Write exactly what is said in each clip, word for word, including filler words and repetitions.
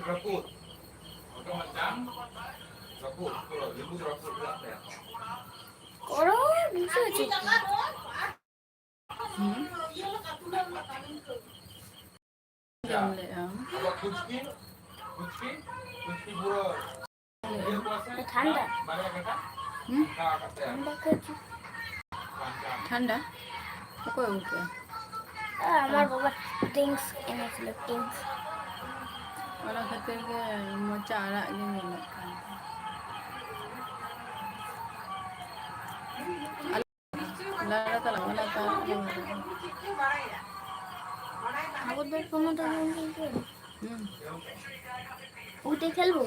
ᱨᱟᱹᱯᱩᱫ᱾ ᱚᱱᱠᱟ ᱢᱤᱫᱴᱟᱝ ᱨᱟᱹᱯᱩᱫ, ᱯᱩᱨᱟᱹ ᱞᱤᱵᱩ ᱨᱟᱹᱯᱩᱫ ᱨᱮᱭᱟᱜ ᱛᱟᱭᱟ᱾ ᱠᱚᱨᱚ ᱵᱩᱡᱷᱟᱹᱣ ᱪᱮᱫ? ᱦᱩᱸ? ᱡᱚᱢ ᱞᱮᱜᱼᱟ᱾ ᱟᱵᱚ ᱠᱩᱪᱠᱤ, ᱠᱩᱪᱠᱤ, ᱠᱩᱪᱠᱤ ᱯᱩᱨᱟᱹ ᱤᱭᱟᱹ ᱠᱚᱣᱟ ᱥᱮ? ᱴᱷᱟᱱᱰᱟ᱾ ᱵᱟᱨᱭᱟ ᱠᱟᱴᱟ᱾ ᱦᱩᱸ? ᱚᱱᱠᱟ ᱠᱟᱛᱮ ᱴᱷᱟᱱᱰᱟ ᱠᱚ ᱪᱮᱫ? ᱵᱟᱧᱪᱟᱣ᱾ ᱴᱷᱟᱱᱰᱟ? ᱚᱠᱚᱭ ᱟᱹᱜᱩ ᱠᱮᱜᱼᱟ? ᱟ, ᱟᱢᱟᱨ ᱵᱟᱵᱟ ᱰᱨᱤᱝᱠᱥ ᱮᱱᱮᱡ ᱞᱮ, ᱰᱨᱤᱝᱠᱥ᱾ ᱚᱱᱟ ᱠᱷᱟᱹᱛᱤᱨ ᱜᱮ ᱢᱚᱪᱟ ᱟᱲᱟᱜ ᱜᱮ ᱧᱮᱞᱚᱜ ᱠᱟᱱ ᱛᱟᱦᱮᱸ᱾ ᱞᱟᱲᱟ ᱛᱟᱞᱟᱝ ᱢᱮ, ᱞᱟᱲᱟ ᱛᱟᱞᱟᱝ ᱢᱮ᱾ ᱟᱵᱚ ᱫᱚ ᱠᱳᱱᱳ ᱫᱚ ᱵᱟᱝ ᱦᱩᱭᱩᱜ ᱜᱮᱭᱟ᱾ ᱦᱩᱸ᱾ ᱩᱛᱮ ᱠᱷᱮᱞᱵᱚ?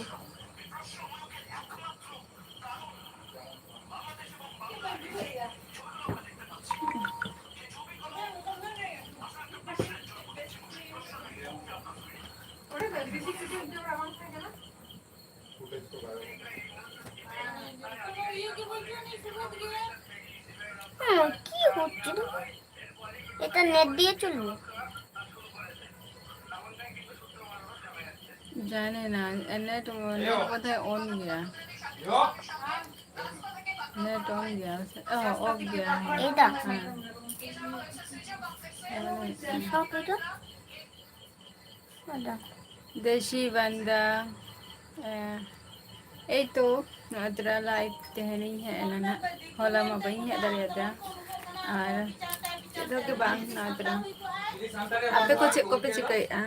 হুম, কি হচ্ছে দেখো? এটা নেট দিয়ে চলবে? জানি না, নেট, নেট বোধহয় অন গিয়া। নেট অন গিয়া। ও, অফ গিয়া। এটা? হ্যাঁ। সব এটা? ᱫᱮᱥᱤ ᱵᱟᱱᱫᱟ, ᱮ, ᱮᱭ ᱛᱚ, ᱱᱚᱣᱟ ᱛᱚᱨᱟ ᱞᱟᱭᱤᱵᱷ ᱛᱮᱦᱮᱧᱤᱧ ᱦᱮᱡ ᱮᱱᱟ ᱱᱟᱜ᱾ ᱦᱚᱞᱟ ᱢᱟ ᱵᱟᱹᱧ ᱦᱮᱡ ᱫᱟᱲᱮᱭᱟᱫᱟ᱾ ᱟᱨ ᱪᱮᱫ ᱦᱚᱸ ᱜᱮ ᱵᱟᱝ, ᱱᱚᱣᱟ ᱛᱚᱨᱟ᱾ ᱟᱯᱮ ᱠᱚ ᱪᱮᱫ ᱠᱚᱯᱮ ᱪᱤᱠᱟᱹᱭᱮᱫᱼᱟ?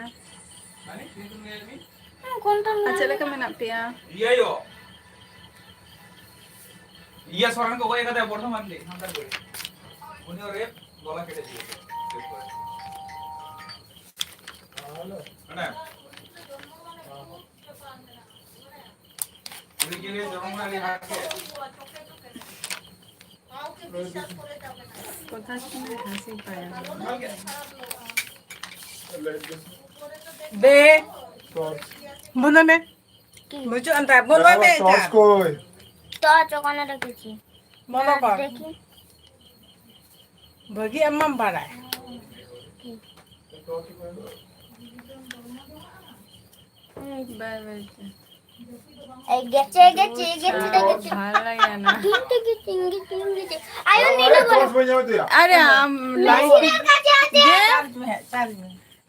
ᱟᱨ ᱪᱮᱫ ᱞᱮᱠᱟ ᱢᱮᱱᱟᱜ ᱯᱮᱭᱟ? ᱤᱭᱟᱹ ᱥᱚᱨᱮᱱ ᱠᱚ ᱜᱚᱡ ᱟᱠᱟᱫᱮᱭᱟ ᱵᱚᱨᱫᱷᱚᱢᱟᱱ ᱨᱮ, ᱥᱟᱱᱛᱟᱲ ᱠᱚ᱾ ᱩᱱᱤ ᱦᱚᱸ ᱨᱮᱯ, ᱜᱚᱞᱟ ᱠᱮᱴᱮᱡ ᱜᱮᱭᱟ᱾ ᱢᱟᱱᱮ, ᱩᱱᱤ ᱜᱮ ᱡᱚᱱᱢ ᱨᱮ ᱟᱹᱰᱤ ᱦᱟᱨᱠᱮᱛ᱾ ᱠᱚᱛᱷᱟ ᱥᱩᱱᱮ ᱦᱟᱸᱥᱤ ᱯᱟᱭᱟ᱾ ᱫᱮ, ᱵᱚᱱᱫᱚ ᱢᱮ᱾ কি? বুঝছো, আনতা, বলো, বে, টর্চ যা। কই? টর্চ ওখানে রেখেছি। বলো, টর্চ কর। দেখি। বগি আম্মাম বাড়ায়। কি? ᱵᱟᱭ ᱵᱟᱭ ᱛᱮ᱾ ᱮ, ᱜᱮᱪᱮ, ᱜᱮᱪᱮ, ᱜᱮᱪᱮ, ᱜᱮᱪᱮ᱾ ᱵᱷᱟᱞ ᱞᱟᱜᱟ ᱱᱟ᱾ ᱴᱤᱝ, ᱴᱤᱝ, ᱴᱤᱝ, ᱴᱤᱝ, ᱴᱤᱝ, ᱜᱮᱪᱮ᱾ ᱟᱭᱳ, ᱱᱤᱞᱟᱹ ᱵᱚᱞᱮ᱾ ᱟᱨᱮ, ᱟᱢ live ᱜᱮ᱾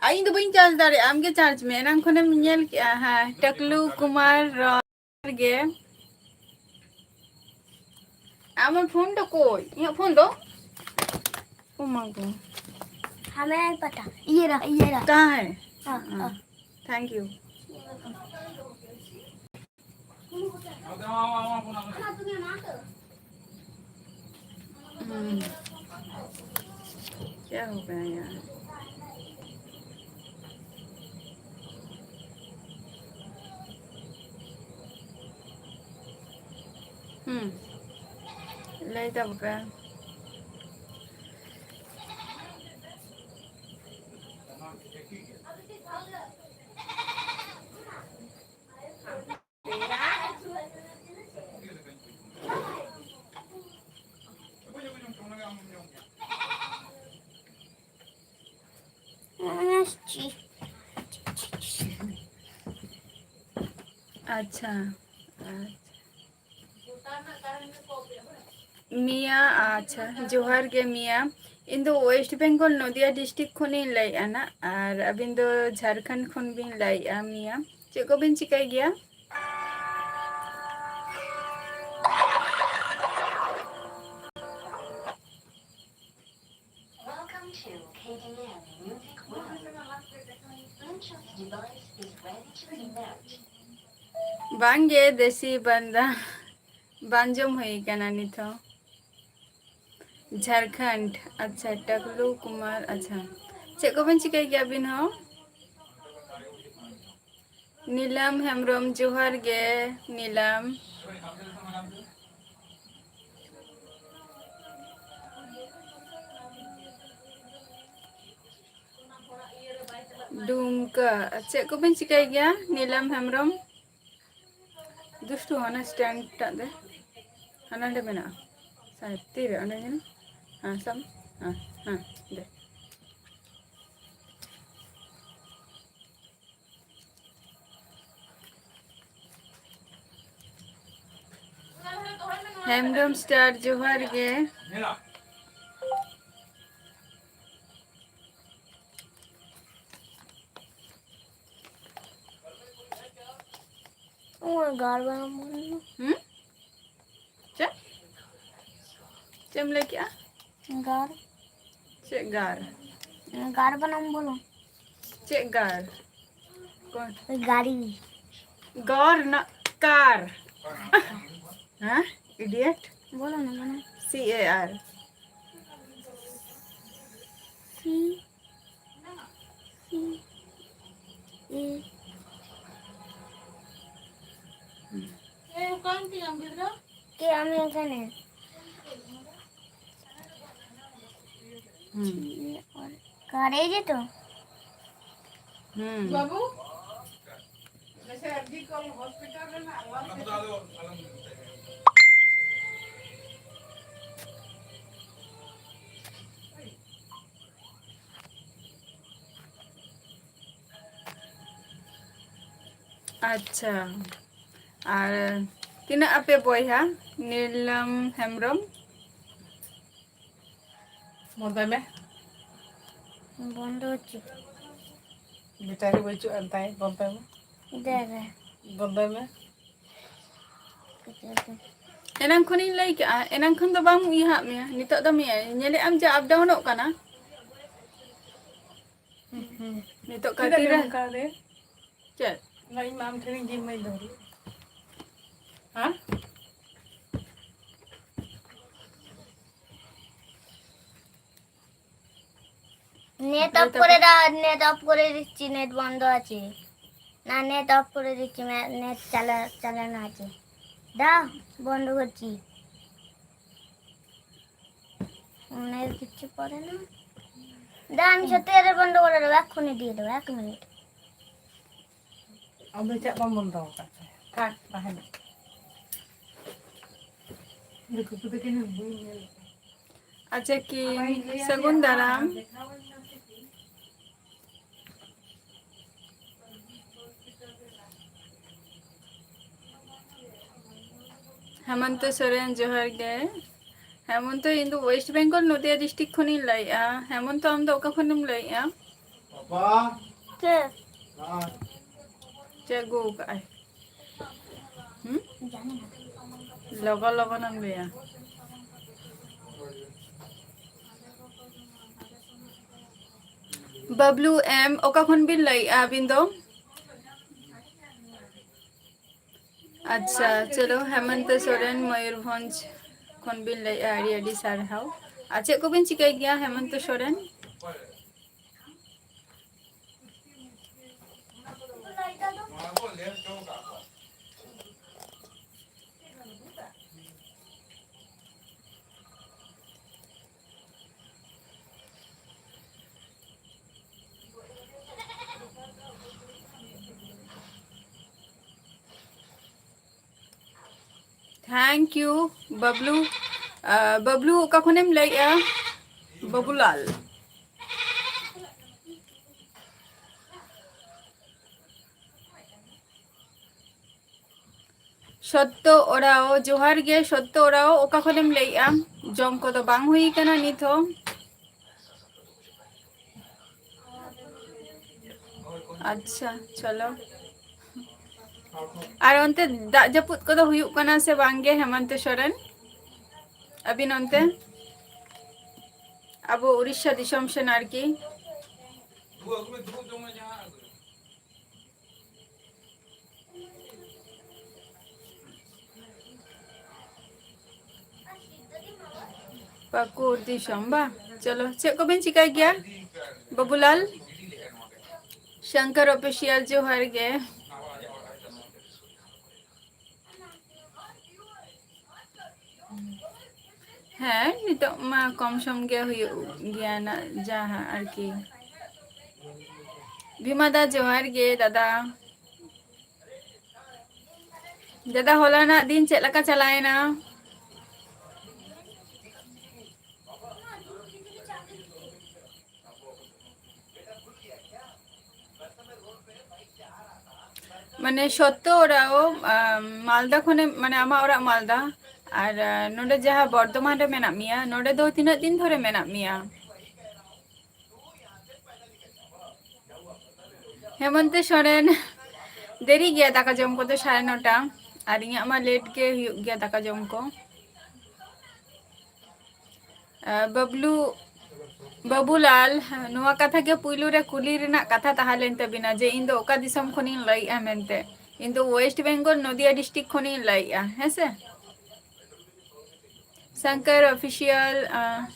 ᱟᱨ ᱤᱧ ᱫᱚ ᱵᱟᱹᱧ charge ᱫᱟᱲᱮᱭᱟᱜᱼᱟ, ᱟᱢ ᱜᱮ charge ᱢᱮ᱾ ᱮᱱᱟᱝ ᱠᱷᱚᱱᱮᱢ ᱧᱮᱞ ᱠᱮᱜᱼᱟ᱾ ᱦᱮᱸ, ᱴᱟᱠᱞᱩ ᱠᱩᱢᱟᱨ ᱨᱚ-, ᱜᱮ᱾ ᱟᱢᱟᱜ phone ᱫᱚ ᱠᱚᱭ? ᱤᱧᱟᱹᱜ phone ᱫᱚ? ᱳ ᱢᱟ ᱜᱳ᱾ ᱦᱟᱢᱮ ᱯᱟᱴᱟ᱾ ᱤᱭᱮ ᱨᱟ, ᱤᱭᱮ ᱨᱟ᱾ ᱠᱟᱦᱟᱸ ᱦᱮ? ᱦᱟᱸ, ᱦᱟᱸ᱾ Thank you. हम्म। क्या हो गया यार? हम्म। ले तब का। ᱟᱪᱪᱷᱟ, ᱟᱪᱪᱷᱟ᱾ ᱢᱤᱭᱟ, ᱟᱪᱪᱷᱟ, ᱡᱚᱦᱟᱨ ᱜᱮ ᱢᱤᱭᱟ᱾ ᱤᱧ ᱫᱚ West Bengal, ᱱᱚᱫᱤᱭᱟ district ᱠᱷᱚᱱᱤᱧ ᱞᱟᱹᱭᱮᱫᱼᱟ ᱱᱟᱜ, ᱟᱨ ᱟᱹᱵᱤᱱ ᱫᱚ ᱡᱷᱟᱲᱠᱷᱚᱸᱰ ᱠᱷᱚᱱ ᱵᱤᱱ ᱞᱟᱹᱭᱮᱫᱼᱟ ᱢᱤᱭᱟ᱾ ᱪᱮᱫ ᱠᱚᱵᱤᱱ ᱪᱤᱠᱟᱹᱭ ᱜᱮᱭᱟ? Welcome to K D M Music World. Bluetooth device is ready to connect. ᱵᱟᱝᱜᱮ, ᱫᱮᱥᱤ ᱵᱟᱱᱫᱟ ᱵᱟᱝ ᱡᱚᱢ ᱦᱩᱭ ᱠᱟᱱᱟ ᱱᱤᱛ ᱦᱚᱸ᱾ ᱡᱷᱟᱲᱠᱷᱚᱸᱰ, ᱟᱪᱪᱷᱟ, ᱴᱟᱠᱞᱩ ᱠᱩᱢᱟᱨ, ᱟᱪᱪᱷᱟ᱾ ᱪᱮᱫ ᱠᱚᱵᱮᱱ ᱪᱤᱠᱟᱹᱭ ᱜᱮᱭᱟ ᱟᱹᱵᱤᱱ ᱦᱚᱸ? ᱱᱤᱞᱟᱢ ᱦᱮᱢᱵᱨᱚᱢ, ᱡᱚᱦᱟᱨ ᱜᱮ ᱱᱤᱞᱟᱢ᱾ ᱫᱩᱢᱠᱟ, ᱪᱮᱫ ᱠᱚᱵᱮᱱ ᱪᱤᱠᱟᱹᱭ ᱜᱮᱭᱟ ᱱᱤᱞᱟᱢ ᱦᱮᱢᱵᱨᱚᱢ? ᱫᱩᱥᱴᱩ, ᱦᱟᱱᱟ stand ᱴᱟᱜ ᱫᱮ, ᱦᱟᱱᱟ ᱱᱟᱰᱮ ᱢᱮᱱᱟᱜᱼᱟ᱾ ᱥᱟᱭ ᱛᱤᱨᱮ ᱚᱸᱰᱮ ᱧᱮᱞ, ᱦᱮᱸ, ᱥᱟᱵ ᱢᱮ᱾ ᱦᱮᱸ, ᱦᱮᱸ, ᱫᱮ᱾ ᱦᱮᱢᱵᱨᱚᱢ ᱥᱴᱟᱨ, ᱡᱚᱦᱟᱨ ᱜᱮ᱾ ᱦᱩᱸ? ᱪᱮᱫ? ᱪᱮᱫ ᱮᱢ ᱞᱟᱹᱭ ᱠᱮᱜᱼᱟ? ᱜᱟᱨ᱾ ᱪᱮᱫ ᱜᱟᱨ? ᱜᱟᱨ ᱵᱟᱱᱟᱢ ᱵᱚᱞᱚ᱾ ᱪᱮᱫ ᱜᱟᱨ? ᱠᱚ- ᱜᱟᱨᱤ᱾ ᱜᱚᱨ, not car. ᱦᱮᱸ? Idiot. ᱵᱚᱞᱚ ᱱᱟ ᱢᱟᱱᱮ᱾ C A R. C C A. ᱮ, ᱚᱠᱟᱭᱮᱱ ᱛᱤᱧ ᱟᱢ ᱜᱤᱫᱽᱨᱟᱹ? ᱠᱮ ᱟᱢ ᱮᱠᱷᱟᱱᱮ᱾ ᱦᱩᱸ᱾ ᱠᱟᱨᱮ ᱡᱮ ᱛᱚ? ᱦᱩᱸ᱾ ᱵᱟᱹᱵᱩ? ᱡᱮᱥᱮ ᱟᱨ ᱡᱤ ᱠᱚᱨ ᱦᱚᱥᱯᱤᱴᱟᱞ ᱨᱮᱱᱟᱜ ᱟᱣᱟᱡ᱾ ᱟᱪᱪᱷᱟ, ᱟᱨ ᱛᱤᱱᱟᱹᱜ ᱟᱯᱮ ᱵᱚᱭᱦᱟ? ᱱᱤᱞᱟᱢ ᱦᱮᱢᱵᱨᱚᱢ᱾ ᱵᱚᱱᱫᱚᱭ ᱢᱮ᱾ ᱵᱚᱱᱫᱚ ᱦᱚᱪᱚ᱾ ᱵᱮᱴᱟᱨᱤ ᱵᱟᱹᱪᱩᱜ ᱟᱱ ᱛᱟᱭ, ᱵᱚᱱᱫᱚᱭ ᱢᱮ᱾ ᱫᱮ, ᱫᱮ᱾ ᱵᱚᱱᱫᱚᱭ ᱢᱮ᱾ ᱮᱱᱟᱝ ᱠᱷᱚᱱᱤᱧ ᱞᱟᱹᱭ ᱠᱮᱜᱼᱟ, ᱮᱱᱟᱝ ᱠᱷᱚᱱ ᱫᱚ ᱵᱟᱢ ᱤᱭᱟᱹ ᱦᱟᱜ ᱢᱮᱭᱟ, ᱱᱤᱛᱚᱜ ᱫᱚᱢ ᱤᱭᱟᱹ, ᱧᱮᱞᱮᱫ ᱟᱢ ᱡᱮ up downᱚᱜ ᱠᱟᱱᱟ᱾ ᱦᱩᱸ, ᱦᱩᱸ᱾ ᱱᱤᱛᱚᱜ ᱪᱮᱫᱟᱜ ᱠᱟᱹᱴᱤᱡ ᱨᱮ ᱱᱚᱝᱠᱟ ᱨᱮ? ᱪᱮᱫ? ᱱᱚᱣᱟ ᱤᱧ ᱢᱟ ᱟᱢ ᱴᱷᱮᱱᱤᱧ ᱡᱤᱢᱟᱹᱧ ᱫᱚᱦᱚ ᱞᱮᱫ᱾ ᱦᱮᱸ? নেট অফ করে দাও, নেট অফ করে দিচ্ছি, নেট বন্ধ আছে। না, নেট অফ করে দিচ্ছি, মে-, নেট চালা-, চালানো আছে। দাও, বন্ধ করছি। মনে হয় কিচ্ছু করে না। দাও, আমি সত্যি করে বন্ধ করে দেবো, এক্ষুনি দিয়ে দেবো, এক মিনিট। ᱟᱫᱚ ᱪᱮᱫ ᱵᱟᱢ ᱵᱚᱱᱫᱚ ᱟᱠᱟᱫ ᱛᱮ? ᱛᱷᱟᱠ, ᱛᱟᱦᱮᱱ᱾ ᱫᱤᱠᱩ ᱠᱚᱫᱚ ᱠᱤᱱ ᱵᱟᱹᱧ ᱧᱮᱞ ᱠᱚᱣᱟ᱾ ᱟᱪᱪᱷᱟ ᱠᱤ, ᱟᱵᱟᱨ ᱤᱧ ᱞᱟᱹᱭᱟ ᱥᱟᱹᱜᱩᱱ ᱡᱮ ᱫᱟᱨᱟᱢ᱾ ᱫᱮᱠᱷᱟᱣᱟᱹᱧ ᱢᱮ ᱥᱮ ᱪᱮᱫ? ᱦᱮᱢᱚᱱᱛᱚ ᱥᱚᱨᱮᱱ, ᱡᱚᱦᱟᱨ ᱜᱮ᱾ ᱦᱮᱢᱚᱱᱛᱚ, ᱤᱧ ᱫᱚ West Bengal, ᱱᱚᱫᱤᱭᱟ district ᱠᱷᱚᱱᱤᱧ ᱞᱟᱹᱭᱮᱜᱼᱟ᱾ ᱦᱮᱢᱚᱱᱛᱚ, ᱟᱢ ᱫᱚ ᱚᱠᱟ ᱠᱷᱚᱱᱮᱢ ᱞᱟᱹᱭᱮᱜᱼᱟ? ᱪᱮᱫ? ᱪᱮᱫ ᱟᱹᱜᱩ ᱠᱟᱜᱼᱟᱭ? ᱦᱩᱸ? ᱞᱚᱜᱚᱱ ᱞᱚᱜᱚᱱᱮᱢ ᱞᱟᱹᱭᱟ᱾ ᱵᱟᱵᱞᱩ ᱮᱢ, ᱚᱠᱟ ᱠᱷᱚᱱ ᱵᱤᱱ ᱞᱟᱹᱭᱮᱜᱼᱟ ᱟᱹᱵᱤᱱ ᱫᱚ? ᱟᱪᱪᱷᱟ, ᱪᱚᱞᱚ, ᱦᱮᱢᱚᱱᱛᱚ ᱥᱚᱨᱮᱱ, ᱢᱚᱭᱩᱨᱵᱷᱚᱸᱡᱽ ᱠᱷᱚᱱ ᱵᱤᱱ ᱞᱟᱹᱭᱮᱜᱼᱟ, ᱟᱹᱰᱤ ᱟᱹᱰᱤ ᱥᱟᱨᱦᱟᱣ᱾ ᱟᱨ ᱪᱮᱫ ᱠᱚᱵᱤᱱ ᱪᱤᱠᱟᱹᱭ ᱜᱮᱭᱟ, ᱦᱮᱢᱚᱱᱛᱚ ᱥᱚᱨᱮᱱ? Thank you, Bablu. ᱟᱸ, ᱵᱟᱵᱞᱩ, ᱚᱠᱟ ᱠᱷᱚᱱᱮᱢ ᱞᱟᱹᱭᱮᱜᱼᱟ? ᱵᱟᱵᱩᱞᱟᱞ᱾ ᱥᱚᱛᱛᱚ ᱳᱨᱟᱣ, ᱡᱚᱦᱟᱨ ᱜᱮ ᱥᱚᱛᱛᱚ ᱳᱨᱟᱣ, ᱚᱠᱟ ᱠᱷᱚᱱᱮᱢ ᱞᱟᱹᱭᱮᱜᱼᱟ? ᱡᱚᱢ ᱠᱚᱫᱚ ᱵᱟᱝ ᱦᱩᱭ ᱠᱟᱱᱟ ᱱᱤᱛ ᱦᱚᱸ᱾ ᱟᱪᱪᱷᱟ, ᱪᱚᱞᱚ᱾ ᱟᱨ ᱚᱱᱛᱮ ᱫᱟᱜ ᱡᱟᱹᱯᱩᱫ ᱠᱚᱫᱚ ᱦᱩᱭᱩᱜ ᱠᱟᱱᱟ ᱥᱮ ᱵᱟᱝ ᱜᱮ, ᱦᱮᱢᱚᱱᱛᱚ ᱥᱚᱨᱮᱱ? ᱟᱹᱵᱤᱱ ᱚᱱᱛᱮ? ᱟᱵᱚ ᱩᱲᱤᱥᱥᱟ ᱫᱤᱥᱚᱢ ᱥᱮᱱ ᱟᱨᱠᱤ᱾ ᱯᱟᱹᱠᱩᱲ ᱫᱤᱥᱚᱢ ᱵᱟ? ᱪᱚᱞᱚ, ᱪᱮᱫ ᱠᱚᱵᱮᱱ ᱪᱤᱠᱟᱹᱭ ᱜᱮᱭᱟ ᱵᱟᱹᱵᱩᱞᱟᱞ? ᱥᱚᱝᱠᱚᱨ Official, ᱡᱚᱦᱟᱨ ᱜᱮ᱾ ᱦᱮᱸ, ᱱᱤᱛᱚᱜ ᱢᱟ ᱠᱚᱢ ᱥᱚᱢ ᱜᱮ ᱦᱩᱭᱩᱜ ᱜᱮᱭᱟ ᱱᱟᱜ, ᱡᱟᱦᱟᱸ ᱟᱨᱠᱤ᱾ ᱵᱷᱤᱢᱟ ᱫᱟ, ᱡᱚᱦᱟᱨ ᱜᱮ ᱫᱟᱫᱟ᱾ ᱫᱟᱫᱟ, ᱦᱚᱞᱟᱱᱟᱜ ᱫᱤᱱ ᱪᱮᱫ ᱞᱮᱠᱟ ᱪᱟᱞᱟᱣᱮᱱᱟ? ᱢᱟᱱᱮ ᱥᱚᱛᱛᱚ ᱚᱲᱟᱜ, ᱟᱢ, ᱢᱟᱞᱫᱟ ᱠᱷᱚᱱᱮ, ᱢᱟᱱᱮ ᱟᱢᱟᱜ ᱚᱲᱟᱜ ᱢᱟᱞᱫᱟ, ᱟᱨ ᱟᱸ, ᱱᱚᱰᱮ ᱡᱟᱦᱟᱸ ᱵᱚᱨᱫᱷᱚᱢᱟᱱ ᱨᱮ ᱢᱮᱱᱟᱜ ᱢᱮᱭᱟ, ᱱᱚᱰᱮ ᱫᱚ ᱛᱤᱱᱟᱹᱜ ᱫᱤᱱ ᱫᱷᱚᱨᱮ ᱢᱮᱱᱟᱜ ᱢᱮᱭᱟ? ᱦᱮᱢᱚᱱᱛᱚ ᱥᱚᱨᱮᱱ, ᱫᱮᱨᱤ ᱜᱮᱭᱟ ᱫᱟᱠᱟ ᱡᱚᱢ ᱠᱚᱫᱚ ᱥᱟᱲᱮ ᱱᱚᱴᱟ, ᱟᱨ ᱤᱧᱟᱹᱜ ᱢᱟ ᱞᱮᱴ ᱜᱮ ᱦᱩᱭᱩᱜ ᱜᱮᱭᱟ ᱫᱟᱠᱟ ᱡᱚᱢ ᱠᱚ᱾ ᱟᱸ, ᱵᱟᱵᱞᱩ, ᱵᱟᱹᱵᱩᱞᱟᱞ, ᱱᱚᱣᱟ ᱠᱟᱛᱷᱟ ᱜᱮ ᱯᱩᱭᱞᱩ ᱨᱮ ᱠᱩᱞᱤ ᱨᱮᱱᱟᱜ ᱠᱟᱛᱷᱟ ᱛᱟᱦᱮᱸ ᱞᱮᱱ ᱛᱟᱵᱤᱱᱟ ᱡᱮ ᱤᱧ ᱫᱚ ᱚᱠᱟ ᱫᱤᱥᱚᱢ ᱠᱷᱚᱱᱤᱧ ᱞᱟᱹᱭᱮᱜᱼᱟ ᱢᱮᱱᱛᱮ᱾ ᱤᱧ ᱫᱚ ᱳᱭᱮᱥᱴ ᱵᱮᱝᱜᱚᱞ, ᱱᱚᱫᱤᱭᱟ ᱰᱤᱥᱴᱨᱤᱠᱴ ᱠᱷᱚᱱᱤᱧ ᱞᱟᱹᱭᱮᱜᱼᱟ, ᱦᱮᱸ ᱥᱮ? ᱥᱚᱝᱠᱚᱨ ᱚᱯᱷᱤᱥᱤᱭᱟᱞ, ᱟᱸ,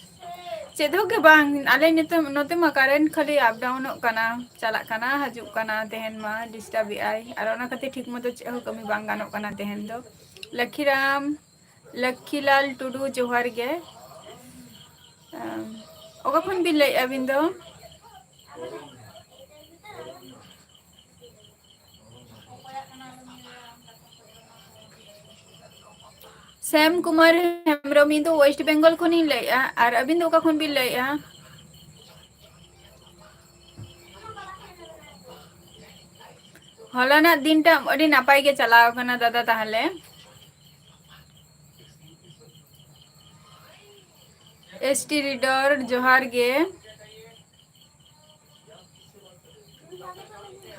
ᱪᱮᱫ ᱦᱚᱸ ᱜᱮ ᱵᱟᱝ, ᱟᱞᱮ ᱱᱤᱛᱚᱜ ᱱᱚᱛᱮ ᱢᱟ ᱠᱟᱨᱮᱱᱴ ᱠᱷᱟᱹᱞᱤ ᱟᱯ ᱰᱟᱣᱩᱱᱚᱜ ᱠᱟᱱᱟ, ᱪᱟᱞᱟᱜ ᱠᱟᱱᱟ, ᱦᱤᱡᱩᱜ ᱠᱟᱱᱟ, ᱛᱮᱦᱮᱧ ᱢᱟ ᱰᱤᱥᱴᱟᱵ ᱮᱜᱼᱟᱭ, ᱟᱨ ᱚᱱᱟ ᱠᱷᱟᱹᱛᱤᱨ ᱴᱷᱤᱠ ᱢᱚᱛᱚ ᱪᱮᱫ ᱦᱚᱸ ᱠᱟᱹᱢᱤ ᱵᱟᱝ ᱜᱟᱱᱚᱜ ᱠᱟᱱᱟ ᱛᱮᱦᱮᱧ ᱫᱚ᱾ ᱞᱚᱠᱠᱷᱤᱨᱟᱢ, ᱞᱚᱠᱠᱷᱤᱞᱟᱞ ᱴᱩᱰᱩ, ᱡᱚᱦᱟᱨ ᱜᱮ᱾ ᱟᱸ, ᱚᱠᱟ ᱠᱷᱚᱱ ᱵᱤᱱ ᱞᱟᱹᱭᱮᱫᱼᱟ ᱟᱹᱵᱤᱱ ᱫᱚ? ᱥᱮᱢ ᱠᱩᱢᱟᱨ ᱦᱮᱢᱵᱨᱚᱢ, ᱤᱧ ᱫᱚ ᱳᱭᱮᱥᱴ ᱵᱮᱝᱜᱚᱞ ᱠᱷᱚᱱᱤᱧ ᱞᱟᱹᱭᱮᱫᱼᱟ᱾ ᱟᱨ ᱟᱹᱵᱤᱱ ᱫᱚ ᱚᱠᱟ ᱠᱷᱚᱱ ᱵᱤᱱ ᱞᱟᱹᱭᱮᱫᱼᱟ? ᱦᱚᱞᱟᱱᱟᱜ ᱫᱤᱱᱴᱟ ᱟᱹᱰᱤ ᱱᱟᱯᱟᱭ ᱜᱮ ᱪᱟᱞᱟᱣ ᱟᱠᱟᱱᱟ ᱫᱟᱫᱟ᱾ ᱛᱟᱦᱚᱞᱮ ᱮᱥ ᱴᱤ ᱨᱤᱰᱟᱨ, ᱡᱚᱦᱟᱨ ᱜᱮ᱾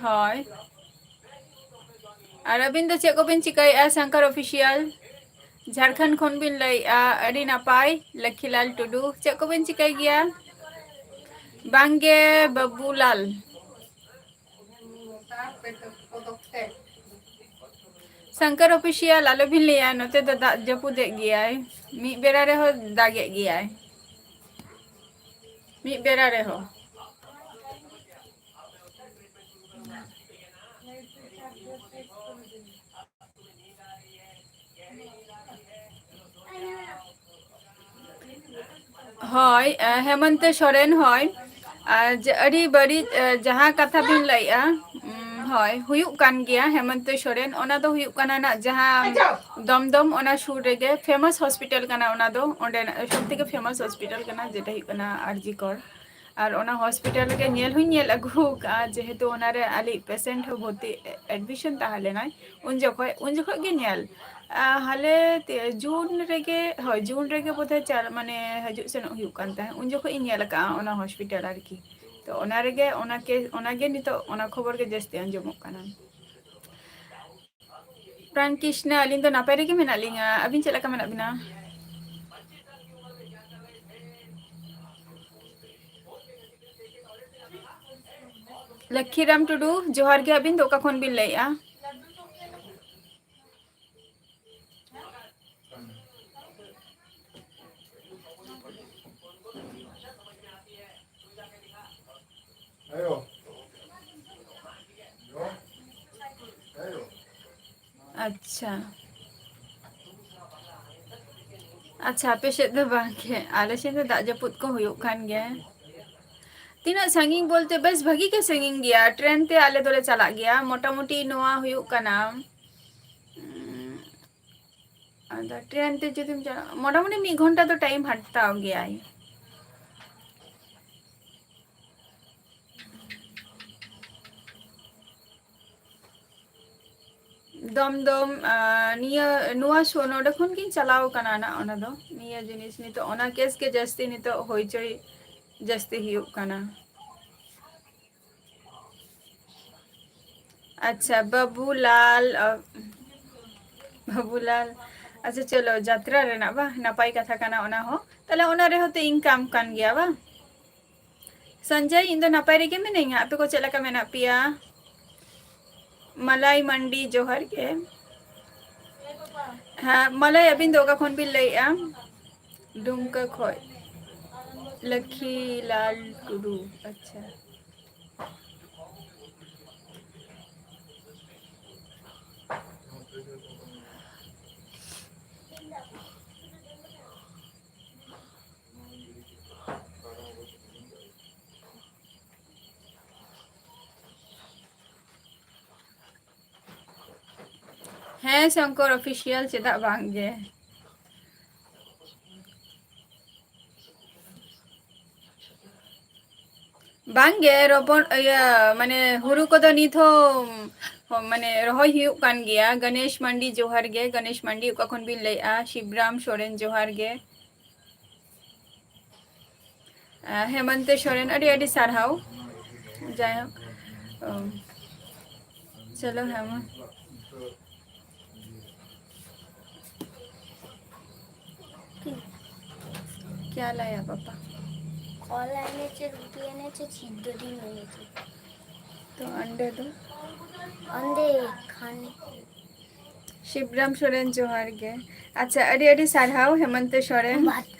ᱦᱳᱭ, ᱟᱨ ᱟᱹᱵᱤᱱ ᱫᱚ ᱪᱮᱫ ᱠᱚᱵᱤᱱ ᱪᱤᱠᱟᱹᱭᱮᱫᱼᱟ? ᱥᱚᱝᱠᱚᱨ ᱚᱯᱷᱤᱥᱤᱭᱟᱞ ᱡᱷᱟᱲᱠᱷᱚᱸᱰ ᱠᱷᱚᱱ ᱵᱤᱱ ᱞᱟᱹᱭᱮᱫᱼᱟ᱾ ᱟᱹᱰᱤ ᱱᱟᱯᱟᱭ, ᱞᱚᱠᱠᱷᱤᱞᱟᱞ ᱴᱩᱰᱩ, ᱪᱮᱫ ᱠᱚᱵᱤᱱ ᱪᱤᱠᱟᱹᱭ ᱜᱮᱭᱟ? ᱵᱟᱝᱜᱮ ᱵᱟᱹᱵᱩᱞᱟᱞ᱾ ᱥᱚᱝᱠᱚᱨ ᱚᱯᱷᱤᱥᱤᱭᱟᱞ, ᱟᱞᱚᱵᱤᱱ ᱞᱟᱹᱭᱟ, ᱱᱚᱛᱮ ᱫᱚ ᱫᱟᱜ ᱡᱟᱹᱯᱩᱫᱮᱫ ᱜᱮᱭᱟᱭ, ᱢᱤᱫ ᱵᱮᱲᱟ ᱨᱮᱦᱚᱸ ᱫᱟᱜᱮᱫ ᱜᱮᱭᱟᱭ, ᱢᱤᱫ ᱵᱮᱲᱟ ᱨᱮᱦᱚᱸ᱾ ᱦᱳᱭ, ᱮ, ᱦᱮᱢᱚᱱᱛᱚ ᱥᱚᱨᱮᱱ, ᱦᱳᱭ᱾ ᱟᱨ ᱡᱮ ᱟᱹᱰᱤ ᱵᱟᱹᱲᱤᱡ, ᱮ, ᱡᱟᱦᱟᱸ ᱠᱟᱛᱷᱟ ᱵᱤᱱ ᱞᱟᱹᱭᱮᱜᱼᱟ, ᱩᱢ, ᱦᱳᱭ, ᱦᱩᱭᱩᱜ ᱠᱟᱱ ᱜᱮᱭᱟ᱾ ᱦᱮᱢᱚᱱᱛᱚ ᱥᱚᱨᱮᱱ, ᱚᱱᱟ ᱫᱚ ᱦᱩᱭᱩᱜ ᱠᱟᱱᱟ ᱱᱟᱜ ᱡᱟᱦᱟᱸ ᱫᱚᱢᱫᱚᱢ, ᱚᱱᱟ ᱥᱩᱨ ᱨᱮᱜᱮ ᱯᱷᱮᱢᱟᱥ ᱦᱚᱥᱯᱤᱴᱟᱞ ᱠᱟᱱᱟ ᱚᱱᱟ ᱫᱚ, ᱚᱸᱰᱮᱱᱟᱜ ᱥᱚᱵ ᱛᱷᱮᱠᱮ ᱯᱷᱮᱢᱟᱥ ᱦᱚᱥᱯᱤᱴᱟᱞ ᱠᱟᱱᱟ, ᱡᱮᱴᱟ ᱦᱩᱭᱩᱜ ᱠᱟᱱᱟ ᱟᱨ ᱡᱤ ᱠᱚᱨ᱾ ᱟᱨ ᱚᱱᱟ ᱦᱚᱥᱯᱤᱴᱟᱞ ᱨᱮᱜᱮ ᱧᱮᱞ ᱦᱚᱧ ᱧᱮᱞ ᱟᱹᱜᱩ ᱟᱠᱟᱫᱼᱟ, ᱡᱮᱦᱮᱛᱩ ᱚᱱᱟᱨᱮ ᱟᱞᱮᱭᱤᱡ ᱯᱮᱥᱮᱱᱴ ᱦᱚᱸ ᱵᱷᱚᱨᱛᱤ, ᱮᱰᱢᱤᱥᱚᱱ ᱛᱟᱦᱮᱸ ᱞᱮᱱᱟᱭ ᱩᱱ ᱡᱚᱠᱷᱚᱡ, ᱩᱱ ᱡᱚᱠᱷᱚᱡ ᱜᱮ ᱧᱮᱞ᱾ ᱟᱨ ᱦᱟᱞᱮ ᱛᱮ-, ᱡᱩᱱ ᱨᱮᱜᱮ, ᱦᱳᱭ, ᱡᱩᱱ ᱨᱮᱜᱮ ᱵᱳᱫᱷᱚᱭ ᱪᱟᱞ-, ᱢᱟᱱᱮ ᱦᱤᱡᱩᱜ ᱥᱮᱱᱚᱜ ᱦᱩᱭᱩᱜ ᱠᱟᱱ ᱛᱟᱦᱮᱸᱫ, ᱩᱱ ᱡᱚᱠᱷᱚᱡ ᱤᱧ ᱧᱮᱞ ᱟᱠᱟᱫᱼᱟ ᱚᱱᱟ ᱦᱚᱥᱯᱤᱴᱟᱞ ᱟᱨᱠᱤ᱾ ᱛᱚ ᱚᱱᱟ ᱨᱮᱜᱮ, ᱚᱱᱟ ᱠᱮ-, ᱚᱱᱟᱜᱮ ᱱᱤᱛᱚᱜ ᱚᱱᱟ ᱠᱷᱚᱵᱚᱨ ᱜᱮ ᱡᱟᱹᱥᱛᱤ ᱟᱸᱡᱚᱢᱚᱜ ᱠᱟᱱᱟ᱾ ᱯᱨᱟᱱ ᱠᱤᱥᱱᱟ, ᱟᱹᱞᱤᱧ ᱫᱚ ᱱᱟᱯᱟᱭ ᱨᱮᱜᱮ ᱢᱮᱱᱟᱜ ᱞᱤᱧᱟ᱾ ᱟᱹᱵᱤᱱ ᱪᱮᱫ ᱞᱮᱠᱟ ᱢᱮᱱᱟᱜ ᱵᱤᱱᱟ? ᱞᱚᱠᱠᱷᱤᱨᱟᱢ ᱴᱩᱰᱩ, ᱡᱚᱦᱟᱨ ᱜᱮ᱾ ᱟᱹᱵᱤᱱ ᱫᱚ ᱚᱠᱟ ᱠᱷᱚᱱ ᱵᱤᱱ ᱞᱟᱹᱭᱮᱫᱼᱟ? ᱟᱪᱪᱷᱟ᱾ ᱟᱪᱪᱷᱟ, ᱟᱯᱮ ᱥᱮᱫ ᱫᱚ ᱵᱟᱝ ᱜᱮ, ᱟᱞᱮ ᱥᱮᱫ ᱫᱚ ᱫᱟᱜ ᱡᱟᱹᱯᱩᱫ ᱠᱚ ᱦᱩᱭᱩᱜ ᱠᱟᱱ ᱜᱮᱭᱟ᱾ ᱛᱤᱱᱟᱹᱜ ᱥᱟᱺᱜᱤᱧ ᱵᱚᱞᱛᱮ, ᱵᱮᱥ ᱵᱷᱟᱹᱜᱤ ᱜᱮ ᱥᱟᱺᱜᱤᱧ ᱜᱮᱭᱟ, ᱴᱨᱮᱱ ᱛᱮ ᱟᱞᱮ ᱫᱚᱞᱮ ᱪᱟᱞᱟᱜ ᱜᱮᱭᱟ᱾ ᱢᱚᱴᱟᱢᱩᱴᱤ ᱱᱚᱣᱟ ᱦᱩᱭᱩᱜ ᱠᱟᱱᱟ, ᱩᱸ, ᱟᱫᱚ ᱴᱨᱮᱱ ᱛᱮ ᱡᱩᱫᱤᱢ ᱪᱟᱞᱟᱜᱼᱟ, ᱢᱚᱴᱟᱢᱩᱴᱤ ᱢᱤᱫ ᱜᱷᱚᱱᱴᱟ ᱫᱚ ᱴᱟᱭᱤᱢ ᱦᱟᱛᱟᱣ ᱜᱮᱭᱟᱭ᱾ ᱫᱚᱢ ᱫᱚᱢ, ᱟᱸ, ᱱᱤᱭᱟᱹ, ᱱᱚᱣᱟ ᱥᱳ-, ᱱᱚᱰᱮ ᱠᱷᱚᱱ ᱜᱤᱧ ᱪᱟᱞᱟᱣ ᱠᱟᱱᱟ ᱱᱟᱜ, ᱚᱱᱟ ᱫᱚ, ᱱᱤᱭᱟᱹ ᱡᱤᱱᱤᱥ ᱱᱤᱛᱚᱜ, ᱚᱱᱟ ᱠᱮᱥ ᱜᱮ ᱡᱟᱹᱥᱛᱤ ᱱᱤᱛᱚᱜ ᱦᱚᱭᱪᱚᱭ ᱡᱟᱹᱥᱛᱤ ᱦᱩᱭᱩᱜ ᱠᱟᱱᱟ᱾ ᱟᱪᱪᱷᱟ, ᱵᱟᱹᱵᱩᱞᱟᱞ, ᱟ, ᱵᱟᱹᱵᱩᱞᱟᱞ, ᱟᱪᱪᱷᱟ, ᱪᱚᱞᱚ, ᱡᱟᱛᱨᱟ ᱨᱮᱱᱟᱜ ᱵᱟᱝ, ᱱᱟᱯᱟᱭ ᱠᱟᱛᱷᱟ ᱠᱟᱱᱟ ᱚᱱᱟ ᱦᱚᱸ᱾ ᱛᱟᱦᱞᱮ ᱚᱱᱟ ᱨᱮᱦᱚᱸ ᱛᱚ ᱤᱱᱠᱟᱢ ᱠᱟᱱ ᱜᱮᱭᱟ ᱵᱟᱝ? ᱥᱚᱧᱡᱚᱭ, ᱤᱧ ᱫᱚ ᱱᱟᱯᱟᱭ ᱨᱮᱜᱮ ᱢᱤᱱᱟᱹᱧᱟ, ᱟᱯᱮ ᱠᱚ ᱪᱮᱫ ᱞᱮᱠᱟ ᱢᱮᱱᱟᱜ ᱯᱮᱭᱟ? ᱢᱟᱞᱟᱭ ᱢᱟᱱᱰᱤ, ᱡᱚᱦᱟᱨ ᱜᱮ᱾ ᱦᱮᱸ, ᱢᱟᱞᱟᱭ, ᱟᱹᱵᱤᱱ ᱫᱚ ᱚᱠᱟ ᱠᱷᱚᱱ ᱵᱤᱱ ᱞᱟᱹᱭᱮᱫᱼᱟ? ᱰᱩᱢᱠᱟ ᱠᱷᱚᱡ᱾ ᱞᱟᱠᱷᱤ ᱞᱟᱞ ᱴᱩᱰᱩ, ᱟᱪᱪᱷᱟ᱾ ᱦᱮᱸ ᱥᱚᱝᱠᱚᱨ ᱚᱯᱷᱤᱥᱤᱭᱟᱞ, ᱪᱮᱫᱟᱜ ᱵᱟᱝ ᱜᱮ? ᱵᱟᱝᱜᱮ, ᱨᱚᱯᱚᱲ, ᱤᱭᱟᱹ, ᱢᱟᱱᱮ, ᱦᱩᱲᱩ ᱠᱚᱫᱚ ᱱᱤᱛ ᱦᱚᱸ, ᱢᱟᱱᱮ, ᱨᱚᱦᱚᱭ ᱦᱩᱭᱩᱜ ᱠᱟᱱ ᱜᱮᱭᱟ᱾ ᱜᱚᱱᱮᱥ ᱢᱟᱱᱰᱤ, ᱡᱚᱦᱟᱨ ᱜᱮ᱾ ᱜᱚᱱᱮᱥ ᱢᱟᱱᱰᱤ, ᱚᱠᱟ ᱠᱷᱚᱱ ᱵᱤᱱ ᱞᱟᱹᱭᱮᱫᱼᱟ? ᱥᱤᱵᱨᱟᱢ ᱥᱚᱨᱮᱱ, ᱡᱚᱦᱟᱨ ᱜᱮ᱾ ᱟᱸ, ᱦᱮᱢᱚᱱᱛᱚ ᱥᱚᱨᱮᱱ, ᱟᱹᱰᱤ ᱟᱹᱰᱤ ᱥᱟᱨᱦᱟᱣ᱾ ᱡᱟᱭᱦᱳᱠ, ᱚ, ᱪᱚᱞᱚ, ᱦᱮᱸ ᱢᱟ᱾ क्या लाया पापा? कॉल आने से, रुपये आने से, छिद्दो दिन होने से। तो अंडे दो। अंडे खाने। ᱥᱤᱵᱨᱟᱢ ᱥᱚᱨᱮᱱ, ᱡᱚᱦᱟᱨ ᱜᱮ᱾ ᱟᱪᱪᱷᱟ, ᱟᱹᱰᱤ ᱟᱹᱰᱤ ᱥᱟᱨᱦᱟᱣ, ᱦᱮᱢᱚᱱᱛᱚ ᱥᱚᱨᱮᱱ᱾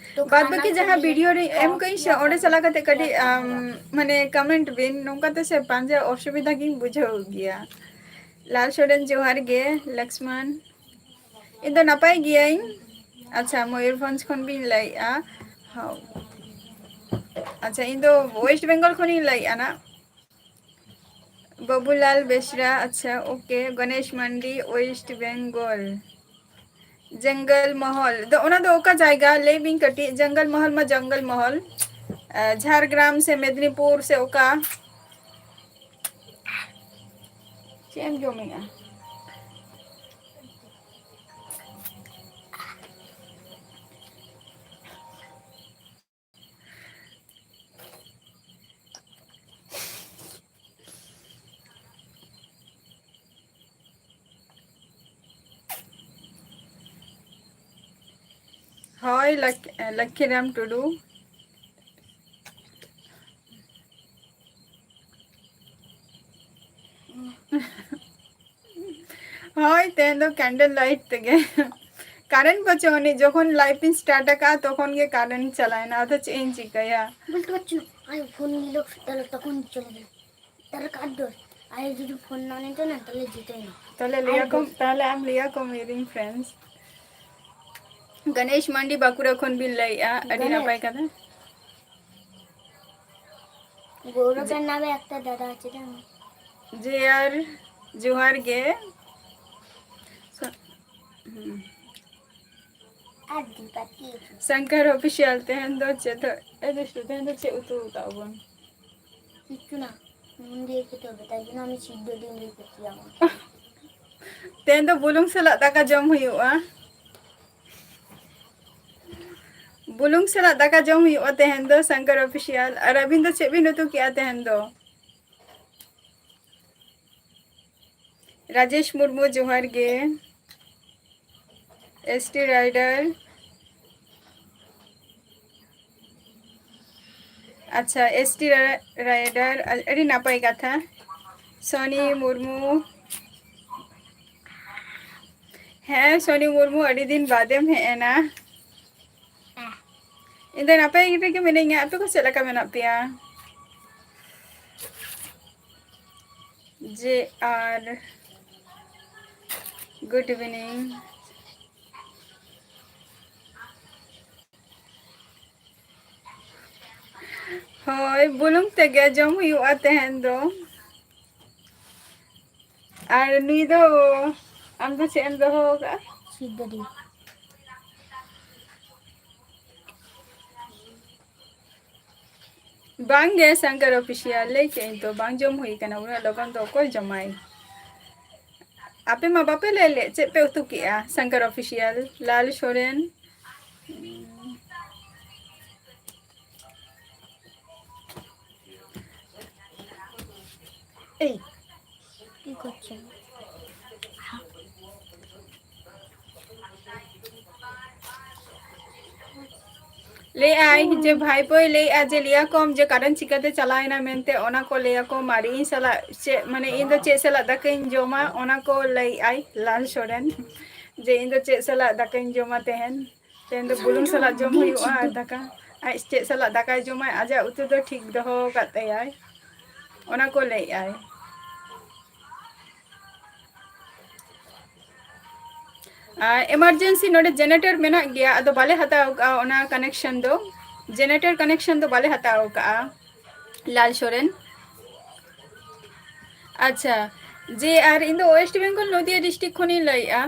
ᱵᱟᱫ ᱵᱟᱠᱤ ᱡᱟᱦᱟᱸ ᱵᱷᱤᱰᱤᱭᱳ ᱨᱮ ᱮᱢ ᱠᱟᱹᱧ ᱥᱮ, ᱚᱸᱰᱮ ᱪᱟᱞᱟᱣ ᱠᱟᱛᱮ ᱠᱟᱹᱴᱤᱡ, ᱟᱢ, ᱢᱟᱱᱮ, ᱠᱚᱢᱮᱱᱴ ᱵᱤᱱ᱾ ᱱᱚᱝᱠᱟ ᱛᱮ ᱥᱮ ᱯᱟᱸᱡᱟ ᱚᱥᱩᱵᱤᱫᱷᱟ ᱜᱤᱧ ᱵᱩᱡᱷᱟᱹᱣ ᱜᱮᱭᱟ᱾ ᱞᱟᱞ ᱥᱚᱨᱮᱱ, ᱡᱚᱦᱟᱨ ᱜᱮ᱾ ᱞᱚᱠᱥᱢᱟᱱ, ᱤᱧ ᱫᱚ ᱱᱟᱯᱟᱭ ᱜᱤᱭᱟᱹᱧ᱾ ᱟᱪᱪᱷᱟ, ᱢᱚᱭᱩᱨᱵᱷᱚᱸᱡᱽ ᱠᱷᱚᱱ ᱵᱤᱱ ᱞᱟᱹᱭᱮᱜᱼᱟ? ᱦᱚᱸ᱾ ᱟᱪᱪᱷᱟ, ᱤᱧ ᱫᱚ ᱳᱭᱮᱥᱴ ᱵᱮᱝᱜᱚᱞ ᱠᱷᱚᱱᱤᱧ ᱞᱟᱹᱭᱮᱜᱼᱟ ᱱᱟᱜ᱾ ᱵᱟᱵᱩᱞᱟᱞ ᱵᱮᱥᱨᱟ, ᱟᱪᱪᱷᱟ, ᱳᱠᱮ᱾ ᱜᱚᱱᱮᱥ ᱢᱟᱱᱰᱤ, ᱳᱭᱮᱥᱴ ᱵᱮᱝᱜᱚᱞ᱾ ᱡᱚᱝᱜᱚᱞ ᱢᱚᱦᱚᱞ ᱫᱚ, ᱚᱱᱟ ᱫᱚ ᱚᱠᱟ ᱡᱟᱭᱜᱟ? ᱞᱟᱹᱭ ᱵᱤᱱ ᱠᱟᱹᱴᱤᱡ᱾ ᱡᱚᱝᱜᱚᱞ ᱢᱚᱦᱚᱞ ᱢᱟ ᱡᱚᱝᱜᱚᱞ ᱢᱚᱦᱚᱞ, ᱟᱸ, ᱡᱷᱟᱲᱜᱨᱟᱢ ᱥᱮ ᱢᱮᱫᱽᱱᱤᱯᱩᱨ ᱥᱮ ᱚᱠᱟ? ᱪᱮᱫ ᱮᱢ ᱡᱚᱢᱮᱜᱼᱟ? ᱦᱳᱭ, ᱞᱟᱠ-, ᱞᱚᱠᱠᱷᱤᱨᱟᱢ ᱴᱩᱰᱩ᱾ ᱦᱳᱭ, ᱛᱮᱦᱮᱧ ᱫᱚ candle light ᱛᱮᱜᱮ᱾ ᱠᱟᱨᱮᱱᱴ ᱵᱟᱹᱪᱩᱜ ᱟᱹᱱᱤᱡ, ᱡᱚᱠᱷᱚᱱ ᱞᱟᱭᱤᱵᱷ ᱤᱧ ᱥᱴᱟᱨᱴ ᱟᱠᱟᱫᱼᱟ, ᱛᱚᱠᱷᱚᱱ ᱜᱮ ᱠᱟᱨᱮᱱᱴ ᱪᱟᱞᱟᱣᱮᱱᱟ, ᱟᱫᱚ ᱪᱮᱫ ᱤᱧ ᱪᱤᱠᱟᱹᱭᱟ? ᱵᱚᱞᱛᱮ ᱯᱟᱨᱪᱩ, ᱟᱭ ᱯᱷᱳᱱ ᱱᱤᱞᱳ, ᱛᱟᱦᱞᱮ ᱛᱚᱠᱷᱚᱱ ᱪᱚᱞᱮ ᱜᱮᱞᱟ᱾ ᱛᱟᱦᱞᱮ ᱠᱟᱴ ᱫᱚ, ᱟᱭ ᱡᱩᱫᱤ ᱯᱷᱳᱱ ᱱᱟ ᱱᱤᱛᱚᱜ ᱱᱟ, ᱛᱟᱦᱞᱮ ᱡᱤᱛᱟᱹᱣ ᱮᱱᱟ᱾ ᱛᱟᱦᱞᱮ ᱞᱟᱹᱭᱟ ᱠᱚᱢ, ᱛᱟᱦᱞᱮ ᱟᱢ ᱞᱟᱹᱭᱟ ᱠᱚᱢ ᱤᱧ ᱨᱮᱱ friends᱾ ᱜᱚᱱᱮᱥ ᱢᱟᱱᱰᱤ ᱵᱟᱸᱠᱩᱲᱟ ᱠᱷᱚᱱ ᱵᱤᱱ ᱞᱟᱹᱭᱮᱜᱼᱟ, ᱟᱹᱰᱤ ᱜᱚᱱᱮᱥ᱾ ᱱᱟᱯᱟᱭ ᱠᱟᱛᱷᱟ᱾ গৌরবের নামে একটা দাদা আছে, জানো? জে আর, ᱡᱚᱦᱟᱨ ᱜᱮ᱾ ᱥᱟ-, ᱦᱩᱸ᱾ ᱟᱨ ᱫᱤᱯᱟᱛᱤ᱾ ᱥᱚᱝᱠᱚᱨ ᱚᱯᱷᱤᱥᱤᱭᱟᱞ, ᱛᱮᱦᱮᱧ ᱫᱚ ᱪᱮᱫ, ᱮ ᱫᱩᱥᱴᱩ, ᱛᱮᱦᱮᱧ ᱫᱚ ᱪᱮᱫ ᱩᱛᱩ ᱟᱠᱟᱫ ᱵᱚᱱ? ᱴᱷᱤᱠ ᱠᱟᱱᱟ᱾ ᱩᱱ ᱫᱤᱭᱮ ᱠᱚ ᱛᱚᱵᱮ, ᱛᱟᱭ ᱡᱚᱱᱱᱚ ᱟᱢ ᱥᱤᱫᱷ ᱫᱚ ᱰᱤᱢ ᱨᱮ ᱯᱟᱹᱛᱭᱟᱹᱣᱟ᱾ ᱛᱮᱦᱮᱧ ᱫᱚ ᱵᱩᱞᱩᱝ ᱥᱟᱞᱟᱜ ᱫᱟᱠᱟ ᱡᱚᱢ ᱦᱩᱭᱩᱜᱼᱟ᱾ ᱵᱩᱞᱩᱝ ᱥᱟᱞᱟᱜ ᱫᱟᱠᱟ ᱡᱚᱢ ᱦᱩᱭᱩᱜᱼᱟ ᱛᱮᱦᱮᱧ ᱫᱚ, ᱥᱚᱝᱠᱚᱨ ᱚᱯᱷᱤᱥᱤᱭᱟᱞ᱾ ᱟᱨ ᱟᱹᱵᱤᱱ ᱫᱚ ᱪᱮᱫ ᱵᱤᱱ ᱩᱛᱩ ᱠᱮᱜᱼᱟ ᱛᱮᱦᱮᱧ ᱫᱚ? ᱨᱟᱡᱮᱥ ᱢᱩᱨᱢᱩ, ᱡᱚᱦᱟᱨ ᱜᱮ᱾ ᱮᱥ ᱴᱤ ᱨᱟᱭᱰᱟᱨ, ᱟᱪᱪᱷᱟ, ᱮᱥ ᱴᱤ ᱨᱟ-, ᱨᱟᱭᱰᱟᱨ, ᱟ-, ᱟᱹᱰᱤ ᱱᱟᱯᱟᱭ ᱠᱟᱛᱷᱟ᱾ ᱥᱚᱱᱤ ᱢᱩᱨᱢᱩ, ᱦᱮᱸ, ᱥᱚᱱᱤ ᱢᱩᱨᱢᱩ, ᱟᱹᱰᱤ ᱫᱤᱱ ᱵᱟᱫᱮᱢ ᱦᱮᱡ ᱮᱱᱟ᱾ ᱤᱧ ᱫᱚ ᱱᱟᱯᱟᱭ ᱨᱮᱜᱮ ᱢᱤᱱᱟᱹᱧᱟ, ᱟᱯᱮ ᱠᱚ ᱪᱮᱫ ᱞᱮᱠᱟ ᱢᱮᱱᱟᱜ ᱯᱮᱭᱟ? ᱡᱮ ᱟᱨ good evening. ᱦᱳᱭ, ᱵᱩᱞᱩᱝ ᱛᱮᱜᱮ ᱡᱚᱢ ᱦᱩᱭᱩᱜᱼᱟ ᱛᱮᱦᱮᱧ ᱫᱚ᱾ ᱟᱨ ᱱᱩᱭ ᱫᱚ, ᱟᱢ ᱫᱚ ᱪᱮᱫ ᱮᱢ ᱫᱚᱦᱚ ᱟᱠᱟᱫᱼᱟ? ᱥᱤᱫ ᱫᱚ ᱰᱤᱢ᱾ ᱵᱟᱝ ᱜᱮ, ᱥᱚᱝᱠᱚᱨ ᱚᱯᱷᱤᱥᱤᱭᱟᱞ, ᱞᱟᱹᱭ ᱠᱮᱫ ᱟᱹᱧ ᱛᱚ, ᱵᱟᱝ ᱡᱚᱢ ᱦᱩᱭ ᱠᱟᱱᱟ ᱩᱱᱟᱹᱜ ᱞᱚᱜᱚᱱ ᱫᱚ, ᱚᱠᱚᱭ ᱡᱚᱢᱟᱭ? ᱟᱯᱮ ᱢᱟ ᱵᱟᱯᱮ ᱞᱟᱹᱭ ᱞᱮᱫ, ᱪᱮᱫ ᱯᱮ ᱩᱛᱩ ᱠᱮᱜᱼᱟ? ᱥᱚᱝᱠᱚᱨ ᱚᱯᱷᱤᱥᱤᱭᱟᱞ, ᱞᱟᱞ ᱥᱚᱨᱮᱱ᱾ ᱮᱭ, ᱪᱮᱫ ᱠᱚ ᱪᱮᱫ? ᱞᱟᱹᱭᱮᱜᱼᱟᱭ ᱡᱮ ᱵᱷᱟᱭᱯᱳᱭ ᱞᱟᱹᱭᱮᱜᱼᱟ ᱡᱮ ᱞᱟᱹᱭᱟᱠᱚᱢ ᱡᱮ ᱠᱟᱨᱮᱱᱴ ᱪᱤᱠᱟᱹᱛᱮ ᱪᱟᱞᱟᱣᱮᱱᱟ ᱢᱮᱱᱛᱮ, ᱚᱱᱟ ᱠᱚ ᱞᱟᱹᱭᱟᱠᱚᱢ᱾ ᱟᱨ ᱤᱧ ᱥᱟᱞᱟᱜ ᱪᱮᱫ, ᱢᱟᱱᱮ, ᱤᱧ ᱫᱚ ᱪᱮᱫ ᱥᱟᱞᱟᱜ ᱫᱟᱠᱟᱧ ᱡᱚᱢᱟ, ᱚᱱᱟ ᱠᱚ ᱞᱟᱹᱭᱮᱜᱼᱟᱭ ᱞᱟᱞ ᱥᱚᱨᱮᱱ, ᱡᱮ ᱤᱧ ᱫᱚ ᱪᱮᱫ ᱥᱟᱞᱟᱜ ᱫᱟᱠᱟᱧ ᱡᱚᱢᱟ ᱛᱮᱦᱮᱧ᱾ ᱛᱮᱦᱮᱧ ᱫᱚ ᱵᱩᱞᱩᱝ ᱥᱟᱞᱟᱜ ᱡᱚᱢ ᱦᱩᱭᱩᱜᱼᱟ ᱟᱨ ᱫᱟᱠᱟ᱾ ᱟᱡ ᱪᱮᱫ ᱥᱟᱞᱟᱜ ᱫᱟᱠᱟᱭ ᱡᱚᱢᱟᱭ, ᱟᱡᱟᱜ ᱩᱛᱩ ᱫᱚ ᱴᱷᱤᱠ ᱫᱚᱦᱚ ᱟᱠᱟᱫ ᱛᱟᱭᱟᱭ, ᱚᱱᱟ ᱠᱚ ᱞᱟᱹᱭᱮᱜᱼᱟᱭ᱾ ᱟᱨ emergency ᱱᱚᱰᱮ generator ᱢᱮᱱᱟᱜ ᱜᱮᱭᱟ, ᱟᱫᱚ ᱵᱟᱞᱮ ᱦᱟᱛᱟᱣ ᱠᱟᱜᱼᱟ ᱚᱱᱟ connection ᱫᱚ, generator connection ᱫᱚ ᱵᱟᱞᱮ ᱦᱟᱛᱟᱣ ᱠᱟᱜᱼᱟ, ᱞᱟᱞ ᱥᱚᱨᱮᱱ᱾ ᱟᱪᱪᱷᱟ, ᱡᱮ ᱟᱨ ᱤᱧ ᱫᱚ West Bengal ᱱᱚᱫᱤᱭᱟ district ᱠᱷᱚᱱᱤᱧ ᱞᱟᱹᱭᱮᱜᱼᱟ᱾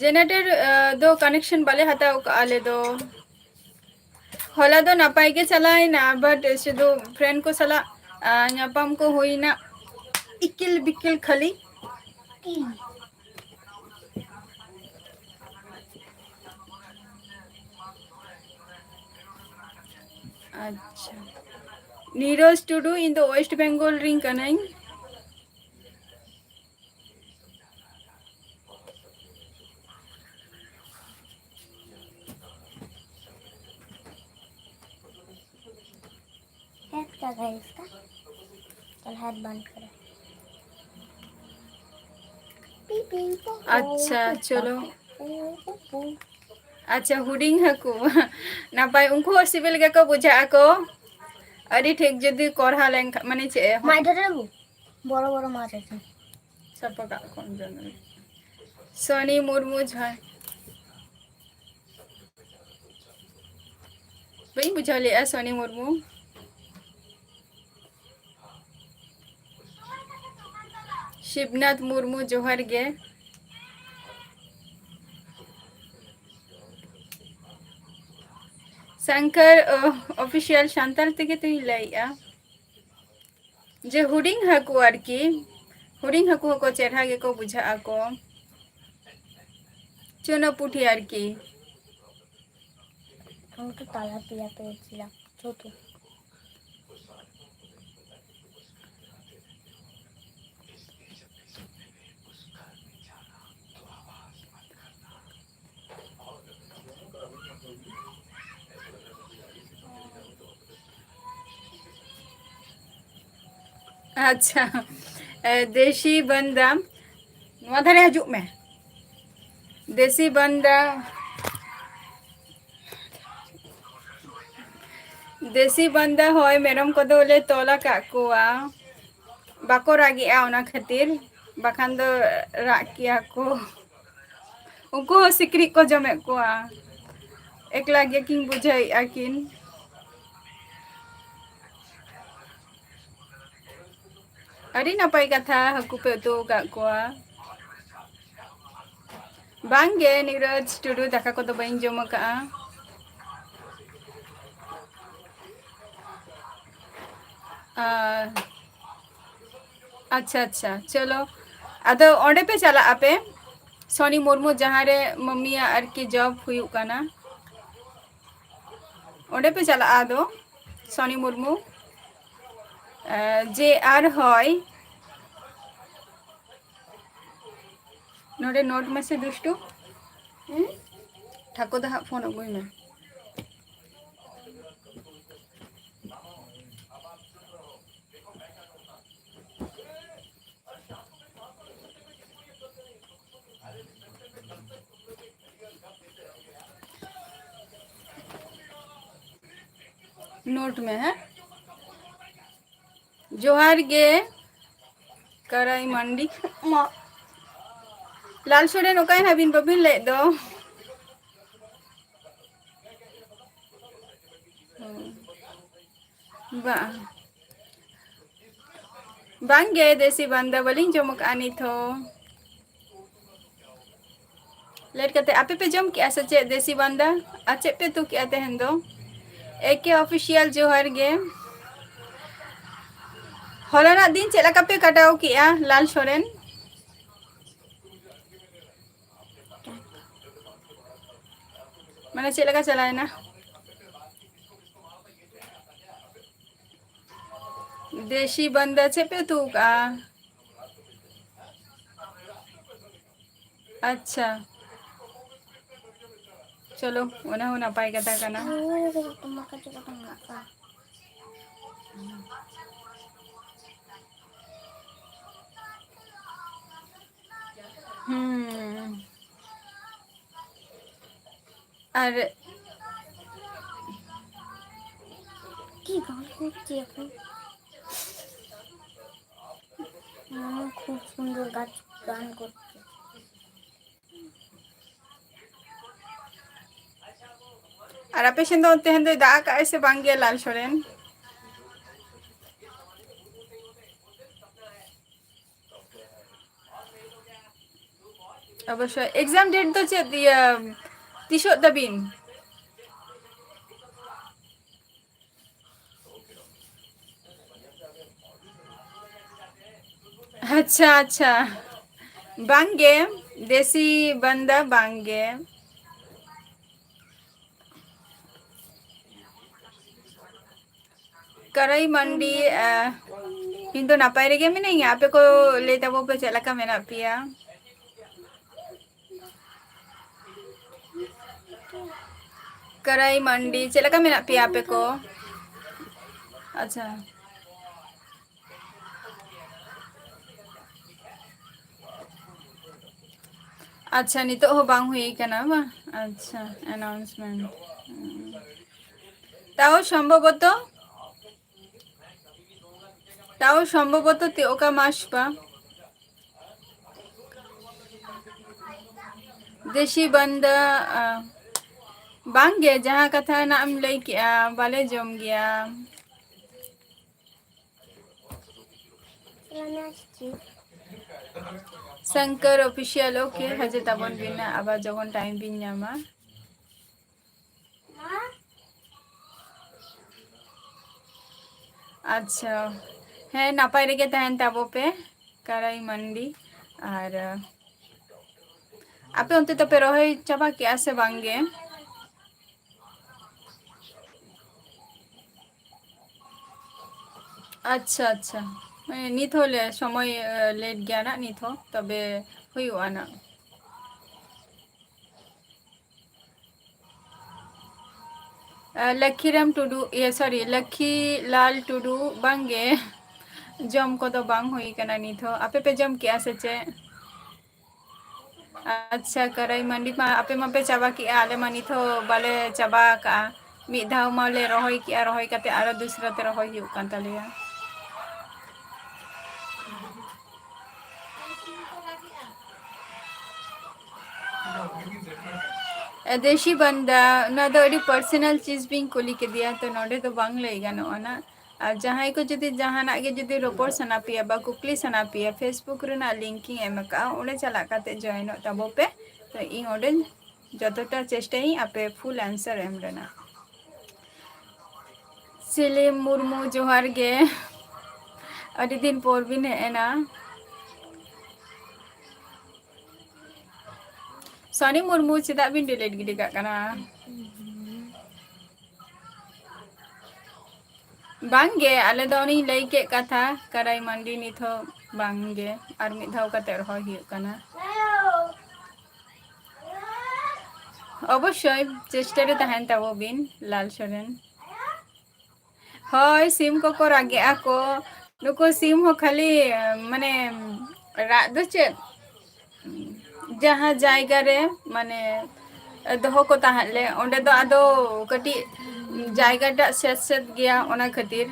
generator, ᱟ, ᱫᱚ connection ᱵᱟᱞᱮ ᱦᱟᱛᱟᱣ ᱠᱟᱜᱼᱟ ᱟᱞᱮ ᱫᱚ᱾ ᱦᱚᱞᱟ ᱫᱚ ᱱᱟᱯᱟᱭ ᱜᱮ ᱪᱟᱞᱟᱣᱮᱱᱟ, but ᱥᱩᱫᱷᱩ friend ᱠᱚ ᱥᱟᱞᱟᱜ, ᱟ, ᱧᱟᱯᱟᱢ ᱠᱚ ᱦᱩᱭᱱᱟ, ᱤᱠᱤᱞ ᱵᱤᱠᱤᱞ ᱠᱷᱟᱹᱞᱤ᱾ ᱟᱪᱪᱷᱟ, ᱱᱤᱨᱚᱡᱽ ᱴᱩᱰᱩ, ᱤᱧ ᱫᱚ West Bengal ᱨᱤᱧ ᱠᱟᱹᱱᱟᱹᱧ᱾ हेड क्या है इसका? चल, हेड बंद करो। पी, पी, पो, पो, ᱟᱪᱪᱷᱟ, ᱯᱚ, ᱪᱚᱞᱚ᱾ ᱯᱚ, ᱯᱚ, ᱯᱚ᱾ ᱟᱪᱪᱷᱟ, ᱦᱩᱰᱤᱧ ᱦᱟᱹᱠᱩ᱾ ᱱᱟᱯᱟᱭ, ᱩᱱᱠᱩ ᱦᱚᱸ ᱥᱤᱵᱤᱞ ᱜᱮᱠᱚ ᱵᱩᱡᱷᱟᱹᱜ ᱟᱠᱚ᱾ ᱟᱹᱰᱤ ᱴᱷᱤᱠ, ᱡᱩᱫᱤ ᱠᱚᱨᱦᱟ ᱞᱮᱱᱠᱷᱟᱱ, ᱢᱟᱱᱮ ᱪᱮᱫ ᱮ ᱦᱚ-, ᱢᱟᱭ ᱰᱷᱮᱨᱮ ᱵᱟᱹᱵᱩ, ᱵᱚᱲᱚ ᱵᱚᱲᱚ ᱢᱟᱪ ᱟᱪᱪᱷᱟ᱾ ᱥᱟᱯᱷᱟ ᱠᱟᱜ ᱠᱚᱣᱟᱢ ᱡᱚᱱᱚᱜ᱾ ᱥᱚᱱᱤ ᱢᱩᱨᱢᱩ ᱡᱚᱦᱟᱨ᱾ ᱵᱟᱹᱧ ᱵᱩᱡᱷᱟᱹᱣ ᱞᱮᱜᱼᱟ, ᱥᱚᱱᱤ ᱢᱩᱨᱢᱩ᱾ ᱥᱤᱵᱱᱟᱛᱷ ᱢᱩᱨᱢᱩ, ᱡᱚᱦᱟᱨ ᱜᱮ᱾ ᱥᱟᱝᱠᱟᱨ, ᱚ, official ᱥᱟᱱᱛᱟᱲ ᱛᱮᱜᱮ ᱛᱚᱧ ᱞᱟᱹᱭᱮᱜᱼᱟ᱾ ᱡᱮ ᱦᱩᱰᱤᱧ ᱦᱟᱹᱠᱩ ᱟᱨᱠᱤ, ᱦᱩᱰᱤᱧ ᱦᱟᱹᱠᱩ ᱦᱚᱸᱠᱚ ᱪᱮᱨᱦᱟ ᱜᱮᱠᱚ ᱵᱩᱡᱷᱟᱹᱜ ᱟᱠᱚ᱾ ᱪᱩᱱᱟᱹ ᱯᱩᱴᱷᱤ ᱟᱨᱠᱤ᱾ ᱩᱱᱠᱩ ᱛᱟᱞᱟ ᱯᱮᱭᱟ ᱯᱮ ᱪᱤᱞᱟ ᱪᱷᱳᱴᱩ᱾ ᱟᱪᱪᱷᱟ, ᱮ, ᱫᱮᱥᱤ ᱵᱟᱱᱫᱟ, ᱱᱚᱣᱟ ᱫᱷᱟᱨᱮ ᱦᱤᱡᱩᱜ ᱢᱮ᱾ ᱫᱮᱥᱤ ᱵᱟᱱᱫᱟ, ᱫᱮᱥᱤ ᱵᱟᱱᱫᱟ, ᱦᱳᱭ, ᱢᱮᱨᱚᱢ ᱠᱚᱫᱚ ᱞᱮ ᱛᱚᱞ ᱟᱠᱟᱫ ᱠᱚᱣᱟ, ᱵᱟᱠᱚ ᱨᱟᱜᱮᱜᱼᱟ ᱚᱱᱟ ᱠᱷᱟᱹᱛᱤᱨ, ᱵᱟᱠᱷᱟᱱ ᱫᱚ ᱨᱟᱜ ᱠᱮᱭᱟ ᱠᱚ᱾ ᱩᱱᱠᱩ ᱦᱚᱸ ᱥᱤᱠᱲᱤᱡ ᱠᱚ ᱡᱚᱢᱮᱫ ᱠᱚᱣᱟ, ᱮᱠᱞᱟ ᱜᱮᱠᱤᱱ ᱵᱩᱡᱷᱟᱹᱣᱮᱫᱼᱟ ᱠᱤᱱ᱾ ᱟᱹᱰᱤ ᱱᱟᱯᱟᱭ ᱠᱟᱛᱷᱟ, ᱦᱟᱹᱠᱩ ᱯᱮ ᱩᱛᱩ ᱟᱠᱟᱫ ᱠᱚᱣᱟ᱾ ᱵᱟᱝ ᱜᱮ ᱱᱤᱨᱚᱡᱽ ᱴᱩᱰᱩ, ᱫᱟᱠᱟ ᱠᱚᱫᱚ ᱵᱟᱹᱧ ᱡᱚᱢ ᱟᱠᱟᱫᱼᱟ᱾ ᱟᱨ ᱟᱪᱪᱷᱟ, ᱟᱪᱪᱷᱟ, ᱪᱚᱞᱚ᱾ ᱟᱫᱚ ᱚᱸᱰᱮ ᱯᱮ ᱪᱟᱞᱟᱜ ᱟᱯᱮ, ᱥᱚᱱᱤ ᱢᱩᱨᱢᱩ, ᱡᱟᱦᱟᱸ ᱨᱮ ᱢᱟᱢᱤᱭᱟᱜ ᱟᱨᱠᱤ ᱡᱚᱵ ᱦᱩᱭᱩᱜ ᱠᱟᱱᱟ, ᱚᱸᱰᱮ ᱯᱮ ᱪᱟᱞᱟᱜᱼᱟ᱾ ᱟᱫᱚ ᱥᱚᱱᱤ ᱢᱩᱨᱢᱩ, ᱟᱸ, ᱡᱮ ᱟᱨ ᱦᱚᱭ, ᱱᱚᱰᱮ ᱱᱳᱴ ᱢᱮᱥᱮ ᱫᱩᱥᱴᱩ᱾ ᱦᱩᱸ? ᱴᱷᱟᱹᱠᱩᱨ ᱫᱟ ᱦᱟᱸᱜ ᱯᱷᱳᱱ ᱟᱹᱜᱩᱭ ᱢᱮ᱾ ᱱᱳᱴ ᱢᱮ, ᱦᱮᱸ? ᱡᱚᱦᱟᱨ ᱜᱮ, ᱠᱟᱨᱟᱭ ᱢᱟᱱᱰᱤ᱾ ᱢᱟ, ᱞᱟᱞ ᱥᱚᱨᱮᱱ, ᱚᱠᱟᱭ ᱱᱟᱵᱤᱱ? ᱵᱟᱵᱤᱱ ᱞᱟᱹᱭᱮᱫ ᱫᱚ᱾ ᱦᱩᱸ᱾ ᱵᱟᱝ, ᱵᱟᱝ ᱜᱮ, ᱫᱮᱥᱤ ᱵᱟᱱᱫᱟ ᱵᱟᱹᱞᱤᱧ ᱡᱚᱢ ᱟᱠᱟᱫᱼᱟ ᱱᱤᱛ ᱦᱚᱸ᱾ ᱞᱮᱴ ᱠᱟᱛᱮ ᱟᱯᱮ ᱯᱮ ᱡᱚᱢ ᱠᱮᱜᱼᱟ ᱥᱮ ᱪᱮᱫ ᱫᱮᱥᱤ ᱵᱟᱱᱫᱟ? ᱟᱨ ᱪᱮᱫ ᱯᱮ ᱩᱛᱩ ᱠᱮᱜᱼᱟ ᱛᱮᱦᱮᱧ ᱫᱚ? ᱮ ᱠᱮ Official ᱡᱚᱦᱟᱨ ᱜᱮ᱾ ᱦᱚᱞᱟᱱᱟᱜ ᱫᱤᱱ ᱪᱮᱫ ᱞᱮᱠᱟ ᱯᱮ ᱠᱟᱴᱟᱣ ᱠᱮᱜᱼᱟ, ᱞᱟᱞ ᱥᱚᱨᱮᱱ? ᱢᱟᱱᱮ ᱪᱮᱫ ᱞᱮᱠᱟ ᱪᱟᱞᱟᱣᱮᱱᱟ? ᱫᱮᱥᱤ ᱵᱟᱱᱫᱟ ᱪᱮᱫ ᱯᱮ ᱩᱛᱩ ᱠᱟᱜᱼᱟ? ᱟᱪᱪᱷᱟ, ᱪᱚᱞᱚ, ᱚᱱᱟ ᱦᱚᱸ ᱱᱟᱯᱟᱭ ᱠᱟᱛᱷᱟ ᱠᱟᱱᱟ᱾ ᱦᱩᱸ᱾ ᱟᱨ ᱠᱤ ᱜᱟᱱ ᱠᱚ ᱪᱮᱫ ᱠᱚ? ᱦᱩᱸ, ᱠᱷᱩᱵ ᱥᱩᱱᱫᱚᱨ ᱜᱟᱪᱷ ᱜᱟᱱ ᱠᱚ᱾ ᱟᱨ ᱟᱯᱮ ᱥᱮᱱ ᱫᱚ ᱛᱮᱦᱮᱧ ᱫᱚᱭ ᱫᱟᱜ ᱟᱠᱟᱫᱼᱟᱭ ᱥᱮ ᱵᱟᱝ ᱜᱮ, ᱞᱟᱞ ᱥᱚᱨᱮᱱ? ᱚᱵᱚᱥᱥᱳᱭ᱾ Exam date ᱫᱚ ᱪᱮᱫ, ᱤᱭᱟᱹ, ᱛᱤᱥᱚᱜ ᱛᱟᱵᱤᱱ? ᱟᱪᱪᱷᱟ, ᱟᱪᱪᱷᱟ᱾ ᱵᱟᱝᱜᱮ, ᱫᱮᱥᱤ ᱵᱟᱱᱫᱟ ᱵᱟᱝᱜᱮ᱾ ᱠᱟᱨᱟᱭ ᱢᱟᱱᱰᱤ, ᱟᱦ, ᱤᱧ ᱫᱚ ᱱᱟᱯᱟᱭ ᱨᱮᱜᱮ ᱢᱤᱱᱟᱹᱧᱟ᱾ ᱟᱯᱮ ᱠᱚ ᱞᱟᱹᱭ ᱛᱟᱵᱚ ᱯᱮ, ᱪᱮᱫ ᱞᱮᱠᱟ ᱢᱮᱱᱟᱜ ᱯᱮᱭᱟ? ᱠᱟᱨᱟᱭ ᱢᱟᱱᱰᱤ, ᱪᱮᱫ ᱞᱮᱠᱟ ᱢᱮᱱᱟᱜ ᱯᱮᱭᱟ ᱟᱯᱮ ᱠᱚ? ᱟᱪᱪᱷᱟ᱾ ᱟᱪᱪᱷᱟ, ᱱᱤᱛᱚᱜ ᱦᱚᱸ ᱵᱟᱝ ᱦᱩᱭ ᱠᱟᱱᱟ ᱵᱟᱝ? ᱟᱪᱪᱷᱟ, announcement᱾ ᱦᱩᱸ᱾ ᱛᱟᱣ ᱥᱚᱢᱵᱷᱚᱵᱚᱛᱚ, ᱛᱟᱣ ᱥᱚᱢᱵᱷᱚᱵᱚᱛᱚ ᱛᱮ ᱚᱠᱟ ᱢᱟᱥ ᱯᱟ? ᱫᱮᱥᱤ ᱵᱟᱱᱫᱟ, ᱟ, ᱵᱟᱝᱜᱮ, ᱡᱟᱦᱟᱸ ᱠᱟᱛᱷᱟ ᱱᱟᱜ ᱮᱢ ᱞᱟᱹᱭ ᱠᱮᱜᱼᱟ, ᱵᱟᱞᱮ ᱡᱚᱢ ᱜᱮᱭᱟ᱾ ᱥᱚᱝᱠᱚᱨ Official, OK, ᱦᱟᱡᱩᱜ ᱛᱟᱵᱚᱱ ᱵᱤᱱ ᱱᱟ, ᱟᱵᱟᱨ ᱡᱚᱠᱷᱚᱱ time ᱵᱤᱱ ᱧᱟᱢᱟ᱾ ᱟᱪᱪᱷᱟ, ᱦᱮᱸ, ᱱᱟᱯᱟᱭ ᱨᱮᱜᱮ ᱛᱟᱦᱮᱱ ᱛᱟᱵᱚ ᱯᱮ, ᱠᱟᱨᱟᱭ ᱢᱟᱱᱰᱤ᱾ ᱟᱨ, ᱟᱯᱮ ᱚᱱᱛᱮ ᱫᱚᱯᱮ ᱨᱚᱦᱚᱭ ᱪᱟᱵᱟ ᱠᱮᱜᱼᱟ ᱥᱮ ᱵᱟᱝ ᱜᱮ? ᱟᱪᱪᱷᱟ, ᱟᱪᱪᱷᱟ᱾ ᱦᱮᱸ, ᱱᱤᱛ ᱦᱚᱸ ᱞᱮ ᱥᱚᱢᱚᱭ, ᱮ, late ᱜᱮᱭᱟ ᱱᱟᱜ ᱱᱤᱛ ᱦᱚᱸ, ᱛᱚᱵᱮ ᱦᱩᱭᱩᱜᱼᱟ ᱱᱟᱜ᱾ ᱮ, ᱞᱚᱠᱠᱷᱤᱨᱟᱢ ᱴᱩᱰᱩ, ᱤᱭᱟᱹ, sorry, ᱞᱚᱠᱠᱷᱤ ᱞᱟᱞ ᱴᱩᱰᱩ, ᱵᱟᱝ ᱜᱮ᱾ ᱡᱚᱢ ᱠᱚᱫᱚ ᱵᱟᱝ ᱦᱩᱭ ᱠᱟᱱᱟ ᱱᱤᱛ ᱦᱚᱸ᱾ ᱟᱯᱮ ᱯᱮ ᱡᱚᱢ ᱠᱮᱜᱼᱟ ᱥᱮ ᱪᱮᱫ? ᱟᱪᱪᱷᱟ, ᱠᱟᱨᱟᱭ ᱢᱟᱱᱰᱤ ᱢᱟ ᱟᱯᱮ ᱢᱟᱯᱮ ᱪᱟᱵᱟ ᱠᱮᱜᱼᱟ, ᱟᱞᱮ ᱢᱟ ᱱᱤᱛ ᱦᱚᱸ ᱵᱟᱞᱮ ᱪᱟᱵᱟ ᱟᱠᱟᱜᱼᱟ᱾ ᱢᱤᱫ ᱫᱷᱟᱣ ᱢᱟᱞᱮ ᱨᱚᱦᱚᱭ ᱠᱮᱜᱼᱟ, ᱨᱚᱦᱚᱭ ᱠᱟᱛᱮ ᱟᱨᱚ ᱫᱩᱥᱨᱟ ᱛᱮ ᱨᱚᱦᱚᱭ ᱦᱩᱭᱩᱜ ᱠᱟᱱ ᱛᱟᱞᱮᱭᱟ᱾ ᱮ, ᱫᱮᱥᱤ ᱵᱟᱱᱫᱟ, ᱚᱱᱟ ᱫᱚ ᱟᱹᱰᱤ personal ᱪᱤᱡᱽ ᱵᱤᱱ ᱠᱩᱞᱤ ᱠᱮᱫᱮᱭᱟ, ᱛᱚ ᱱᱚᱰᱮ ᱫᱚ ᱵᱟᱝ ᱞᱟᱹᱭ ᱜᱟᱱᱚᱜᱼᱟ ᱱᱟᱜ᱾ ᱟᱨ ᱡᱟᱦᱟᱸᱭ ᱠᱚ ᱡᱩᱫᱤ ᱡᱟᱦᱟᱱᱟᱜ ᱜᱮ ᱡᱩᱫᱤ ᱨᱚᱯᱚᱲ ᱥᱟᱱᱟ ᱯᱮᱭᱟ ᱵᱟ ᱠᱩᱠᱞᱤ ᱥᱟᱱᱟ ᱯᱮᱭᱟ, Facebook ᱨᱮᱱᱟᱜ link ᱤᱧ ᱮᱢ ᱟᱠᱟᱜᱼᱟ, ᱚᱸᱰᱮ ᱪᱟᱞᱟᱜ ᱠᱟᱛᱮ joinᱚᱜ ᱛᱟᱵᱚ ᱯᱮ᱾ ᱛᱚ ᱤᱧ ᱚᱸᱰᱮᱧ ᱡᱚᱛᱚᱴᱟ ᱪᱮᱥᱴᱟᱭᱟᱹᱧ ᱟᱯᱮ full answer ᱮᱢ ᱨᱮᱱᱟᱜ᱾ ᱥᱤᱞᱤᱢ ᱢᱩᱨᱢᱩ, ᱡᱚᱦᱟᱨ ᱜᱮ᱾ ᱟᱹᱰᱤ ᱫᱤᱱ ᱯᱚᱨ ᱵᱤᱱ ᱦᱮᱡ ᱮᱱᱟ᱾ ᱥᱚᱱᱤ ᱢᱩᱨᱢᱩ, ᱪᱮᱫᱟᱜ ᱵᱤᱱ delete ᱜᱤᱰᱤ ᱠᱟᱜ ᱠᱟᱱᱟ? ᱵᱟᱝᱜᱮ, ᱟᱞᱮ ᱫᱚ ᱚᱱᱮᱧ ᱞᱟᱹᱭ ᱠᱮᱫ ᱠᱟᱛᱷᱟ, ᱠᱟᱨᱟᱭ ᱢᱟᱱᱰᱤ ᱱᱤᱛ ᱦᱚᱸ ᱵᱟᱝᱜᱮ, ᱟᱨ ᱢᱤᱫ ᱫᱷᱟᱣ ᱠᱟᱛᱮ ᱨᱚᱦᱚᱭ ᱦᱩᱭᱩᱜ ᱠᱟᱱᱟ᱾ ᱚᱵᱚᱥᱥᱳᱭ ᱪᱮᱥᱴᱟ ᱨᱮ ᱛᱟᱦᱮᱱ ᱛᱟᱵᱚ ᱵᱤᱱ, ᱞᱟᱞ ᱥᱚᱨᱮᱱ᱾ ᱦᱳᱭ, ᱥᱤᱢ ᱠᱚᱠᱚ ᱨᱟᱜᱮᱜᱼᱟ ᱠᱚ᱾ ᱱᱩᱠᱩ ᱥᱤᱢ ᱦᱚᱸ ᱠᱷᱟᱹᱞᱤ, ᱢᱟᱱᱮ, ᱨᱟᱜ ᱫᱚ ᱪᱮᱫ? ᱡᱟᱦᱟᱸ ᱡᱟᱭᱜᱟ ᱨᱮ, ᱢᱟᱱᱮ, ᱫᱚᱦᱚ ᱠᱚ ᱛᱟᱦᱮᱸᱫ ᱞᱮ, ᱚᱸᱰᱮ ᱫᱚ ᱟᱫᱚ ᱠᱟᱹᱴᱤᱡ ᱡᱟᱭᱜᱟᱴᱟᱜ ᱥᱮᱫ ᱥᱮᱫ ᱜᱮᱭᱟ, ᱚᱱᱟ ᱠᱷᱟᱹᱛᱤᱨ,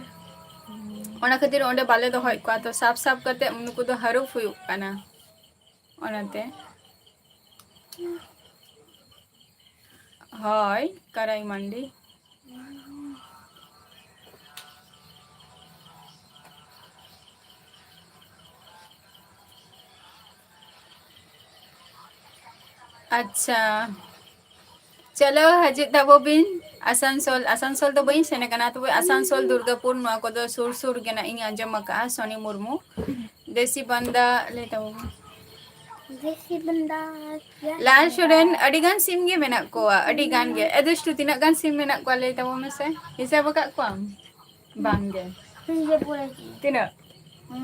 ᱚᱱᱟ ᱠᱷᱟᱹᱛᱤᱨ ᱚᱸᱰᱮ ᱵᱟᱞᱮ ᱫᱚᱦᱚᱭᱮᱫ ᱠᱚᱣᱟ᱾ ᱛᱚ ᱥᱟᱵ ᱥᱟᱵ ᱠᱟᱛᱮ ᱱᱩᱠᱩ ᱫᱚ ᱦᱟᱹᱨᱩᱵ ᱦᱩᱭᱩᱜ ᱠᱟᱱᱟ, ᱚᱱᱟᱛᱮ᱾ ᱦᱳᱭ, ᱠᱟᱨᱟᱭ ᱢᱟᱱᱰᱤ᱾ ᱟᱪᱪᱷᱟ, ᱪᱚᱞᱚ ᱦᱤᱡᱩᱜ ᱛᱟᱵᱚ ᱵᱤᱱ ᱟᱥᱟᱱᱥᱳᱞ᱾ ᱟᱥᱟᱱᱥᱳᱞ ᱫᱚ ᱵᱟᱹᱧ ᱥᱮᱱ ᱟᱠᱟᱱᱟ, ᱛᱚᱵᱮ ᱟᱥᱟᱱᱥᱳᱞ, ᱫᱩᱨᱜᱟᱯᱩᱨ, ᱱᱚᱣᱟ ᱠᱚᱫᱚ ᱥᱩᱨ ᱥᱩᱨ ᱜᱮ ᱱᱟᱜ ᱤᱧ ᱟᱸᱡᱚᱢ ᱟᱠᱟᱫᱼᱟ᱾ ᱥᱚᱱᱤ ᱢᱩᱨᱢᱩ, ᱫᱮᱥᱤ ᱵᱟᱱᱫᱟ ᱞᱟᱹᱭ ᱛᱟᱵᱚ ᱵᱤᱱ᱾ ᱫᱮᱥᱤ ᱵᱟᱱᱫᱟ ᱠᱭᱟ ᱞᱟᱞ ᱥᱚᱨᱮᱱ, ᱟᱹᱰᱤ ᱜᱟᱱ ᱥᱤᱢ ᱜᱮ ᱢᱮᱱᱟᱜ ᱠᱚᱣᱟ, ᱟᱹᱰᱤ ᱜᱟᱱ ᱜᱮ᱾ ᱮ ᱫᱩᱥᱴᱩ, ᱛᱤᱱᱟᱹᱜ ᱜᱟᱱ ᱥᱤᱢ ᱢᱮᱱᱟᱜ ᱠᱚᱣᱟ ᱞᱟᱹᱭ ᱛᱟᱵᱚ ᱢᱮᱥᱮ, ᱦᱤᱥᱟᱹᱵ ᱟᱠᱟᱫ ᱠᱚᱣᱟᱢ? ᱵᱟᱝ ᱜᱮ᱾ ᱦᱤᱥᱟᱹᱵ ᱠᱚᱨᱮ ᱪᱮᱫ? ᱛᱤᱱᱟᱹᱜ?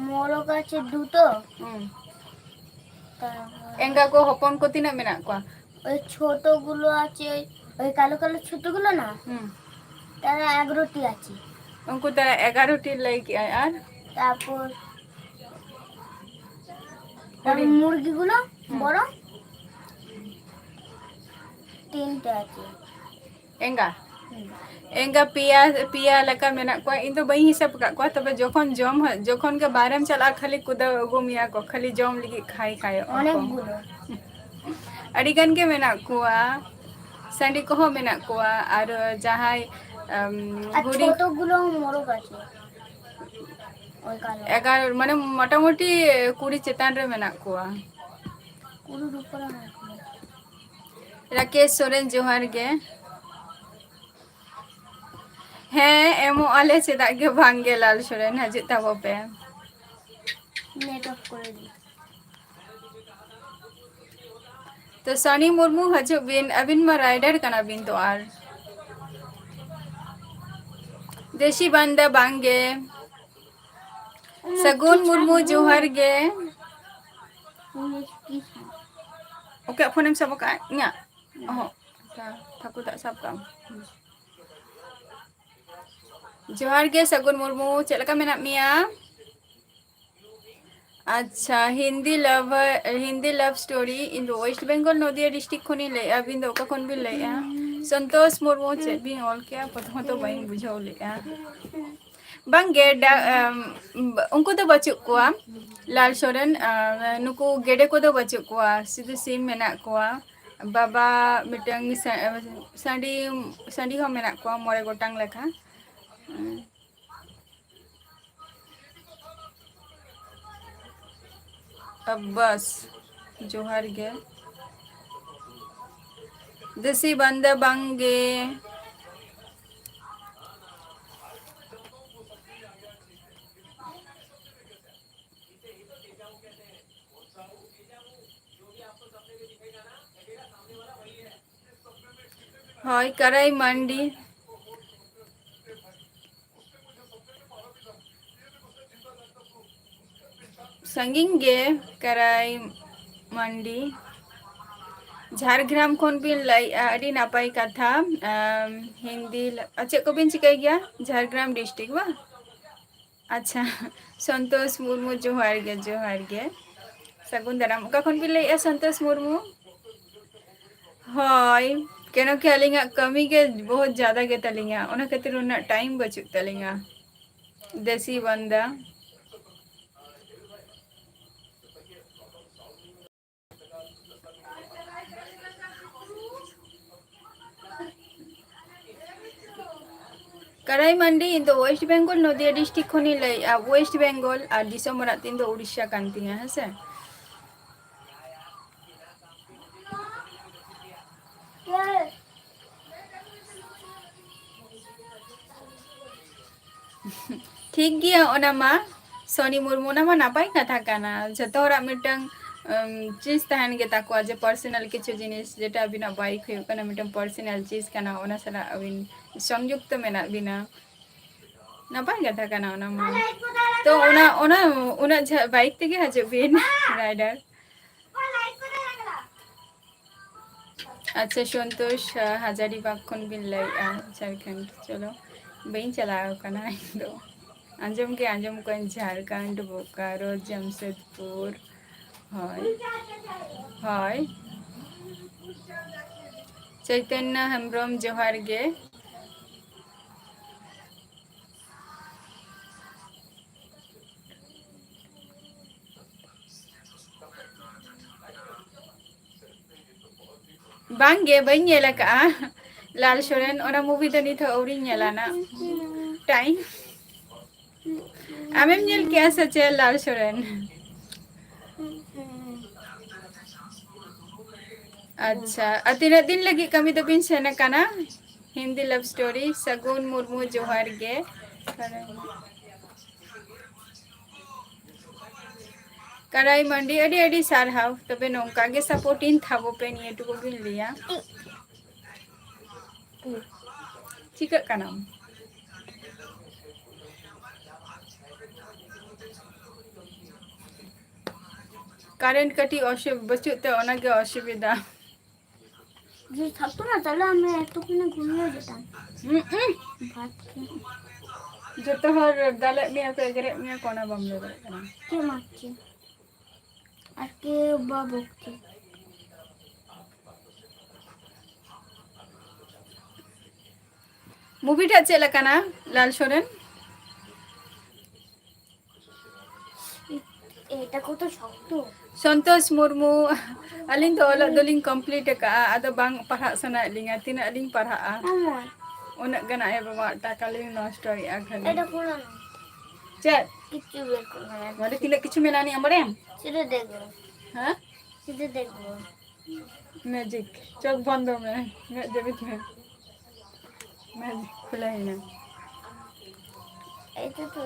ᱢᱚᱨᱚᱜ ᱟᱪᱷᱮ ᱫᱩᱴᱳ᱾ ᱦᱩᱸ᱾ ᱛᱟᱨᱯᱚᱨ ᱮᱸᱜᱟ ᱠᱚ ᱦᱚᱯᱚᱱ ᱠᱚ ᱛᱤᱱᱟᱹᱜ ᱢᱮᱱᱟᱜ ᱠᱚᱣᱟ? ওই ছোটগুলো আছে, ওই কালো কালো ছোটগুলো না? হুম। তারা এগারোটি আছে। ᱩᱱᱠᱩ ᱛᱟᱦᱞᱮ ᱮᱜᱟᱨᱚ ᱴᱤ ᱞᱟᱹᱭ ᱠᱮᱜᱼᱟᱭ᱾ ᱟᱨ? তারপর তার ᱦᱩᱰᱤᱧ? মুরগিগুলো হুম। বড় তিনটে আছে। ᱮᱸᱜᱟ? ᱦᱩᱸ᱾ ᱮᱸᱜᱟ ᱯᱮᱭᱟ, ᱯᱮᱭᱟ ᱞᱮᱠᱟ ᱢᱮᱱᱟᱜ ᱠᱚᱣᱟ᱾ ᱤᱧ ᱫᱚ ᱵᱟᱹᱧ ᱦᱤᱥᱟᱹᱵ ᱟᱠᱟᱫ ᱠᱚᱣᱟ, ᱛᱚᱵᱮ ᱡᱚᱠᱷᱚᱱ ᱡᱚᱢ, ᱡᱚᱠᱷᱚᱱ ᱜᱮ ᱵᱟᱦᱨᱮᱢ ᱪᱟᱞᱟᱜᱼᱟ, ᱠᱷᱟᱹᱞᱤ ᱠᱩᱫᱟᱹᱣ ᱟᱹᱜᱩ ᱢᱮᱭᱟ ᱠᱚ, ᱠᱷᱟᱹᱞᱤ ᱡᱚᱢ ᱞᱟᱹᱜᱤᱫ ᱠᱷᱟᱭ ᱠᱷᱟᱭᱚᱜ ᱟᱠᱚ᱾ ᱚᱱᱮᱠ ᱜᱩᱞᱳ᱾ ᱟᱹᱰᱤ ᱜᱟᱱ ᱜᱮ ᱢᱮᱱᱟᱜ ᱠᱚᱣᱟ, ᱥᱟᱺᱰᱤ ᱠᱚᱦᱚᱸ ᱢᱮᱱᱟᱜ ᱠᱚᱣᱟ, ᱟᱨ ᱡᱟᱦᱟᱸᱭ, ᱟᱢ, ᱟᱨ ᱦᱩᱰᱤᱧ ᱪᱷᱳᱴᱳ ᱜᱩᱞᱳ ᱦᱚᱸ ᱢᱚᱨᱚᱜ ᱟᱪᱷᱮ᱾ ᱳᱭ ᱠᱟᱞᱳ᱾ ᱮᱜᱟᱨᱚ, ᱢᱟᱱᱮ, ᱢᱚᱴᱟᱢᱩᱴᱤ ᱠᱩᱲᱤ ᱪᱮᱛᱟᱱ ᱨᱮ ᱢᱮᱱᱟᱜ ᱠᱚᱣᱟ᱾ ᱠᱩᱲᱤ ᱩᱯᱚᱨ ᱢᱮᱱᱟᱜ ᱠᱚᱣᱟ᱾ ᱨᱟᱠᱮᱥ ᱥᱚᱨᱮᱱ, ᱡᱚᱦᱟᱨ ᱜᱮ᱾ ᱦᱮᱸ, ᱮᱢᱚᱜ ᱟᱞᱮ, ᱪᱮᱫᱟᱜ ᱜᱮ ᱵᱟᱝ ᱜᱮ, ᱞᱟᱞ ᱥᱚᱨᱮᱱ, ᱦᱤᱡᱩᱜ ᱛᱟᱵᱚ ᱯᱮ᱾ ᱱᱮᱴᱣᱟᱨᱠ ᱠᱚᱨᱮ ᱜᱮ᱾ ᱛᱚ ᱥᱟᱱᱤ ᱢᱩᱨᱢᱩ ᱦᱤᱡᱩᱜ ᱵᱤᱱ, ᱟᱹᱵᱤᱱ ᱢᱟ rider ᱠᱟᱱᱟ ᱵᱤᱱ ᱛᱚ᱾ ᱟᱨ ᱫᱮᱥᱤ ᱵᱟᱱᱫᱟ ᱵᱟᱝᱜᱮ᱾ ᱥᱟᱹᱜᱩᱱ ᱢᱩᱨᱢᱩ ᱡᱚᱦᱟᱨ ᱜᱮ᱾ ᱚᱠᱚᱭᱟᱜ ᱯᱷᱳᱱᱮᱢ ᱥᱟᱵ ᱟᱠᱟᱫᱼᱟ? ᱤᱧᱟᱹᱜ? ᱚᱦᱚᱸ, ᱟᱪᱪᱷᱟ, ᱴᱷᱟᱹᱠᱩᱨ ᱫᱟᱜ ᱥᱟᱵ ᱠᱟᱜ ᱟᱢ᱾ ᱡᱚᱦᱟᱨ ᱜᱮ ᱥᱟᱹᱜᱩᱱ ᱢᱩᱨᱢᱩ, ᱪᱮᱫ ᱞᱮᱠᱟ ᱢᱮᱱᱟᱜ ᱢᱮᱭᱟ? ᱟᱪᱪᱷᱟ, Hindi love, Hindi love story᱾ ᱤᱧ ᱫᱚ West Bengal ᱱᱚᱫᱤᱭᱟ district ᱠᱷᱚᱱᱤᱧ ᱞᱟᱹᱭᱮᱫᱼᱟ᱾ ᱟᱹᱵᱤᱱ ᱫᱚ ᱚᱠᱟ ᱠᱷᱚᱱ ᱵᱤᱱ ᱞᱟᱹᱭᱮᱫᱼᱟ? ᱥᱚᱱᱛᱳᱥ ᱢᱩᱨᱢᱩ, ᱪᱮᱫ ᱵᱤᱱ ᱚᱞ ᱠᱮᱜᱼᱟ? ᱯᱨᱚᱛᱷᱚᱢᱚᱛᱚ ᱵᱟᱹᱧ ᱵᱩᱡᱷᱟᱹᱣ ᱞᱮᱫᱼᱟ᱾ ᱵᱟᱝᱜᱮ, ᱰᱟ-, ᱮᱢ, ᱩᱱᱠᱩ ᱫᱚ ᱵᱟᱹᱪᱩᱜ ᱠᱚᱣᱟ, ᱞᱟᱞ ᱥᱚᱨᱮᱱ, ᱟᱨ ᱱᱩᱠᱩ ᱜᱮᱰᱮ ᱠᱚᱫᱚ ᱵᱟᱹᱪᱩᱜ ᱠᱚᱣᱟ, ᱥᱩᱫᱷᱩ ᱥᱤᱢ ᱢᱮᱱᱟᱜ ᱠᱚᱣᱟ᱾ ᱵᱟᱵᱟ ᱢᱤᱫᱴᱟᱝ ᱥᱟ-, ᱥᱟᱺᱰᱤ, ᱥᱟᱺᱰᱤ ᱦᱚᱸ ᱢᱮᱱᱟᱜ ᱠᱚᱣᱟ ᱢᱚᱬᱮ ᱜᱚᱴᱟᱝ ᱞᱮᱠᱟ᱾ ᱟᱵᱵᱟᱥ, ᱡᱚᱦᱟᱨ ᱜᱮ᱾ ᱫᱮᱥᱤ ᱵᱟᱱᱫᱟ ᱵᱟᱝᱜᱮ᱾ ᱦᱳᱭ, ᱠᱟᱨᱟᱭ ᱢᱟᱱᱰᱤ᱾ ᱥᱟᱺᱜᱤᱧ ᱜᱮ ᱠᱟᱨᱟᱭ ᱢᱟᱱᱰᱤ᱾ ᱡᱷᱟᱲᱜᱨᱟᱢ ᱠᱷᱚᱱ ᱵᱤᱱ ᱞᱟᱹᱭᱮᱫᱼᱟ, ᱟᱹᱰᱤ ᱱᱟᱯᱟᱭ ᱠᱟᱛᱷᱟ᱾ ᱟᱢ, ᱦᱤᱱᱫᱤ ᱞᱟ-, ᱟᱨ ᱪᱮᱫ ᱠᱚᱵᱤᱱ ᱪᱤᱠᱟᱹᱭ ᱜᱮᱭᱟ? ᱡᱷᱟᱲᱜᱨᱟᱢ district ᱵᱟᱝ? ᱟᱪᱪᱷᱟ, ᱥᱚᱱᱛᱳᱥ ᱢᱩᱨᱢᱩ, ᱡᱚᱦᱟᱨ ᱜᱮ, ᱡᱚᱦᱟᱨ ᱜᱮ᱾ ᱥᱟᱹᱜᱩᱱ ᱫᱟᱨᱟᱢ᱾ ᱚᱠᱟ ᱠᱷᱚᱱ ᱵᱤᱱ ᱞᱟᱹᱭᱮᱫᱼᱟ, ᱥᱚᱱᱛᱳᱥ ᱢᱩᱨᱢᱩ? ᱦᱳᱭ, ᱠᱮᱱᱚ ᱠᱤ ᱟᱹᱞᱤᱧᱟᱜ ᱠᱟᱹᱢᱤ ᱜᱮ ᱵᱚᱦᱩᱛ ᱡᱟᱫᱟ ᱜᱮ ᱛᱟᱹᱞᱤᱧᱟ, ᱚᱱᱟ ᱠᱷᱟᱹᱛᱤᱨ ᱩᱱᱟᱹᱜ time ᱵᱟᱹᱪᱩᱜ ᱛᱟᱹᱞᱤᱧᱟ᱾ ᱫᱮᱥᱤ ᱵᱟᱱᱫᱟ᱾ ᱠᱟᱨᱟᱭ ᱢᱟᱱᱰᱤ, ᱤᱧ ᱫᱚ West Bengal, ᱱᱚᱫᱤᱭᱟ district ᱠᱷᱚᱱᱤᱧ ᱞᱟᱹᱭᱮᱫᱼᱟ, West Bengal, ᱟᱨ ᱫᱤᱥᱚᱢ ᱚᱲᱟᱜ ᱛᱤᱧ ᱫᱚ ᱩᱲᱤᱥᱥᱟ ᱠᱟᱱ ᱛᱤᱧᱟ, ᱦᱮᱸ ᱥᱮ᱾ ᱴᱷᱤᱠ ᱜᱮᱭᱟ, ᱚᱱᱟ ᱢᱟ ᱥᱚᱱᱤ ᱢᱩᱨᱢᱩ, ᱚᱱᱟ ᱢᱟ ᱱᱟᱯᱟᱭ ᱠᱟᱛᱷᱟ ᱠᱟᱱᱟ, ᱡᱷᱚᱛᱚ ᱦᱚᱲᱟᱜ ᱢᱤᱫᱴᱟᱝ, ᱪᱤᱡᱽ ᱛᱟᱦᱮᱱ ᱜᱮ ᱛᱟᱠᱚᱣᱟ, ᱡᱮ ᱯᱟᱨᱥᱚᱱᱟᱞ ᱠᱤᱪᱷᱩ ᱡᱤᱱᱤᱥ, ᱡᱮᱴᱟ ᱟᱹᱵᱤᱱᱟᱜ ᱵᱟᱭᱤᱠ ᱦᱩᱭᱩᱜ ᱠᱟᱱᱟ, ᱢᱤᱫᱴᱮᱱ ᱯᱟᱨᱥᱚᱱᱟᱞ ᱪᱤᱡᱽ ᱠᱟᱱᱟ, ᱚᱱᱟ ᱥᱟᱞᱟᱜ ᱟᱹᱵᱤᱱ ᱥᱚᱝᱡᱩᱠᱛᱚ ᱢᱮᱱᱟᱜ ᱵᱤᱱᱟ᱾ ᱱᱟᱯᱟᱭ ᱠᱟᱛᱷᱟ ᱠᱟᱱᱟ ᱚᱱᱟ ᱢᱟ᱾ ᱛᱚ ᱚᱱᱟ, ᱚᱱᱟ, ᱩᱱᱟᱹᱜ ᱡᱷᱟ-, ᱵᱟᱭᱤᱠ ᱛᱮᱜᱮ ᱦᱤᱡᱩᱜ ᱵᱤᱱ ᱨᱟᱭᱰᱟᱨ᱾ ᱟᱪᱪᱷᱟ, ᱥᱚᱱᱛᱳᱥ ᱦᱟᱡᱟᱨᱤᱵᱟᱜᱽ ᱠᱷᱚᱱ ᱵᱤᱱ ᱞᱟᱹᱭᱮᱫᱼᱟ, ᱡᱷᱟᱲᱠᱷᱚᱸᱰ᱾ ᱪᱚᱞᱚ, ᱵᱟᱹᱧ ᱪᱟᱞᱟᱣ ᱟᱠᱟᱱᱟ ᱤᱧ ᱫᱚ᱾ ᱟᱸᱡᱚᱢ ᱜᱮ ᱟᱸᱡᱚᱢ ᱠᱚᱣᱟᱧ, ᱡᱷᱟᱲᱠᱷᱚᱸᱰ, ᱵᱳᱠᱟᱨᱳ, ᱡᱟᱢᱥᱮᱫᱽᱯᱩᱨ᱾ ᱦᱳᱭ, ᱦᱳᱭ᱾ ᱪᱳᱭᱛᱚᱱᱱᱚ ᱦᱮᱢᱵᱨᱚᱢ, ᱡᱚᱦᱟᱨ ᱜᱮ᱾ ᱵᱟᱝᱜᱮ, ᱵᱟᱹᱧ ᱧᱮᱞ ᱟᱠᱟᱫᱼᱟ ᱞᱟᱞ ᱥᱚᱨᱮᱱ᱾ ᱚᱱᱟ movie ᱫᱚ ᱱᱤᱛ ᱦᱚᱸ ᱟᱹᱣᱨᱤᱧ ᱧᱮᱞᱟ ᱱᱟᱜ᱾ Time. ᱟᱢᱮᱢ ᱧᱮᱞ ᱠᱮᱜᱼᱟ ᱥᱮ ᱪᱮᱫ ᱞᱟᱞ ᱥᱚᱨᱮᱱ? ᱟᱪᱪᱷᱟ, ᱟᱨ ᱛᱤᱱᱟᱹᱜ ᱫᱤᱱ ᱞᱟᱹᱜᱤᱫ ᱠᱟᱹᱢᱤ ᱫᱚᱵᱤᱱ ᱥᱮᱱ ᱟᱠᱟᱱᱟ? Hindi love story᱾ ᱥᱟᱹᱜᱩᱱ ᱢᱩᱨᱢᱩ, ᱡᱚᱦᱟᱨ ᱜᱮ᱾ ᱠᱟᱨᱟᱭ ᱢᱟᱱᱰᱤ, ᱟᱹᱰᱤ ᱟᱹᱰᱤ ᱥᱟᱨᱦᱟᱣ᱾ ᱛᱚᱵᱮ ᱱᱚᱝᱠᱟ ᱜᱮ supporting ᱛᱷᱟᱵᱚ ᱯᱮ, ᱱᱤᱭᱟᱹ ᱴᱩᱠᱩ ᱜᱤᱧ ᱞᱟᱹᱭᱟ᱾ ᱪᱤᱠᱟᱹᱜ ᱠᱟᱱᱟᱢ? Current ᱠᱟᱹᱴᱤᱡ ᱚᱥᱩ-, ᱵᱟᱹᱪᱩᱜ ᱛᱮ ᱚᱱᱟᱜᱮ ᱚᱥᱩᱵᱤᱫᱷᱟ᱾ ᱡᱮ ᱥᱟᱛᱩᱱᱟ ᱛᱟᱦᱞᱮ ᱟᱢ ᱮᱛᱚ ᱠᱷᱚᱱᱮ ᱜᱷᱩᱢᱤᱭᱟᱹ ᱡᱮᱛᱟᱢ᱾ ᱦᱩᱸ, ᱦᱩᱸ᱾ ᱵᱷᱟᱛ ᱠᱷᱮ᱾ ᱡᱚᱛᱚ ᱦᱚᱲ ᱫᱟᱞᱮᱫ ᱢᱮᱭᱟ ᱠᱚ, ᱮᱜᱮᱨᱮᱫ ᱢᱮᱭᱟ ᱠᱚ, ᱚᱱᱟ ᱵᱟᱢ ᱞᱟᱹᱭ ᱫᱟᱲᱮᱭᱟᱜ ᱠᱟᱱᱟ᱾ ᱪᱮᱫ ᱢᱟᱨᱪᱮ? ᱟᱨ ᱠᱮ ᱵᱟ ᱵᱚᱠᱛᱮ᱾ movie ᱴᱟᱜ ᱪᱮᱫ ᱞᱮᱠᱟᱱᱟ, ᱞᱟᱞ ᱥᱚᱨᱮᱱ? ᱮ-, ᱮᱴᱟ ᱠᱚᱛᱚ ᱥᱚᱠᱛᱚ᱾ ᱥᱚᱱᱛᱳᱥ ᱢᱩᱨᱢᱩ, ᱟᱹᱞᱤᱧ ᱫᱚ ᱚᱞᱚᱜ ᱫᱚᱞᱤᱧ complete ᱟᱠᱟᱫᱼᱟ, ᱟᱫᱚ ᱵᱟᱝ ᱯᱟᱲᱦᱟᱜ ᱥᱟᱱᱟᱭᱮᱫ ᱞᱤᱧᱟ᱾ ᱛᱤᱱᱟᱹᱜ ᱞᱤᱧ ᱯᱟᱲᱦᱟᱜᱼᱟ? ᱮᱢᱚᱱ᱾ ᱩᱱᱟᱹᱜ ᱜᱟᱱ ᱟᱭᱳ ᱵᱟᱵᱟᱣᱟᱜ ᱴᱟᱠᱟ ᱞᱤᱧ ᱱᱚᱥᱴᱚᱭᱮᱫᱼᱟ ᱠᱷᱟᱹᱞᱤ᱾ ᱮᱴᱟ ᱠᱚ ᱪᱮᱫ? ᱠᱤᱪᱷᱩ ᱵᱮᱠᱚ ᱢᱮᱱᱟ᱾ ᱱᱚᱰᱮ ᱛᱤᱱᱟᱹᱜ ᱠᱤᱪᱷᱩ ᱢᱮᱱᱟᱜᱼᱟ ᱟᱢ ᱵᱟᱲᱟᱭᱟᱢ? ᱪᱮᱫ ᱫᱮᱠᱷᱵᱚ? ᱦᱮᱸ? ᱪᱮᱫ ᱫᱮᱠᱷᱵᱚ? Magic᱾ ᱪᱳᱠ ᱵᱚᱱᱫᱚ ᱢᱮ, ᱢᱮᱫ ᱡᱟᱹᱯᱤᱫ ᱢᱮ᱾ ᱢᱮᱫ ᱠᱷᱩᱞᱟᱹᱭᱮᱱᱟ᱾ ᱮᱭ ᱛᱚ ᱛᱚ᱾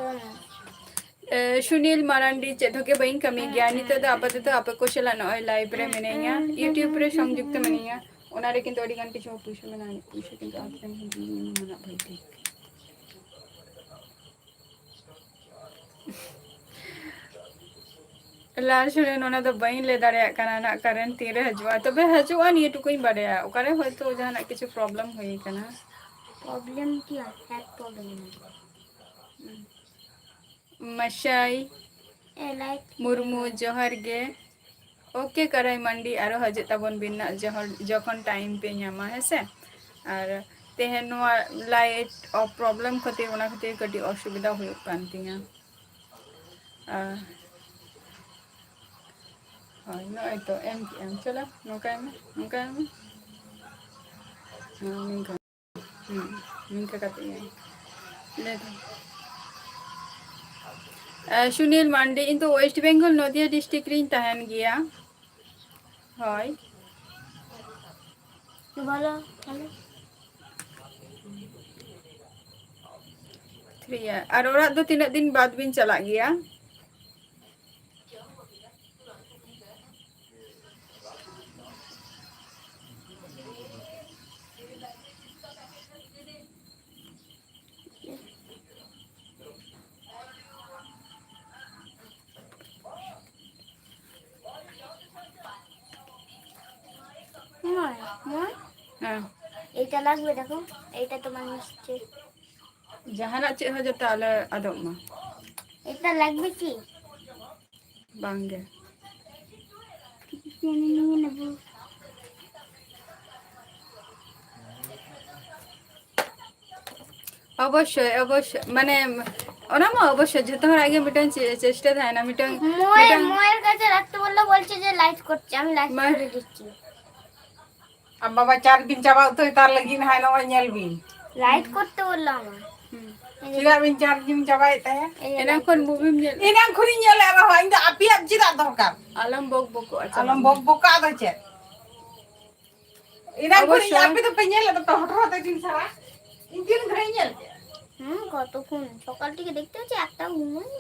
ᱮ, ᱥᱩᱱᱤᱞ ᱢᱟᱨᱟᱱᱰᱤ, ᱪᱮᱫ ᱦᱚᱸ ᱜᱮ ᱵᱟᱹᱧ ᱠᱟᱹᱢᱤ ᱜᱮᱭᱟ᱾ ᱱᱤᱛᱚᱜ ᱫᱚ ᱟᱯᱟᱛᱚᱛᱚ ᱟᱯᱮ ᱠᱚ ᱥᱟᱞᱟᱜ ᱱᱚᱜᱼᱚᱭ live ᱨᱮ ᱢᱤᱱᱟᱹᱧᱟ, YouTube ᱨᱮ ᱥᱚᱝᱡᱩᱠᱛᱚ ᱢᱤᱱᱟᱹᱧᱟ᱾ ᱚᱱᱟ ᱨᱮ ᱠᱤᱱᱛᱩ ᱟᱹᱰᱤ ᱜᱟᱱ ᱠᱤᱪᱷᱩ ᱯᱩᱭᱥᱟᱹ ᱢᱮᱱᱟᱜᱼᱟ, ᱯᱩᱭᱥᱟᱹ ᱠᱤᱱᱛᱩ ᱟᱯᱮ ᱴᱷᱮᱱ ᱠᱷᱚᱱ ᱢᱮᱱᱟᱜ ᱵᱷᱟᱹᱜᱤ ᱴᱷᱤᱠ᱾ ᱞᱟᱞ ᱥᱩᱱᱤᱞ, ᱚᱱᱟ ᱫᱚ ᱵᱟᱹᱧ ᱞᱟᱹᱭ ᱫᱟᱲᱮᱭᱟᱜ ᱠᱟᱱᱟ ᱱᱟᱜ, current ᱛᱤᱱᱨᱮ ᱦᱤᱡᱩᱜᱼᱟ᱾ ᱛᱚᱵᱮ ᱦᱤᱡᱩᱜᱼᱟ, ᱱᱤᱭᱟᱹ ᱴᱩᱠᱩᱧ ᱵᱟᱰᱟᱭᱟ᱾ ᱚᱠᱟᱨᱮ ᱦᱚᱭᱛᱳ ᱡᱟᱦᱟᱱᱟᱜ ᱠᱤᱪᱷᱩ problem ᱦᱩᱭ ᱠᱟᱱᱟ᱾ Problem ᱠᱤ ᱟᱨ problem? ᱢᱟᱥᱟᱭ ᱮ, light ᱢᱩᱨᱢᱩ, ᱡᱚᱦᱟᱨ ᱜᱮ᱾ OK ᱠᱟᱨᱟᱭ ᱢᱟᱱᱰᱤ, ᱟᱨᱚ ᱦᱤᱡᱩᱜ ᱛᱟᱵᱚᱱ ᱵᱤᱱ ᱱᱟᱜ, ᱡᱚᱦᱚᱱ, ᱡᱚᱠᱷᱚᱱ time ᱯᱮ ᱧᱟᱢᱟ, ᱦᱮᱸ ᱥᱮ? ᱟᱨ ᱛᱮᱦᱮᱧ ᱱᱚᱣᱟ light ᱚ problem ᱠᱷᱟᱹᱛᱤᱨ, ᱚᱱᱟ ᱠᱷᱟᱹᱛᱤᱨ ᱠᱟᱹᱴᱤᱡ ᱚᱥᱩᱵᱤᱫᱷᱟ ᱦᱩᱭᱩᱜ ᱠᱟᱱ ᱛᱤᱧᱟᱹ᱾ ᱟᱨ ᱦᱳᱭ, ᱱᱚᱜᱼᱚᱭ ᱛᱚ ᱮᱢ ᱠᱮᱜᱼᱟᱢ᱾ ᱪᱚᱞᱚ, ᱱᱚᱝᱠᱟᱭ ᱢᱮ, ᱱᱚᱝᱠᱟᱭ ᱢᱮ᱾ ᱦᱮᱸ, ᱱᱤᱝᱠᱟ᱾ ᱦᱩᱸ, ᱱᱤᱝᱠᱟᱹ ᱠᱟᱛᱮ ᱜᱮ᱾ ᱞᱟᱹᱭ ᱫᱟᱹᱧ, ᱮ, ᱥᱩᱱᱤᱞ ᱢᱟᱱᱰᱤ, ᱤᱧ ᱫᱚ West Bengal, ᱱᱚᱫᱤᱭᱟ district ᱨᱤᱧ ᱛᱟᱦᱮᱱ ᱜᱮᱭᱟ᱾ ᱦᱳᱭ᱾ ᱵᱚᱞᱚ, ᱵᱚᱞᱚ᱾ ᱴᱷᱤᱠ ᱜᱮᱭᱟ᱾ ᱟᱨ ᱚᱲᱟᱜ ᱫᱚ ᱛᱤᱱᱟᱹᱜ ᱫᱤᱱ ᱵᱟᱫᱽ ᱵᱤᱱ ᱪᱟᱞᱟᱜ ᱜᱮᱭᱟ? ময়, ময়। হ্যাঁ। এইটা লাগবে, দেখো, এইটা তোমার নিশ্চয়। ᱡᱟᱦᱟᱱᱟᱜ ᱪᱮᱫ ᱦᱚᱸ ᱡᱟᱛᱮ ᱟᱞᱚ ᱟᱫᱚᱜ ᱢᱟ᱾ এটা লাগবে কি? ᱵᱟᱝᱜᱮ᱾ ᱚᱵᱚᱥᱥᱳᱭ, ᱚᱵᱚᱥᱥᱳᱭ, ᱢᱟᱱᱮ, ᱚᱱᱟ ᱢᱟ ᱚᱵᱚᱥᱥᱳᱭ ᱡᱷᱚᱛᱚ ᱦᱚᱲᱟᱜ ᱜᱮ ᱢᱤᱫᱴᱟᱝ ᱪᱮ-, ᱪᱮᱥᱴᱟ ᱛᱟᱦᱮᱱᱟ, ᱢᱤᱫᱴᱟᱝ, ᱢᱚᱭᱮᱨ, ᱢᱤᱫᱴᱟᱝ ᱢᱚᱭᱮᱨ ᱠᱟᱪᱷᱮ রাখতে বললে বলছে যে light করছে, আমি light মা-, করে দিচ্ছি। ᱟᱢ ᱵᱟᱵᱟ ᱪᱟᱨᱡᱽ ᱵᱤᱱ ᱪᱟᱵᱟ ᱩᱛᱟᱹᱨ ᱛᱟᱨ ᱞᱟᱹᱜᱤᱫ ᱦᱟᱸᱜ ᱱᱚᱜᱼᱚᱭ ᱧᱮᱞ ᱵᱤᱱ᱾ Light করতে বললো আমার। হুম। এই যে ᱪᱮᱫᱟᱜ ᱵᱤᱱ ᱪᱟᱨᱡᱽ ᱵᱤᱱ ᱪᱟᱵᱟᱭᱮᱫ ᱛᱟᱭᱟ? এই যে এনাখন light করছে। মুভিম ᱧᱮᱞ᱾ ᱮᱱᱟᱝ ᱠᱷᱚᱱᱤᱧ ᱧᱮᱞᱮᱫ ᱨᱮᱦᱚᱸ ᱤᱧ ᱫᱚ ᱟᱯᱮᱭᱟᱜ ᱪᱮᱫᱟᱜ ᱫᱚᱨᱠᱟর? ᱟᱞᱚᱢ ᱵᱚᱠ ᱵᱚᱠᱚᱜᱼᱟ, ᱟᱞᱚᱢ ᱪᱟᱞᱟᱜ ᱢᱮ᱾ ᱵᱚᱠ ᱵᱚᱠᱟᱜ ᱫᱚ ᱪᱮᱫ? ᱮᱱᱟᱝ ᱠᱷᱚᱱᱤᱧ ᱚᱵᱚᱥᱥᱳᱭ᱾ ᱟᱯᱮ ᱫᱚᱯᱮ ᱧᱮᱞᱮᱫ ᱫᱚ ᱦᱚᱴᱚᱨ ᱦᱚᱴᱚᱨ ᱛᱤᱱ ᱥᱟᱨᱟ᱾ ᱤᱧ ᱛᱤᱱ ᱜᱷᱟᱹᱲᱤᱡ ᱧᱮᱞ ᱠᱮᱫ? হুম, কতক্ষণ? সকাল থেকে দেখতে হচ্ছে একটা ঘুমোই।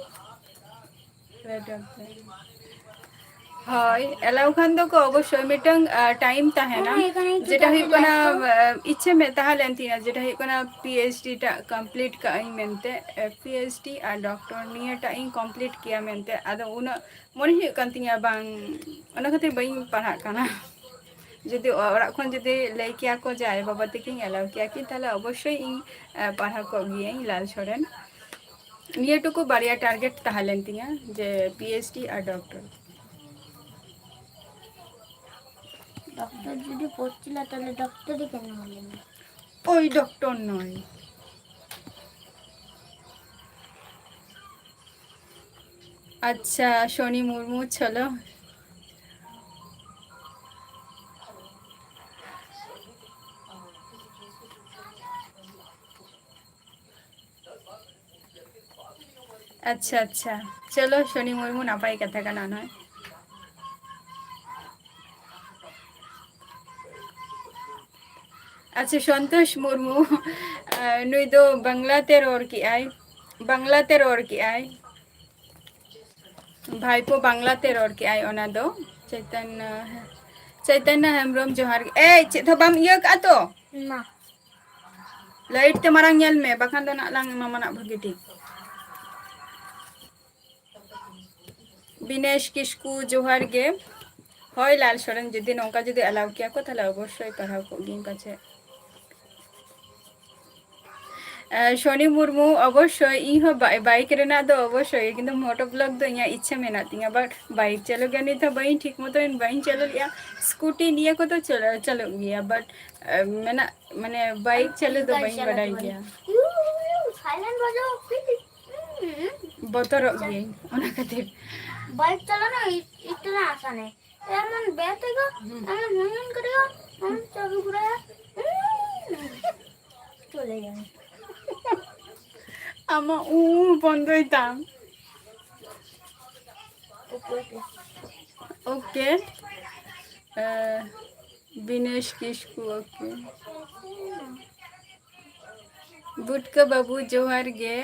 ᱦᱳᱭ, ᱮᱞᱟᱣ ᱠᱷᱟᱱ ᱫᱚᱠᱚ ᱚᱵᱚᱥᱥᱳᱭ ᱢᱤᱫᱴᱟᱝ, ᱟ, ᱴᱟᱭᱤᱢ ᱛᱟᱦᱮᱱᱟ, ᱦᱮᱸ, ᱮᱠᱷᱟᱱ ᱤᱧ ᱡᱮᱴᱟ ᱦᱩᱭᱩᱜ ᱠᱟᱱᱟ, ᱪᱮᱫᱟᱜ ᱟ, ᱤᱪᱪᱷᱟᱹ ᱢᱮ ᱛᱟᱦᱮᱸ ᱞᱮᱱ ᱛᱤᱧᱟᱹ, ᱡᱮᱴᱟ ᱦᱩᱭᱩᱜ ᱠᱟᱱᱟ ᱯᱤ ᱮᱭᱤᱪ ᱰᱤ ᱴᱟᱜ ᱠᱚᱢᱯᱞᱤᱴ ᱠᱟᱜ ᱟᱹᱧ ᱢᱮᱱᱛᱮ, ᱮ, ᱯᱤ ᱮᱭᱤᱪ ᱰᱤ ᱟᱨ ᱰᱚᱠᱴᱚᱨ ᱱᱤᱭᱟᱹᱴᱟᱜ ᱤᱧ ᱠᱚᱢᱯᱞᱤᱴ ᱠᱮᱭᱟ ᱢᱮᱱᱛᱮ᱾ ᱟᱫᱚ ᱩᱱᱟᱹᱜ ᱢᱚᱱᱮ ᱦᱩᱭᱩᱜ ᱠᱟᱱ ᱛᱤᱧᱟᱹ ᱵᱟᱝ, ᱚᱱᱟ ᱠᱷᱟᱹᱛᱤᱨ ᱵᱟᱹᱧ ᱯᱟᱲᱦᱟᱜ ᱠᱟᱱᱟ᱾ ᱡᱩᱫᱤ ᱚᱲᱟᱜ ᱠᱷᱚᱱ ᱡᱩᱫᱤ ᱞᱟᱹᱭ ᱠᱮᱭᱟ ᱠᱚ ᱡᱮ ᱟᱭᱳ ᱵᱟᱵᱟ ᱛᱟᱹᱠᱤᱱ ᱮᱞᱟᱣ ᱠᱮᱭᱟ ᱠᱤᱱ, ᱛᱟᱦᱞᱮ ᱚᱵᱚᱥᱥᱳᱭ ᱤᱧ, ᱮ, ᱯᱟᱲᱦᱟᱣ ᱠᱚᱜ ᱜᱤᱭᱟᱹᱧ ᱞᱟᱞ ᱥᱚᱨᱮᱱ᱾ ᱱᱤᱭᱟᱹ ᱴᱩᱠᱩ ᱵᱟᱨᱭᱟ ᱴᱟᱨᱜᱮᱴ ᱛᱟᱦᱮᱸ ᱞᱮᱱ ᱛᱤᱧᱟᱹ ᱡᱮ ᱯᱤ ᱮᱭᱤᱪ ᱰᱤ ᱟᱨ ᱰᱚᱠᱴᱚᱨ᱾ ᱰᱚᱠᱴᱚᱨ ᱡᱩᱫᱤ ᱯᱚᱲᱪᱤᱞᱟ ᱛᱟᱦᱞᱮ ᱰᱚᱠᱴᱚᱨ ᱜᱮ ᱵᱮᱱᱟᱣ ᱞᱮᱱᱟ᱾ ᱳᱭ ᱰᱚᱠᱴᱚᱨ ᱱᱚᱭ᱾ ᱟᱪᱪᱷᱟ, ᱥᱚᱱᱤ ᱢᱩᱨᱢᱩ, ᱪᱚᱞᱚ᱾ ᱟᱪᱪᱷᱟ, ᱟᱪᱪᱷᱟ, ᱪᱚᱞᱚ, ᱥᱚᱱᱤ ᱢᱩᱨᱢᱩ, ᱱᱟᱯᱟᱭ ᱠᱟᱛᱷᱟ ᱠᱟᱱᱟ ᱚᱱᱟ᱾ ᱟᱪᱪᱷᱟ, ᱥᱚᱱᱛᱳᱥ ᱢᱩᱨᱢᱩ, ᱟᱨ ᱱᱩᱭ ᱫᱚ ᱵᱟᱝᱞᱟ ᱛᱮ ᱨᱚᱲ ᱠᱮᱜᱼᱟᱭ, ᱵᱟᱝᱞᱟ ᱛᱮ ᱨᱚᱲ ᱠᱮᱜᱼᱟᱭ, ᱵᱷᱟᱭᱯᱳ ᱵᱟᱝᱞᱟ ᱛᱮ ᱨᱚᱲ ᱠᱮᱜᱼᱟᱭ, ᱚᱱᱟ ᱫᱚ ᱪᱳᱭᱛᱚᱱᱱᱚ, ᱪᱳᱭᱛᱚᱱᱱᱚ ᱦᱮᱢᱵᱨᱚᱢ, ᱡᱚᱦᱟᱨ ᱜᱮ᱾ ᱮᱭ, ᱪᱮᱫ ᱦᱚᱸ ᱵᱟᱢ ᱤᱭᱟᱹ ᱠᱟᱜᱼᱟ ᱛᱚ? ᱞᱟᱭᱤᱴ ᱛᱮ ᱢᱟᱨᱟᱝ ᱧᱮᱞ ᱢᱮ, ᱵᱟᱠᱷᱟᱱ ᱫᱚ ᱱᱟᱜ ᱞᱟᱝ ᱮᱢᱟᱢᱟ ᱱᱟᱜ ᱵᱷᱟᱹᱜᱤ ᱴᱷᱤᱠ᱾ ᱵᱤᱱᱮᱥ ᱠᱤᱥᱠᱩ, ᱡᱚᱦᱟᱨ ᱜᱮ᱾ ᱦᱳᱭ, ᱞᱟᱞ ᱥᱚᱨᱮᱱ, ᱡᱩᱫᱤ ᱱᱚᱝᱠᱟ ᱡᱩᱫᱤ ᱮᱞᱟᱣ ᱠᱮᱭᱟ ᱠᱚ, ᱛᱟᱦᱞᱮ ᱚᱵᱚᱥᱥᱳᱭ ᱯᱟᱲᱦᱟᱣ ᱠᱚᱜ ᱜᱤᱭᱟᱹᱧ ᱯᱟᱪᱮᱫ᱾ ᱮ, ᱥᱚᱱᱤ ᱢᱩᱨᱢᱩ, ᱚᱵᱚᱥᱥᱳᱭ, ᱤᱧ ᱦᱚᱸ ᱵᱟ-, ᱵᱟᱭᱤᱠ ᱨᱮᱱᱟᱜ ᱫᱚ ᱚᱵᱚᱥᱥᱳᱭ, ᱠᱤᱱᱛᱩ ᱢᱚᱴᱳ ᱵᱞᱚᱜ ᱫᱚ ᱤᱧᱟᱹᱜ ᱤᱪᱪᱷᱟᱹ ᱢᱮᱱᱟᱜ ᱛᱤᱧᱟᱹ, but ᱵᱟᱭᱤᱠ ᱪᱟᱹᱞᱩ ᱜᱮ ᱱᱤᱛ ᱦᱚᱸ ᱵᱟᱹᱧ ᱴᱷᱤᱠ ᱢᱚᱛᱚᱧ ᱵᱟᱹᱧ ᱪᱟᱹᱞᱩ ᱞᱮᱜᱼᱟ᱾ ᱥᱠᱩᱴᱤ ᱱᱤᱭᱟᱹ ᱠᱚᱫᱚ ᱪᱟᱹᱞᱩ, ᱪᱟᱹᱞᱩᱜ ᱜᱮᱭᱟ, but, ᱮ, ᱢᱮᱱᱟᱜ, ᱢᱟᱱᱮ, ᱵᱟᱭᱤᱠ ᱪᱟᱹᱞᱩ ᱫᱚ ᱵᱟᱹᱧ ᱵᱟᱰᱟᱭ ᱜᱮᱭᱟ᱾ ᱵᱚᱛᱚᱨᱚᱜ ᱜᱤᱭᱟᱹᱧ ᱚᱱᱟ ᱠᱷᱟᱹᱛᱤᱨ᱾ বাইক চালানো ই-, ইতনা আসান है। এমন বের থেকে, হুম। এমন হুনহুন করে, এমন চাবি ঘুরে, উম, চলে যাবে। ᱟᱢᱟᱜ ᱩᱸ ᱩᱸ ᱵᱚᱱᱫᱚᱭ ᱛᱟᱢ᱾ OK᱾ ᱮ, ᱵᱤᱱᱮᱥ ᱠᱤᱥᱠᱩ, OK᱾ ᱵᱩᱴᱠᱟᱹ ᱵᱟᱹᱵᱩ, ᱡᱚᱦᱟᱨ ᱜᱮ᱾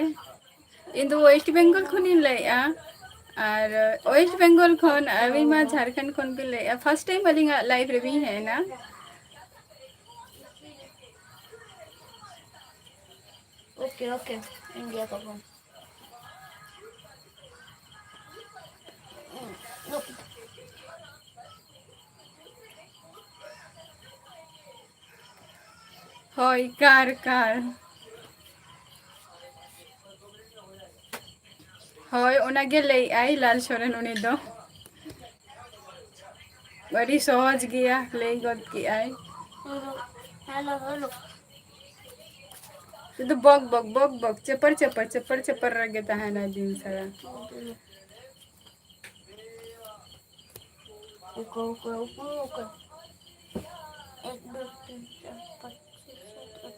ᱤᱧ ᱫᱚ ᱳᱭᱮᱥᱴ ᱵᱮᱝᱜᱚᱞ ᱠᱷᱚᱱᱤᱧ ᱞᱟᱹᱭᱮᱫᱼᱟ᱾ ᱟᱨ ᱳᱭᱮᱥᱴ ᱵᱮᱝᱜᱚᱞ ᱠᱷᱚᱱ, ᱟᱹᱵᱤᱱ ᱢᱟ ᱡᱷᱟᱲᱠᱷᱚᱸᱰ ᱠᱷᱚᱱ ᱵᱤᱱ ᱞᱟᱹᱭᱮᱫᱼᱟ, ᱯᱷᱟᱥᱴ ᱴᱟᱭᱤᱢ ᱟᱹᱞᱤᱧᱟᱜ ᱞᱟᱭᱤᱵᱷ ᱨᱮᱵᱤᱱ ᱦᱮᱡ ᱮᱱᱟ᱾ ᱳᱠᱮ, ᱳᱠᱮ, ᱤᱱᱰᱤᱭᱟ ᱠᱚ ᱵᱚᱱ᱾ ᱦᱳᱭ, ᱠᱟᱨ, ᱠᱟᱨ᱾ ᱦᱳᱭ, ᱚᱱᱟᱜᱮ ᱞᱟᱹᱭᱮᱜᱼᱟᱭ ᱞᱟᱞ ᱥᱚᱨᱮᱱ ᱩᱱᱤ ᱫᱚ᱾ ᱟᱹᱰᱤ ᱥᱚᱦᱚᱡᱽ ᱜᱮᱭᱟ, ᱞᱟᱹᱭ ᱜᱚᱫ ᱠᱮᱜᱼᱟᱭ᱾ Hello, hello. ᱥᱩᱫᱷᱩ ᱵᱚᱠ, ᱵᱚᱠ, ᱵᱚᱠ, ᱵᱚᱠ, ᱪᱮᱯᱟᱨ, ᱪᱮᱯᱟᱨ, ᱪᱮᱯᱟᱨ, ᱪᱮᱯᱟᱨ ᱨᱮᱜᱮ ᱛᱟᱦᱮᱱᱟ ᱫᱤᱱ ᱥᱟᱨᱟ᱾ ᱚᱠᱚᱭ, ᱚᱠᱚᱭ, ᱚᱠᱚᱭ, ᱚᱠᱚᱭ? ᱮᱠ, ᱫᱩ, ᱛᱤᱱ, ᱪᱟᱨ, ᱯᱟᱸᱪ, ᱪᱷᱚᱭ, ᱥᱟᱛ, ᱟᱴ᱾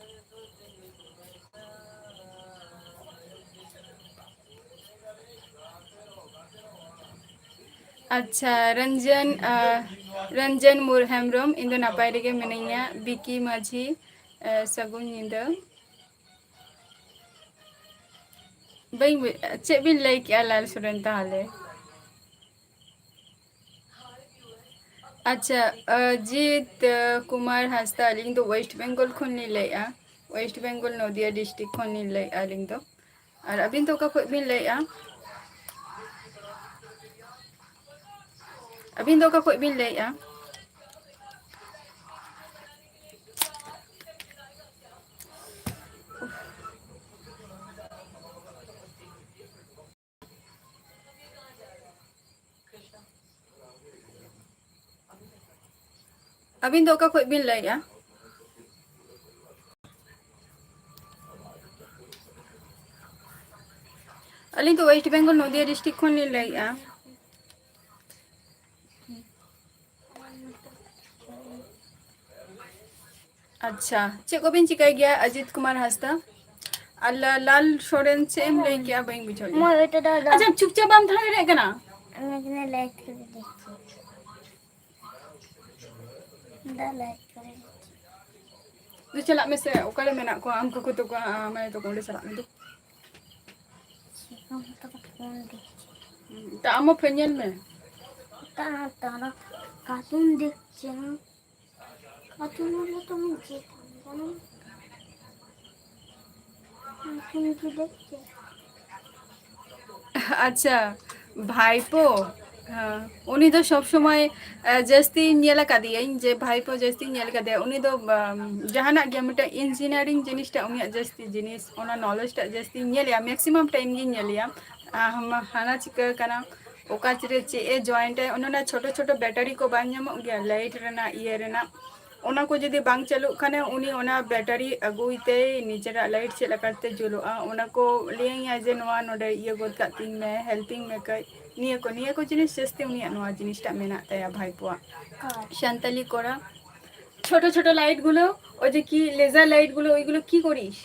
ᱟᱪᱪᱷᱟ, ᱨᱚᱧᱡᱚᱱ, ᱟᱸ, ᱨᱚᱧᱡᱚᱱ ᱢᱩᱨ ᱦᱮᱢᱵᱨᱚᱢ, ᱤᱧ ᱫᱚ ᱱᱟᱯᱟᱭ ᱨᱮᱜᱮ ᱢᱤᱱᱟᱹᱧᱟ᱾ ᱵᱤᱠᱤ ᱢᱟᱹᱡᱷᱤ, ᱟᱸ, ᱥᱟᱹᱜᱩᱱ ᱧᱤᱫᱟᱹ᱾ ᱵᱟᱹᱧ ᱵᱩᱡ-, ᱪᱮᱫ ᱵᱤᱱ ᱞᱟᱹᱭ ᱠᱮᱜᱼᱟ ᱞᱟᱞ ᱥᱚᱨᱮᱱ ᱛᱟᱦᱚᱞᱮ? ᱟᱪᱪᱷᱟ, ᱚᱡᱤᱛ, ᱟᱸ, ᱠᱩᱢᱟᱨ ᱦᱟᱸᱥᱫᱟ, ᱟᱹᱞᱤᱧ ᱫᱚ ᱳᱭᱮᱥᱴ ᱵᱮᱝᱜᱚᱞ ᱠᱷᱚᱱ ᱞᱤᱧ ᱞᱟᱹᱭᱮᱜᱼᱟ᱾ ᱳᱭᱮᱥᱴ ᱵᱮᱝᱜᱚᱞ ᱱᱚᱫᱤᱭᱟ ᱰᱤᱥᱴᱨᱤᱠᱴ ᱠᱷᱚᱱ ᱞᱤᱧ ᱞᱟᱹᱭᱮᱜᱼᱟ ᱟᱹᱞᱤᱧ ᱫᱚ᱾ ᱟᱨ ᱟᱹᱵᱤᱱ ᱫᱚ ᱚᱠᱟ ᱠᱷᱚᱱ ᱵᱤᱱ ᱞᱟᱹᱭᱮᱜᱼᱟ? ᱟᱹᱵᱤᱱ ᱫᱚ ᱚᱠᱟ ᱠᱷᱚᱱ ᱵᱤᱱ ᱞᱟᱹᱭᱮᱜᱼᱟ? ᱟᱹᱵᱤᱱ ᱫᱚ ᱚᱠᱟ ᱠᱷᱚᱱ ᱵᱤᱱ ᱞᱟᱹᱭᱮᱜᱼᱟ? ᱟᱹᱞᱤᱧ ᱫᱚ ᱳᱭᱮᱥᱴ ᱵᱮᱝᱜᱚᱞ ᱱᱚᱫᱤᱭᱟ ᱰᱤᱥᱴᱨᱤᱠᱴ ᱠᱷᱚᱱ ᱞᱤᱧ ᱞᱟᱹᱭᱮᱜᱼᱟ᱾ ᱟᱪᱪᱷᱟ, ᱪᱮᱫ ᱠᱚᱵᱤᱱ ᱪᱤᱠᱟᱹᱭ ᱜᱮᱭᱟ ᱚᱡᱤᱛ ᱠᱩᱢᱟᱨ ᱦᱟᱸᱥᱫᱟ? ᱟᱨ ᱞᱟ-, ᱞᱟᱞ ᱥᱚᱨᱮᱱ ᱪᱮᱫ ᱮᱢ ᱞᱟᱹᱭ ᱠᱮᱜᱼᱟ? ᱵᱟᱹᱧ ᱵᱩᱡᱷᱟᱹᱣ ᱞᱮᱫᱟ᱾ ᱢᱟ, ᱳᱭ ᱛᱮᱫᱚ ᱫᱚ᱾ ᱟᱪᱪᱷᱟ, ᱪᱩᱯᱪᱟᱯ ᱵᱟᱢ ᱛᱟᱦᱮᱸ ᱫᱟᱲᱮᱭᱟᱜ ᱠᱟᱱᱟ? ᱟᱢ ᱮᱠᱷᱟᱱᱮ ᱞᱟᱭᱤᱵᱷ ᱠᱚᱨᱮ ᱫᱮᱠᱷᱤ᱾ ᱫᱟ ᱞᱟᱭᱤᱵᱷ ᱠᱚᱨᱮ ᱫᱮᱠᱷᱤ᱾ ᱫᱩ ᱪᱟᱞᱟᱜ ᱢᱮᱥᱮ, ᱚᱠᱟᱨᱮ ᱢᱮᱱᱟᱜ ᱠᱚᱣᱟ ᱟᱢ ᱠᱟᱠᱩ ᱛᱟᱠᱚ, ᱟᱢ ᱟᱭᱳ ᱛᱟᱠᱚ, ᱚᱸᱰᱮ ᱪᱟᱞᱟᱜ ᱢᱮ ᱫᱩ᱾ ᱪᱮᱫ ᱦᱚᱸ ᱵᱟᱝ ᱛᱟᱠᱚ ᱯᱷᱳᱱ ᱫᱮᱠᱷᱤ᱾ তা আমও ফের ᱧᱮᱞ ᱢᱮ। তা তারা কার্টুন দেখছে না। কার্টুন হলে তো আমি যেতাম, জানো? কার্টুন কি দেখছে? ᱟᱪᱪᱷᱟ, ᱵᱷᱟᱭᱯᱳ, ᱦᱮᱸ, ᱩᱱᱤ ᱫᱚ ᱥᱚᱵᱽ ᱥᱚᱢᱚᱭ, ᱮ, ᱡᱟᱹᱥᱛᱤᱧ ᱧᱮᱞ ᱟᱠᱟᱫᱮᱭᱟᱹᱧ ᱡᱮ ᱵᱷᱟᱭᱯᱳ ᱡᱟᱹᱥᱛᱤᱧ ᱧᱮᱞ ᱟᱠᱟᱫᱮᱭᱟ᱾ ᱩᱱᱤ ᱫᱚ, ᱵᱟᱢ, ᱡᱟᱦᱟᱱᱟᱜ ᱜᱮ ᱢᱤᱫᱴᱮᱱ ᱤᱧᱡᱤᱱᱤᱭᱟᱨᱤᱝ ᱡᱤᱱᱤᱥᱴᱟᱜ ᱩᱱᱤᱭᱟᱜ ᱡᱟᱹᱥᱛᱤ ᱡᱤᱱᱤᱥ, ᱚᱱᱟ ᱱᱚᱞᱮᱡᱽ ᱴᱟᱜ ᱡᱟᱹᱥᱛᱤᱧ ᱧᱮᱞᱮᱭᱟ, ᱢᱮᱠᱥᱤᱢᱟᱢ ᱴᱟᱭᱤᱢ ᱜᱤᱧ ᱧᱮᱞᱮᱭᱟ᱾ ᱟᱢ ᱦᱟᱱᱟ ᱪᱤᱠᱟᱹ ᱠᱟᱱᱟ, ᱚᱠᱟ ᱨᱮ ᱪᱮᱫ ᱮ ᱡᱚᱭᱮᱱᱴ ᱟᱭ, ᱚᱱᱟ ᱚᱱᱟ ᱪᱷᱳᱴᱳ ᱪᱷᱳᱴᱳ ᱵᱮᱴᱟᱨᱤ ᱠᱚ ᱵᱟᱝ ᱧᱟᱢᱚᱜ ᱜᱮᱭᱟ, ᱞᱟᱭᱤᱴ ᱨᱮᱱᱟᱜ, ᱤᱭᱟᱹ ᱨᱮᱱᱟᱜ, ᱚᱱᱟ ᱠᱚ ᱡᱩᱫᱤ ᱵᱟᱝ ᱪᱟᱹᱞᱩᱜ ᱠᱷᱟᱱᱮ ᱩᱱᱤ ᱚᱱᱟ ᱵᱮᱴᱟᱨᱤ ᱟᱹᱜᱩᱭ ᱛᱮᱭ ᱱᱤᱡᱮᱨᱟᱜ ᱞᱟᱭᱤᱴ ᱪᱮᱫ ᱞᱮᱠᱟᱛᱮ ᱡᱩᱞᱩᱜᱼᱟ, ᱚᱱᱟ ᱠᱚ ᱞᱟᱹᱭᱟᱹᱧᱟ ᱡᱮ ᱱᱚᱣᱟ ᱱᱚᱰᱮ ᱤᱭᱟᱹ ᱜᱚᱫ ᱠᱟᱜ ᱛᱤᱧ ᱢᱮ, ᱦᱮᱞᱯᱤᱝ ᱢᱮ ᱠᱟᱹᱡ, ᱱᱤᱭᱟᱹ ᱠᱚ, ᱱᱤᱭᱟᱹ ᱠᱚ ᱡᱤᱱᱤᱥ ᱡᱟᱹᱥᱛᱤ ᱩᱱᱤᱭᱟᱜ ᱱᱚᱣᱟ ᱡᱤᱱᱤᱥᱴᱟᱜ ᱢᱮᱱᱟᱜ ᱛᱟᱭᱟ ᱵᱷᱟᱭᱯᱳᱣᱟᱜ᱾ ᱦᱳᱭ᱾ ᱥᱟᱱᱛᱟᱞᱤ ᱠᱚᱲᱟ, ছোট ছোট লাইটগুলো, ওই যে কি লেজার লাইটগুলো, ওইগুলো কি করিস?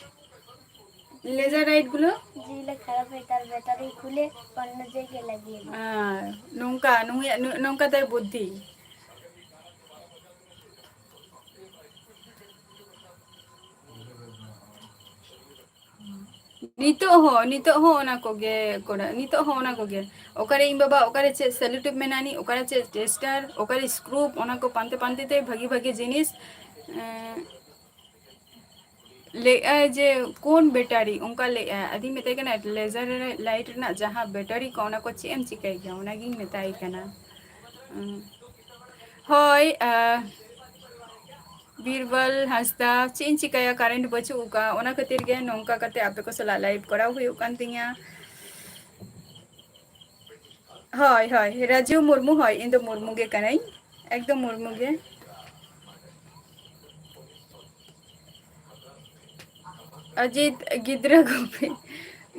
লেজার লাইটগুলো? যেগুলো খারাপ হয় তার ব্যাটারি খুলে অন্য জায়গায় লাগিয়ে দেয়। ᱟᱨ ᱱᱚᱝᱠᱟ, ᱱᱩᱭᱟᱜ, ᱱᱩ-, ᱱᱚᱝᱠᱟ ᱛᱟᱭ ᱵᱩᱫᱽᱫᱷᱤ᱾ ᱱᱤᱛᱚᱜ ᱦᱚᱸ, ᱱᱤᱛᱚᱜ ᱦᱚᱸ ᱚᱱᱟ ᱠᱚᱜᱮ ᱠᱚᱨᱟᱣ, ᱱᱤᱛᱚᱜ ᱦᱚᱸ ᱚᱱᱟ ᱠᱚᱜᱮ᱾ ᱚᱠᱟᱨᱮ ᱤᱧ ᱵᱟᱵᱟ, ᱚᱠᱟᱨᱮ ᱪᱮᱫ ᱥᱮᱞᱳᱴᱮᱯ ᱢᱮᱱᱟᱜ ᱟᱹᱱᱤᱡ, ᱚᱠᱟᱨᱮ ᱪᱮᱫ ᱴᱮᱥᱴᱟᱨ, ᱚᱠᱟᱨᱮ ᱥᱠᱨᱩᱯ, ᱚᱱᱟ ᱠᱚ ᱯᱟᱱᱛᱮ ᱯᱟᱱᱛᱮ ᱛᱮ ᱵᱷᱟᱜᱤ ᱵᱷᱟᱜᱤ ᱡᱤᱱᱤᱥ, ᱮᱸ, ᱞᱟᱹᱭᱮᱫᱼᱟᱭ ᱡᱮ ᱠᱳᱱ ᱵᱮᱴᱟᱨᱤ, ᱚᱱᱠᱟ ᱞᱟᱹᱭᱮᱫᱼᱟᱭ᱾ ᱟᱫᱚᱧ ᱢᱮᱛᱟᱭ ᱠᱟᱱᱟ, ᱞᱮᱡᱟᱨ ᱞᱟᱭᱤᱴ ᱨᱮᱱᱟᱜ ᱡᱟᱦᱟᱸ ᱵᱮᱴᱟᱨᱤ ᱠᱚ, ᱚᱱᱟ ᱠᱚ ᱪᱮᱫ ᱮᱢ ᱪᱤᱠᱟᱹᱭ ᱜᱮᱭᱟ, ᱚᱱᱟᱜᱤᱧ ᱢᱮᱛᱟᱭ ᱠᱟᱱᱟ᱾ ᱩᱸ, ᱦᱳᱭ, ᱟᱸ, ᱵᱤᱨᱵᱚᱞ ᱦᱟᱸᱥᱫᱟ, ᱪᱮᱫ ᱤᱧ ᱪᱤᱠᱟᱹᱭᱟ, ᱠᱟᱨᱮᱱᱴ ᱵᱟᱹᱪᱩᱜ ᱟᱠᱟᱫᱼᱟ, ᱚᱱᱟ ᱠᱷᱟᱹᱛᱤᱨ ᱜᱮ ᱱᱚᱝᱠᱟ ᱠᱟᱛᱮ ᱟᱯᱮ ᱠᱚ ᱥᱟᱞᱟᱜ ᱞᱟᱭᱤᱵᱷ ᱠᱚᱨᱟᱣ ᱦᱩᱭᱩᱜ ᱠᱟᱱ ᱛᱤᱧᱟᱹ᱾ ᱦᱳᱭ, ᱦᱳᱭ, ᱨᱟᱡᱩ ᱢᱩᱨᱢᱩ, ᱦᱳᱭ, ᱤᱧ ᱫᱚ ᱢᱩᱨᱢᱩ ᱜᱮ ᱠᱟᱹᱱᱟᱹᱧ, ᱮᱠᱫᱚᱢ ᱢᱩᱨᱢᱩ ᱜᱮ᱾ ᱚᱡᱤᱛ, ᱜᱤᱫᱽᱨᱟᱹ ᱜᱩᱯᱤ,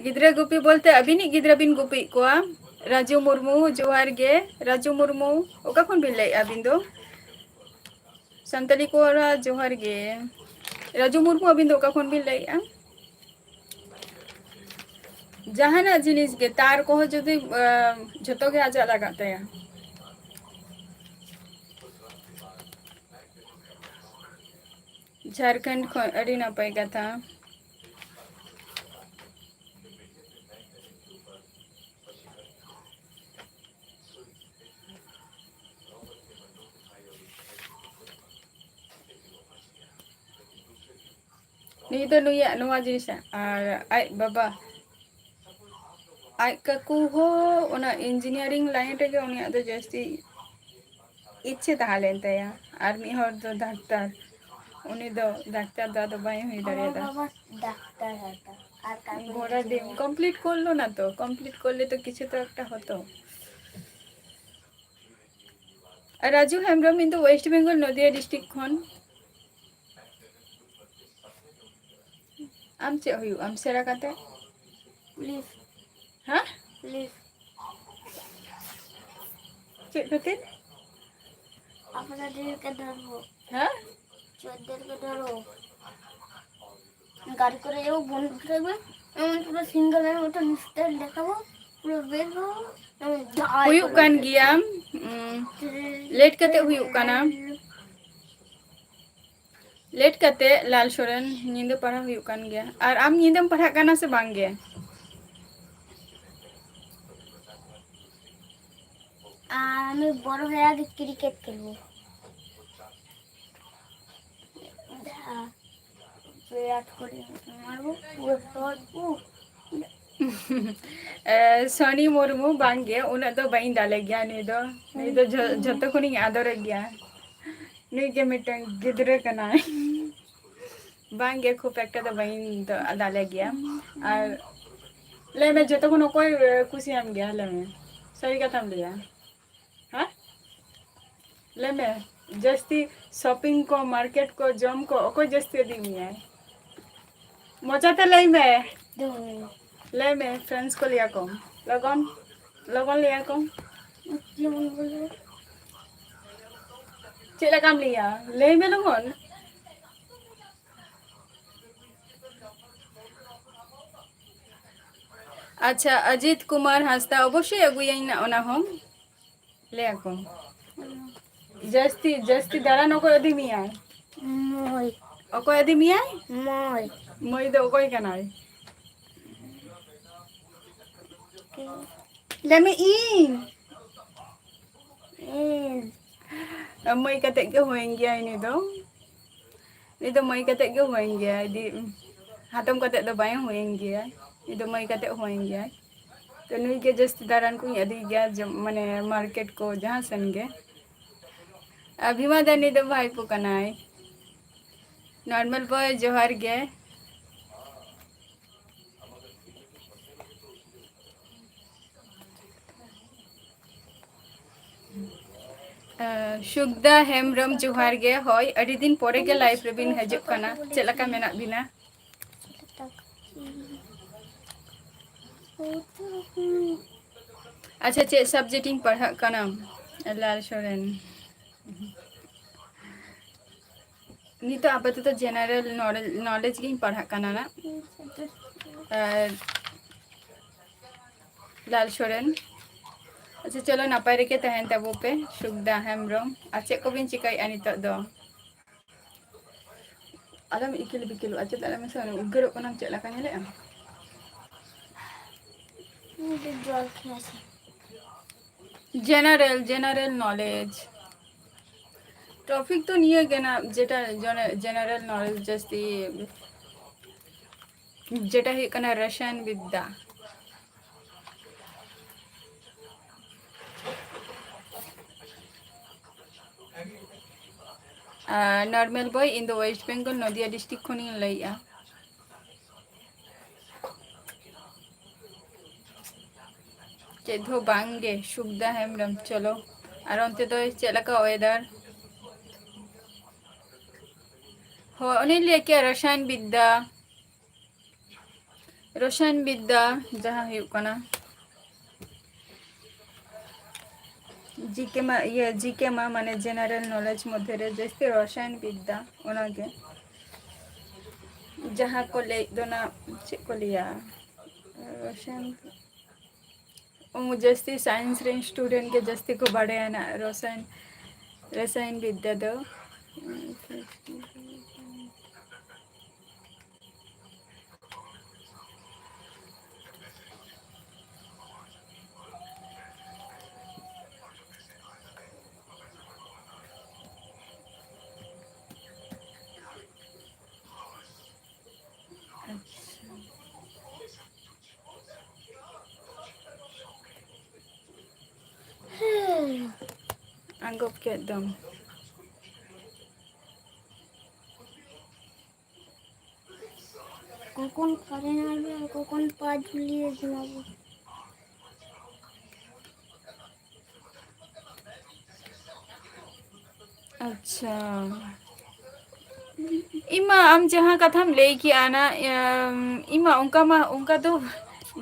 ᱜᱤᱫᱽᱨᱟᱹ ᱜᱩᱯᱤ ᱵᱚᱞᱛᱮ ᱟᱹᱵᱤᱱᱤᱡ ᱜᱤᱫᱽᱨᱟᱹ ᱵᱤᱱ ᱜᱩᱯᱤᱭᱮᱫ ᱠᱚᱣᱟ? ᱨᱟᱡᱩ ᱢᱩᱨᱢᱩ, ᱡᱚᱦᱟᱨ ᱜᱮ᱾ ᱨᱟᱡᱩ ᱢᱩᱨᱢᱩ, ᱚᱠᱟ ᱠᱷᱚᱱ ᱵᱤᱱ ᱞᱟᱹᱭᱮᱫᱼᱟ ᱟᱹᱵᱤᱱ ᱫᱚ? ᱥᱟᱱᱛᱟᱞᱤ ᱠᱚᱲᱟ, ᱡᱚᱦᱟᱨ ᱜᱮ᱾ ᱨᱟᱡᱩ ᱢᱩᱨᱢᱩ, ᱟᱹᱵᱤᱱ ᱫᱚ ᱚᱠᱟ ᱠᱷᱚᱱ ᱵᱤᱱ ᱞᱟᱹᱭᱮᱫᱼᱟ? ᱡᱟᱦᱟᱱᱟᱜ ᱡᱤᱱᱤᱥ ᱜᱮ, ᱛᱟᱨ ᱠᱚᱦᱚᱸ ᱡᱩᱫᱤ, ᱟᱸ, ᱡᱷᱚᱛᱚ ᱜᱮ ᱟᱡᱟᱜ ᱞᱟᱜᱟᱜ ᱛᱟᱭᱟ᱾ ᱡᱷᱟᱲᱠᱷᱚᱸᱰ ᱠᱷᱚᱱ, ᱟᱹᱰᱤ ᱱᱟᱯᱟᱭ ᱠᱟᱛᱷᱟ᱾ ᱱᱩᱭ ᱫᱚ ᱱᱩᱭᱟᱜ ᱱᱚᱣᱟ ᱡᱤᱱᱤᱥ, ᱟᱨ ᱟᱡ ᱵᱟᱵᱟ, ᱟᱡ ᱠᱟᱠᱩ ᱦᱚᱸ ᱚᱱᱟ engineering line ᱨᱮᱜᱮ ᱩᱱᱤᱭᱟᱜ ᱫᱚ ᱡᱟᱹᱥᱛᱤ ᱤᱪᱪᱷᱟᱹ ᱛᱟᱦᱮᱸ ᱞᱮᱱ ᱛᱟᱭᱟ, ᱟᱨ ᱢᱤᱫ ᱦᱚᱲ ᱫᱚ ᱰᱟᱠᱛᱟᱨ᱾ ᱩᱱᱤ ᱫᱚ ᱰᱟᱠᱛᱟᱨ ᱫᱚ ᱟᱫᱚ ᱵᱟᱭ ᱦᱩᱭ ᱫᱟᱲᱮᱭᱟᱫᱟ᱾ ᱰᱟᱠᱛᱟᱨ ᱦᱮᱸ ᱛᱚ᱾ ᱟᱨ ᱠᱟᱠᱩ ᱜᱷᱳᱲᱟ ᱰᱤᱢ complete ᱠᱚᱨᱞᱳ ᱱᱟ ᱛᱚ, complete ᱠᱚᱨᱞᱮ ᱛᱚ ᱠᱤᱪᱷᱩ ᱛᱚ ᱮᱠᱴᱟ ᱦᱚᱛᱚ᱾ ᱨᱟᱡᱩ ᱦᱮᱢᱵᱨᱚᱢ, ᱤᱧ ᱫᱚ West Bengal, ᱱᱚᱫᱤᱭᱟ district ᱠᱷᱚᱱ᱾ ᱟᱢ ᱪᱮᱫ ᱦᱩᱭᱩᱜ ᱟᱢ ᱥᱮᱬᱟ ᱠᱟᱛᱮ? ᱯᱩᱞᱤᱥ᱾ ᱦᱮᱸ? ᱯᱩᱞᱤᱥ᱾ ᱪᱮᱫ ᱠᱷᱟᱹᱛᱤᱨ? আপনাদেরকে ধরবো। হ্যাঁ? চোরদেরকে ধরবো। গাড়ি করে যাবো, বন্দুক থাকবে, এমন পুরো সিঙ্গেল হয়ে ওটা নিশ্চয় দেখাবো, পুরো বের হবো, এমন ঢাই ᱦᱩᱭᱩᱜ করে। ᱠᱟᱱ ᱜᱮᱭᱟ᱾ ᱩᱸ, ᱞᱮᱴ ᱠᱟᱛᱮ ᱦᱩᱭᱩᱜ ᱠᱟᱱᱟ᱾ ᱞᱮᱴ ᱠᱟᱛᱮ ᱞᱟᱞ ᱥᱚᱨᱮᱱ ᱧᱤᱫᱟᱹ ᱯᱟᱲᱦᱟᱣ ᱦᱩᱭᱩᱜ ᱠᱟᱱ ᱜᱮᱭᱟ᱾ ᱟᱨ ᱟᱢ ᱧᱤᱫᱟᱹᱢ ᱯᱟᱲᱦᱟᱜ ᱠᱟᱱᱟ ᱥᱮ ᱵᱟᱝ ᱜᱮ? আর আমি বড় হয়ে আগে ক্রিকেট খেলবো। বিরাট কোহলি মারবো, পুরো শট, উফ। ᱮ, ᱥᱚᱱᱤ ᱢᱩᱨᱢᱩ, ᱵᱟᱝ ᱜᱮ, ᱩᱱᱟᱹᱜ ᱫᱚ ᱵᱟᱹᱧ ᱫᱟᱞᱮ ᱜᱮᱭᱟ᱾ ᱱᱩᱭ ᱫᱚ, ᱱᱩᱭ ᱫᱚ ᱡᱷᱚ-, ᱡᱷᱚᱛᱚ ᱠᱷᱚᱱᱤᱧ ᱟᱫᱚᱨᱮ ᱜᱮᱭᱟ᱾ ᱱᱩᱭ ᱜᱮ ᱢᱤᱫᱴᱟᱝ ᱜᱤᱫᱽᱨᱟᱹ ᱠᱟᱱᱟᱭ᱾ ᱵᱟᱝ ᱜᱮ, ᱠᱷᱩᱵ ᱮᱠᱴᱟ ᱫᱚ ᱵᱟᱹᱧ ᱫᱚ-, ᱫᱟᱞᱮ ᱜᱮᱭᱟ᱾ ᱟᱨ ᱞᱟᱹᱭ ᱢᱮ, ᱡᱷᱚᱛᱚ ᱠᱷᱚᱱ ᱚᱠᱚᱭ, ᱮ, ᱠᱩᱥᱤᱭᱟᱢ ᱜᱮᱭᱟ? ᱞᱟᱹᱭ ᱢᱮ, ᱥᱟᱹᱨᱤ ᱠᱟᱛᱷᱟᱢ ᱞᱟᱹᱭᱟ᱾ ᱦᱮᱸ? ᱞᱟᱹᱭ ᱢᱮ, ᱡᱟᱹᱥᱛᱤ shopping ᱠᱚ, market ᱠᱚ, ᱡᱚᱢ ᱠᱚ ᱚᱠᱚᱭ ᱡᱟᱹᱥᱛᱤ ᱤᱫᱤ ᱢᱮᱭᱟᱭ? ᱢᱚᱪᱟᱛᱮ ᱞᱟᱹᱭ ᱢᱮ᱾ ᱫᱩ᱾ ᱞᱟᱹᱭ ᱢᱮ, friends ᱠᱚ ᱞᱟᱹᱭᱟ ᱠᱚ᱾ ᱞᱚᱜᱚᱱ, ᱞᱚᱜᱚᱱ ᱞᱟᱹᱭᱟ ᱠᱚ᱾ ᱡᱮᱢᱚᱱ ᱵᱚᱞᱮ᱾ ᱪᱮᱫ ᱞᱮᱠᱟᱢ ᱞᱟᱹᱭᱟ? ᱞᱟᱹᱭ ᱢᱮ ᱞᱚᱜᱚᱱ᱾ ᱟᱪᱪᱷᱟ, ᱚᱡᱤᱛ ᱠᱩᱢᱟᱨ ᱦᱟᱸᱥᱫᱟ, ᱚᱵᱚᱥᱥᱳᱭ ᱟᱹᱜᱩᱭᱟᱹᱧ ᱱᱟ ᱚᱱᱟ ᱦᱚᱸ᱾ ᱞᱟᱹᱭ ᱟᱠᱚ᱾ ᱡᱟᱹᱥᱛᱤ, ᱡᱟᱹᱥᱛᱤ ᱫᱟᱬᱟᱱ ᱚᱠᱚᱭ ᱤᱫᱤ ᱢᱮᱭᱟᱭ? ᱢᱟᱹᱭ᱾ ᱚᱠᱚᱭ ᱤᱫᱤ ᱢᱮᱭᱟᱭ? ᱢᱟᱹᱭ᱾ ᱢᱟᱹᱭ ᱫᱚ ᱚᱠᱚᱭ ᱠᱟᱱᱟᱭ? ᱞᱟᱹᱭ ᱢᱮ, ᱤᱧ᱾ ᱤᱧ᱾ ᱢᱟᱹᱭ ᱠᱟᱛᱮ ᱜᱮ ᱦᱩᱭᱮᱱ ᱜᱮᱭᱟ ᱩᱱᱤ ᱫᱚ᱾ ᱩᱱᱤ ᱫᱚ ᱢᱟᱹᱭ ᱠᱟᱛᱮᱫ ᱜᱮ ᱦᱩᱭᱮᱱ ᱜᱮᱭᱟᱭ, ᱫᱤ-, ᱦᱟᱛᱚᱢ ᱠᱟᱛᱮᱫ ᱫᱚ ᱵᱟᱭ ᱦᱩᱭᱮᱱ ᱜᱮᱭᱟᱭ, ᱩᱱᱤ ᱫᱚ ᱢᱟᱹᱭ ᱠᱟᱛᱮᱫ ᱦᱩᱭᱮᱱ ᱜᱮᱭᱟᱭ᱾ ᱛᱚ ᱱᱩᱭ ᱜᱮ ᱡᱟᱹᱥᱛᱤ ᱫᱟᱬᱟᱱ ᱠᱚᱧ ᱤᱫᱤᱭ ᱜᱮᱭᱟ, ᱡᱮ-, ᱢᱟᱱᱮ ᱢᱟᱨᱠᱮᱴ ᱠᱚ ᱡᱟᱦᱟᱸ ᱥᱮᱱ ᱜᱮ᱾ ᱟᱨ ᱵᱷᱤᱢᱟ ᱫᱟ ᱱᱩᱭ ᱫᱚ ᱵᱷᱟᱭᱯᱳ ᱠᱟᱱᱟᱭ᱾ ᱱᱚᱨᱢᱟᱞ ᱵᱚᱭ ᱡᱚᱦᱟᱨ ᱜᱮ᱾ ᱟᱸ, ᱥᱩᱠᱫᱟ ᱦᱮᱢᱵᱨᱚᱢ ᱡᱚᱦᱟᱨ ᱜᱮ᱾ ᱦᱳᱭ, ᱟᱹᱰᱤ ᱫᱤᱱ ᱯᱚᱨᱮ ᱜᱮ ᱞᱟᱭᱤᱵᱷ ᱨᱮᱵᱤᱱ ᱦᱤᱡᱩᱜ ᱠᱟᱱᱟ᱾ ᱪᱮᱫ ᱞᱮᱠᱟ ᱢᱮᱱᱟᱜ ᱵᱤᱱᱟ? ᱟᱪᱪᱷᱟ, ᱪᱮᱫ ᱥᱟᱵᱡᱮᱠᱴ ᱤᱧ ᱯᱟᱲᱦᱟᱜ ᱠᱟᱱᱟ? ᱞᱟᱞ ᱥᱚᱨᱮᱱ᱾ ᱱᱤᱛᱚᱜ ᱟᱯᱟᱛᱚᱛᱚ ᱡᱮᱱᱟᱨᱮᱞ ᱱᱚᱞᱮᱡᱽ, ᱱᱚᱞᱮᱡᱽ ᱜᱤᱧ ᱯᱟᱲᱦᱟᱜ ᱠᱟᱱᱟ ᱱᱟᱜ᱾ ᱟᱨ ᱞᱟᱞ ᱥᱚᱨᱮᱱ᱾ ᱟᱪᱪᱷᱟ, ᱪᱚᱞᱚ, ᱱᱟᱯᱟᱭ ᱨᱮᱜᱮ ᱛᱟᱦᱮᱱ ᱛᱟᱵᱚ ᱯᱮ᱾ ᱥᱩᱠᱫᱟ ᱦᱮᱢᱵᱨᱚᱢ, ᱟᱨ ᱪᱮᱫ ᱠᱚᱵᱤᱱ ᱪᱤᱠᱟᱹᱭᱮᱫᱼᱟ ᱱᱤᱛᱚᱜ ᱫᱚ? ᱟᱞᱚᱢ ᱤᱠᱤᱞ ᱵᱤᱠᱤᱞᱚᱜᱼᱟ, ᱪᱮᱫᱟᱜ ᱞᱟᱹᱭ ᱢᱮᱥᱮ? ᱩᱫᱽᱜᱟᱹᱨᱚᱜ ᱠᱟᱱᱟᱢ ᱪᱮᱫ ᱞᱮᱠᱟ, ᱧᱮᱞᱮᱫ ᱟᱢ? ᱢᱤᱫᱴᱤᱡ ᱡᱚᱞ ᱠᱷᱟᱱᱟ ᱥᱮ? General, general knowledge. ᱴᱚᱯᱤᱠ ᱫᱚ ᱱᱤᱭᱟᱹ ᱜᱮ ᱱᱟ, ᱡᱮᱴᱟ ᱡᱚᱱᱮ-, ᱡᱮᱱᱟᱨᱮᱞ ᱱᱚᱞᱮᱡᱽ ᱡᱟᱹᱥᱛᱤ, ᱡᱮᱴᱟ ᱦᱩᱭᱩᱜ ᱠᱟᱱᱟ ᱨᱟᱥᱟᱭᱚᱱ ᱵᱤᱫᱽᱫᱟ᱾ ᱟᱨ ᱱᱚᱨᱢᱟᱞ ᱵᱚᱭ, ᱤᱧ ᱫᱚ ᱳᱭᱮᱥᱴ ᱵᱮᱝᱜᱚᱞ, ᱱᱚᱫᱤᱭᱟ ᱰᱤᱥᱴᱨᱤᱠᱴ ᱠᱷᱚᱱᱤᱧ ᱞᱟᱹᱭᱮᱫᱼᱟ᱾ ᱪᱮᱫ ᱦᱚᱸ ᱵᱟᱝ ᱜᱮ, ᱥᱩᱠᱫᱟ ᱦᱮᱢᱵᱨᱚᱢ᱾ ᱪᱚᱞᱚ, ᱟᱨ ᱚᱱᱛᱮ ᱫᱚ ᱪᱮᱫ ᱞᱮᱠᱟ ᱚᱭᱮᱫᱟᱨ? ᱦᱳᱭ, ᱚᱱᱮᱧ ᱞᱟᱹᱭ ᱠᱮᱫ, ᱨᱟᱥᱟᱭᱚᱱ ᱵᱤᱫᱽᱫᱟ, ᱨᱚᱥᱟᱭᱚᱱ ᱵᱤᱫᱽᱫᱟ ᱡᱟᱦᱟᱸ ᱦᱩᱭᱩᱜ ᱠᱟᱱᱟ, ᱡᱤᱠᱮ ᱢᱟ, ᱤᱭᱟᱹ, ᱡᱤᱠᱮ ᱢᱟ, ᱢᱟᱱᱮ ᱡᱮᱱᱟᱨᱮᱞ ᱱᱚᱞᱮᱡᱽ ᱢᱚᱫᱽᱫᱷᱮ ᱨᱮ ᱡᱟᱹᱥᱛᱤ ᱨᱚᱥᱟᱭᱚᱱ ᱵᱤᱫᱽᱫᱟ, ᱚᱱᱟᱜᱮ᱾ ᱡᱟᱦᱟᱸ ᱠᱚ ᱞᱟᱹᱭᱮᱫ ᱫᱚ ᱱᱟ, ᱪᱮᱫ ᱠᱚ ᱞᱟᱹᱭᱟ, ᱨᱚᱥᱟᱭᱚᱱ, ᱩᱱᱠᱩ ᱡᱟᱹᱥᱛᱤ ᱥᱟᱭᱮᱱᱥ ᱨᱮᱱ ᱥᱴᱩᱰᱮᱱᱴ ᱜᱮ ᱡᱟᱹᱥᱛᱤ ᱠᱚ ᱵᱟᱲᱟᱭᱟ ᱱᱟ ᱨᱚᱥᱟᱭᱚᱱ, ᱨᱚᱥᱟᱭᱚᱱ ᱵᱤᱫᱽᱫᱟ ᱫᱚ᱾ ᱟᱸᱜᱚᱵ ᱠᱮᱫ ᱫᱚᱢ᱾ কখন কারেন্ট আসবে আর কখন পা ঝুলিয়ে ঘুমাবো? ᱟᱪᱪᱷᱟ᱾ ᱤᱧ ᱢᱟ ᱟᱢ ᱡᱟᱦᱟᱸ ᱠᱟᱛᱷᱟᱢ ᱞᱟᱹᱭ ᱠᱮᱜᱼᱟ ᱱᱟ, ᱮᱢ, ᱤᱧ ᱢᱟ ᱚᱱᱠᱟ ᱢᱟ, ᱚᱱᱠᱟ ᱫᱚ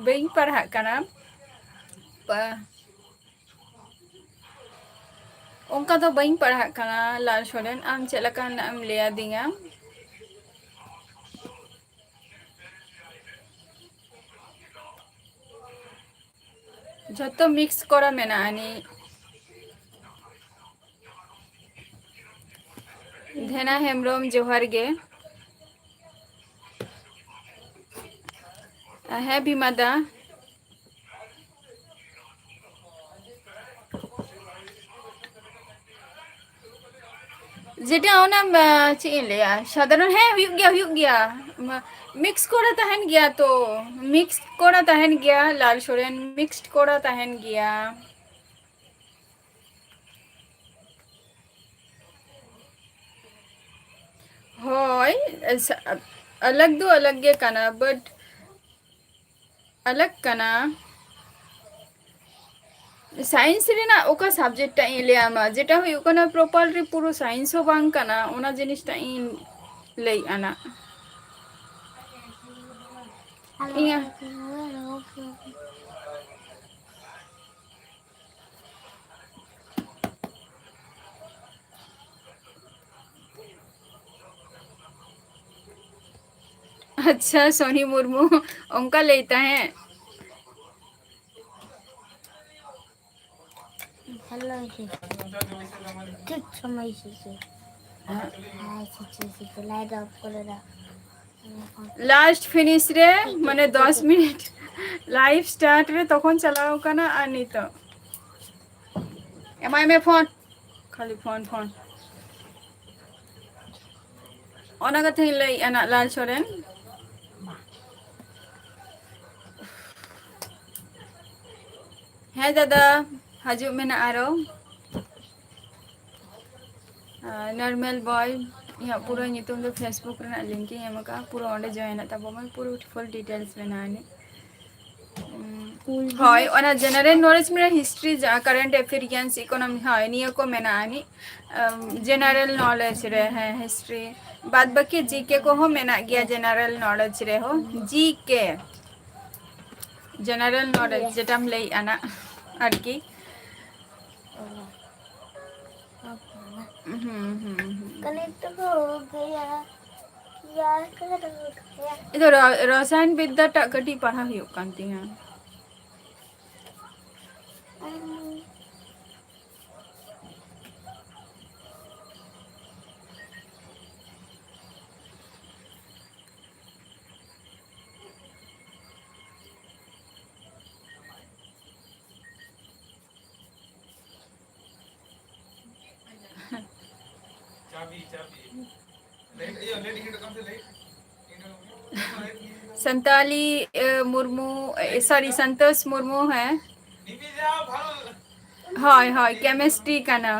ᱵᱟᱹᱧ ᱯᱟᱲᱦᱟᱜ ᱠᱟᱱᱟ᱾ ᱯᱟ-, ᱚᱱᱠᱟ ᱫᱚ ᱵᱟᱹᱧ ᱯᱟᱲᱦᱟᱜ ᱠᱟᱱᱟ ᱞᱟᱞ ᱥᱚᱨᱮᱱ, ᱟᱢ ᱪᱮᱫ ᱞᱮᱠᱟᱱᱟᱜ ᱮᱢ ᱞᱟᱹᱭ ᱟᱹᱫᱤᱧᱟ? ᱡᱷᱚᱛᱚ ᱢᱤᱠᱥ ᱠᱚᱨᱟ ᱢᱮᱱᱟᱜᱼᱟ ᱱᱤᱡ᱾ ᱫᱷᱮᱱᱟ ᱦᱮᱢᱵᱨᱚᱢ, ᱡᱚᱦᱟᱨ ᱜᱮ᱾ ᱦᱮᱸ, ᱵᱷᱤᱢᱟ ᱫᱟ᱾ ᱡᱮᱴᱟ ᱚᱱᱟ, ᱟᱸ, ᱪᱮᱫ ᱤᱧ ᱞᱟᱹᱭᱟ, ᱥᱟᱫᱷᱟᱨᱚᱱ, ᱦᱮᱸ, ᱦᱩᱭᱩᱜ ᱜᱮᱭᱟ, ᱦᱩᱭᱩᱜ ᱜᱮᱭᱟ᱾ ᱢᱟ-, ᱢᱤᱠᱥ ᱠᱚᱨᱟ ᱛᱟᱦᱮᱱ ᱜᱮᱭᱟ ᱛᱚ, ᱢᱤᱠᱥ ᱠᱚᱨᱟ ᱛᱟᱦᱮᱱ ᱜᱮᱭᱟ, ᱞᱟᱞ ᱥᱚᱨᱮᱱ, ᱢᱤᱠᱥᱰ ᱠᱚᱨᱟ ᱛᱟᱦᱮᱱ ᱜᱮᱭᱟ᱾ ᱦᱳᱭ, ᱥᱟ-, ᱟᱞᱟᱜᱽ ᱫᱚ ᱟᱞᱟᱜᱽ ᱜᱮ ᱠᱟᱱᱟ, but ᱟᱞᱟᱜᱽ ᱠᱟᱱᱟ᱾ ᱥᱟᱭᱮᱱᱥ ᱨᱮᱱᱟᱜ ᱚᱠᱟ ᱥᱟᱵᱡᱮᱠᱴ ᱴᱟᱜ ᱤᱧ ᱞᱟᱹᱭ ᱟᱢᱟ, ᱡᱮᱴᱟ ᱦᱩᱭᱩᱜ ᱠᱟᱱᱟ ᱯᱨᱚᱯᱟᱨᱞᱤ ᱯᱩᱨᱟᱹ ᱥᱟᱭᱮᱱᱥ ᱦᱚᱸ ᱵᱟᱝ ᱠᱟᱱᱟ, ᱚᱱᱟ ᱡᱤᱱᱤᱥᱴᱟᱜ ᱤᱧ ᱞᱟᱹᱭᱮᱫᱼᱟ ᱱᱟᱜ᱾ ᱤᱧᱟᱹᱜ ᱟᱪᱪᱷᱟ, ᱥᱚᱱᱤ ᱢᱩᱨᱢᱩ ᱚᱱᱠᱟ ᱞᱟᱹᱭ ᱛᱟᱦᱮᱸᱫ᱾ ᱦᱮᱞᱳ, ᱤᱥᱤ᱾ ᱴᱷᱤᱠ ᱥᱚᱢᱚᱭ ᱤᱥᱤ, ᱤᱥᱤ᱾ ᱦᱮᱸ, ᱤᱥᱤ, ᱤᱥᱤ, ᱤᱥᱤ, ᱞᱟᱭᱤᱴ ᱚᱯᱷ ᱠᱚᱨᱮ ᱫᱟ᱾ ᱞᱟᱥᱴ ᱯᱷᱤᱱᱤᱥ ᱨᱮ, ᱢᱟᱱᱮ, ᱫᱚᱥ ᱢᱤᱱᱤᱴ ᱞᱟᱭᱤᱵᱷ ᱥᱴᱟᱨᱴ ᱨᱮ ᱛᱚᱠᱷᱚᱱ ᱪᱟᱞᱟᱣ ᱠᱟᱱᱟ, ᱟᱨ ᱱᱤᱛᱚᱜ ᱮᱢᱟᱭ ᱢᱮ ᱯᱷᱳᱱ, ᱠᱷᱟᱹᱞᱤ ᱯᱷᱳᱱ, ᱯᱷᱳᱱ᱾ ᱚᱱᱟ ᱠᱟᱛᱷᱟᱧ ᱞᱟᱹᱭᱮᱫᱼᱟ ᱱᱟᱜ, ᱞᱟᱞ ᱥᱚᱨᱮᱱ᱾ ᱦᱮᱸ ᱫᱟᱫᱟ, ᱦᱤᱡᱩᱜ ᱢᱮ ᱱᱟᱜ ᱟᱨᱚ᱾ ᱱᱚᱨᱢᱟᱞ ᱵᱚᱭ, ᱤᱧᱟᱹᱜ ᱯᱩᱨᱟᱹ ᱧᱩᱛᱩᱢ ᱫᱚ Facebook ᱨᱮᱱᱟᱜ link ᱤᱧ ᱮᱢ ᱟᱠᱟᱫᱼᱟ, ᱯᱩᱨᱟᱹ ᱚᱸᱰᱮ join ᱚᱜ ᱛᱟᱵᱚᱱ ᱢᱮ, ᱯᱩᱨᱟᱹ full details ᱢᱮᱱᱟᱜᱼᱟ ᱟᱹᱱᱤᱡ᱾ ᱦᱳᱭ, ᱚᱱᱟ general knowledge ᱢᱮᱱᱟᱜᱼᱟ, history, current affairs, economy, ᱦᱳᱭ, ᱱᱤᱭᱟᱹ ᱠᱚ ᱢᱮᱱᱟᱜᱼᱟ ᱟᱹᱱᱤᱡ᱾ ᱟᱢ, general knowledge ᱨᱮ, ᱦᱮᱸ, history᱾ ᱵᱟᱫ ᱵᱟᱹᱠᱤ GK ᱠᱚᱦᱚᱸ ᱢᱮᱱᱟᱜ ᱜᱮᱭᱟ general knowledge ᱨᱮᱦᱚᱸ, GK, general knowledge ᱡᱮᱴᱟᱢ ᱞᱟᱹᱭᱮᱫᱼᱟ ᱱᱟᱜ ᱟᱨᱠᱤ᱾ ᱦᱩᱸ, ᱦᱩᱸ, ᱦᱩᱸ᱾ ᱠᱟᱱᱮᱠᱴ ᱦᱳ ᱜᱟᱭᱟ, ᱠᱭᱟ ᱠᱟᱨ ᱦᱳ ᱜᱟᱭᱟ? ᱤᱧ ᱫᱚ ᱨᱚ-, ᱨᱚᱥᱟᱭᱚᱱ ᱵᱤᱫᱽᱫᱟᱴᱟᱜ ᱠᱟᱹᱴᱤᱡ ᱯᱟᱲᱦᱟᱣ ᱦᱩᱭᱩᱜ ᱠᱟᱱ ᱛᱤᱧᱟᱹ᱾ ᱩᱸ᱾ ᱥᱟᱱᱛᱟᱞᱤ, ᱮ, ᱢᱩᱨᱢᱩ, ᱮ, sorry, ᱥᱚᱱᱛᱳᱥ ᱢᱩᱨᱢᱩ, ᱦᱮᱸ᱾ ᱦᱳᱭ, ᱦᱳᱭ, chemistry ᱠᱟᱱᱟ᱾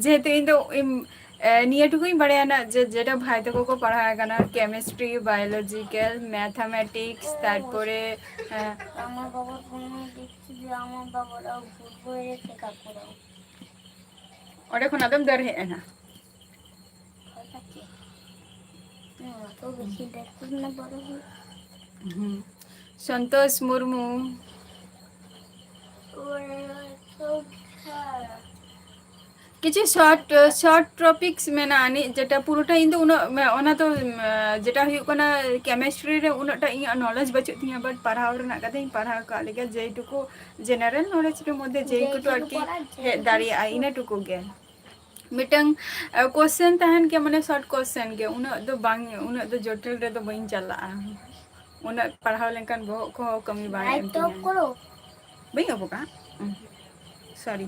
ᱡᱮᱦᱮᱛᱩ ᱤᱧ ᱫᱚ ᱤᱢ-, ᱮ, ᱱᱤᱭᱟᱹ ᱴᱩᱠᱩᱧ ᱵᱟᱲᱟᱭᱟ ᱱᱟ, ᱡᱮ ᱡᱮᱴᱟ ᱵᱷᱟᱭ ᱛᱟᱠᱚ ᱠᱚ ᱯᱟᱲᱦᱟᱣ ᱟᱠᱟᱱᱟ, chemistry, biological, mathematics, ᱛᱟᱨᱯᱚᱨᱮ, ᱮ, ᱟᱢᱟᱜ ᱵᱟᱵᱟ ᱯᱷᱳᱱ ᱢᱮ, ᱫᱮᱠᱷᱤ ᱡᱮ ᱟᱢᱟᱜ ᱵᱟᱵᱟ ᱨᱟᱣ ᱵᱷᱩᱞ ᱵᱳᱭ ᱨᱮ ᱪᱮᱠᱟ ᱠᱚᱨᱟᱣ᱾ ᱚᱸᱰᱮ ᱠᱷᱚᱱ ᱟᱫᱚᱢ ᱫᱟᱹᱲ ᱦᱮᱡ ᱮᱱᱟ᱾ ᱦᱳᱭ, ᱛᱟᱠᱤ᱾ ᱱᱚᱣᱟ ᱛᱚ ᱵᱮᱥᱤ ᱰᱷᱮᱨ ᱠᱚ ᱢᱮᱱᱟ ᱵᱚᱲᱚ ᱦᱩᱭᱩᱜ᱾ ᱦᱩᱸ᱾ ᱥᱚᱱᱛᱳᱥ ᱢᱩᱨᱢᱩ᱾ ᱳᱭ, ᱥᱚᱵ ᱠᱤᱪᱷᱩ short, short topics ᱢᱮᱱᱟᱜᱼᱟ ᱟᱹᱱᱤᱡ, ᱡᱮᱴᱟ ᱯᱩᱨᱟᱹᱴᱟ ᱤᱧ ᱫᱚ ᱩᱱᱟᱹᱜ ᱢᱮ-, ᱚᱱᱟ ᱫᱚ, ᱢᱮ-, ᱡᱮᱴᱟ ᱦᱩᱭᱩᱜ ᱠᱟᱱᱟ chemistry ᱨᱮ ᱩᱱᱟᱹᱜ ᱴᱟ ᱤᱧᱟᱹᱜ knowledge ᱵᱟᱹᱪᱩᱜ ᱛᱤᱧᱟᱹ, but ᱯᱟᱲᱦᱟᱣ ᱨᱮᱱᱟᱜ ᱠᱟᱛᱷᱟᱧ ᱯᱟᱲᱦᱟᱣ ᱠᱟᱜ ᱞᱮᱜᱮ, ᱡᱮᱴᱩᱠᱩ general knowledge ᱨᱮ ᱢᱚᱫᱽᱫᱷᱮ ᱡᱮᱴᱩᱠᱩ ᱡᱮᱴᱩᱠᱩ ᱟᱨᱠᱤ ᱯᱟᱲᱦᱟᱜ ᱦᱮᱡ ᱡᱮᱴᱩᱠᱩ᱾ ᱫᱟᱲᱮᱭᱟᱜᱼᱟ, ᱤᱱᱟᱹ ᱴᱩᱠᱩ ᱜᱮ᱾ ᱢᱤᱫᱴᱟᱝ, ᱟ, question ᱛᱟᱦᱮᱱ ᱜᱮᱭᱟ, ᱢᱟᱱᱮ short question ᱜᱮ, ᱩᱱᱟᱹᱜ ᱫᱚ ᱵᱟᱝ, ᱩᱱᱟᱹᱜ ᱫᱚ ᱡᱚᱴᱤᱞ ᱨᱮᱫᱚ ᱵᱟᱹᱧ ᱪᱟᱞᱟᱜᱼᱟ᱾ ᱩᱱᱟᱹᱜ ᱯᱟᱲᱦᱟᱣ ᱞᱮᱱᱠᱷᱟᱱ ᱵᱚᱦᱚᱜ ᱠᱚᱦᱚᱸ ᱠᱟᱹᱢᱤ ᱵᱟᱭ ᱮᱢ ᱞᱟᱭᱤᱴ ᱚᱯᱷ ᱛᱤᱧᱟᱹ᱾ ᱠᱚᱨᱚ᱾ ᱵᱟᱹᱧ ᱚᱯᱷ ᱟᱠᱟᱫᱼᱟ᱾ ᱩᱸ᱾ Sorry᱾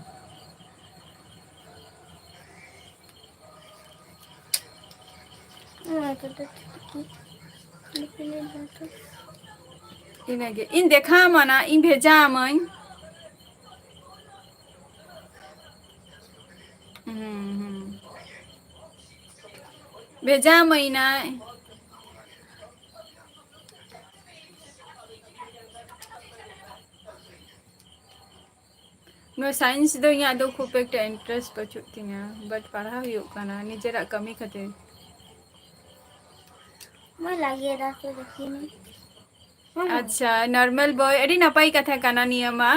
ᱚᱱᱟ ᱛᱮᱫᱚ ᱪᱤᱠᱟᱹ? ᱤᱱᱟᱹᱜᱮ᱾ ᱤᱧ ᱫᱮᱠᱷᱟᱣ ᱟᱢᱟ ᱱᱟ, ᱤᱧ ᱵᱷᱮᱡᱟ ᱟᱢᱟᱹᱧ᱾ ᱦᱩᱸ, ᱦᱩᱸ᱾ ᱵᱷᱮᱡᱟ ᱟᱢᱟᱹᱧ ᱱᱟᱭ᱾ ᱱᱚᱣᱟ ᱥᱟᱭᱮᱱᱥ ᱫᱚ ᱤᱧᱟᱹᱜ ᱫᱚ ᱠᱷᱩᱵ ᱮᱠᱴᱟ ᱤᱱᱴᱟᱨᱮᱥᱴ ᱵᱟᱹᱪᱩᱜ ᱛᱤᱧᱟᱹ, ᱵᱟᱴ ᱯᱟᱲᱦᱟᱣ ᱦᱩᱭᱩᱜ ᱠᱟᱱᱟ ᱱᱤᱡᱮᱨᱟᱜ ᱠᱟᱹᱢᱤ ᱠᱷᱟᱹᱛᱤᱨ᱾ ᱢᱟ ᱞᱟᱜᱮ ᱫᱟ ᱛᱚ ᱫᱮᱠᱷᱤ ᱢᱮ᱾ ᱟᱪᱪᱷᱟ, ᱱᱚᱨᱢᱟᱞ ᱵᱚᱭ, ᱟᱹᱰᱤ ᱱᱟᱯᱟᱭ ᱠᱟᱛᱷᱟ ᱠᱟᱱᱟ ᱱᱤᱭᱟᱹ ᱢᱟ᱾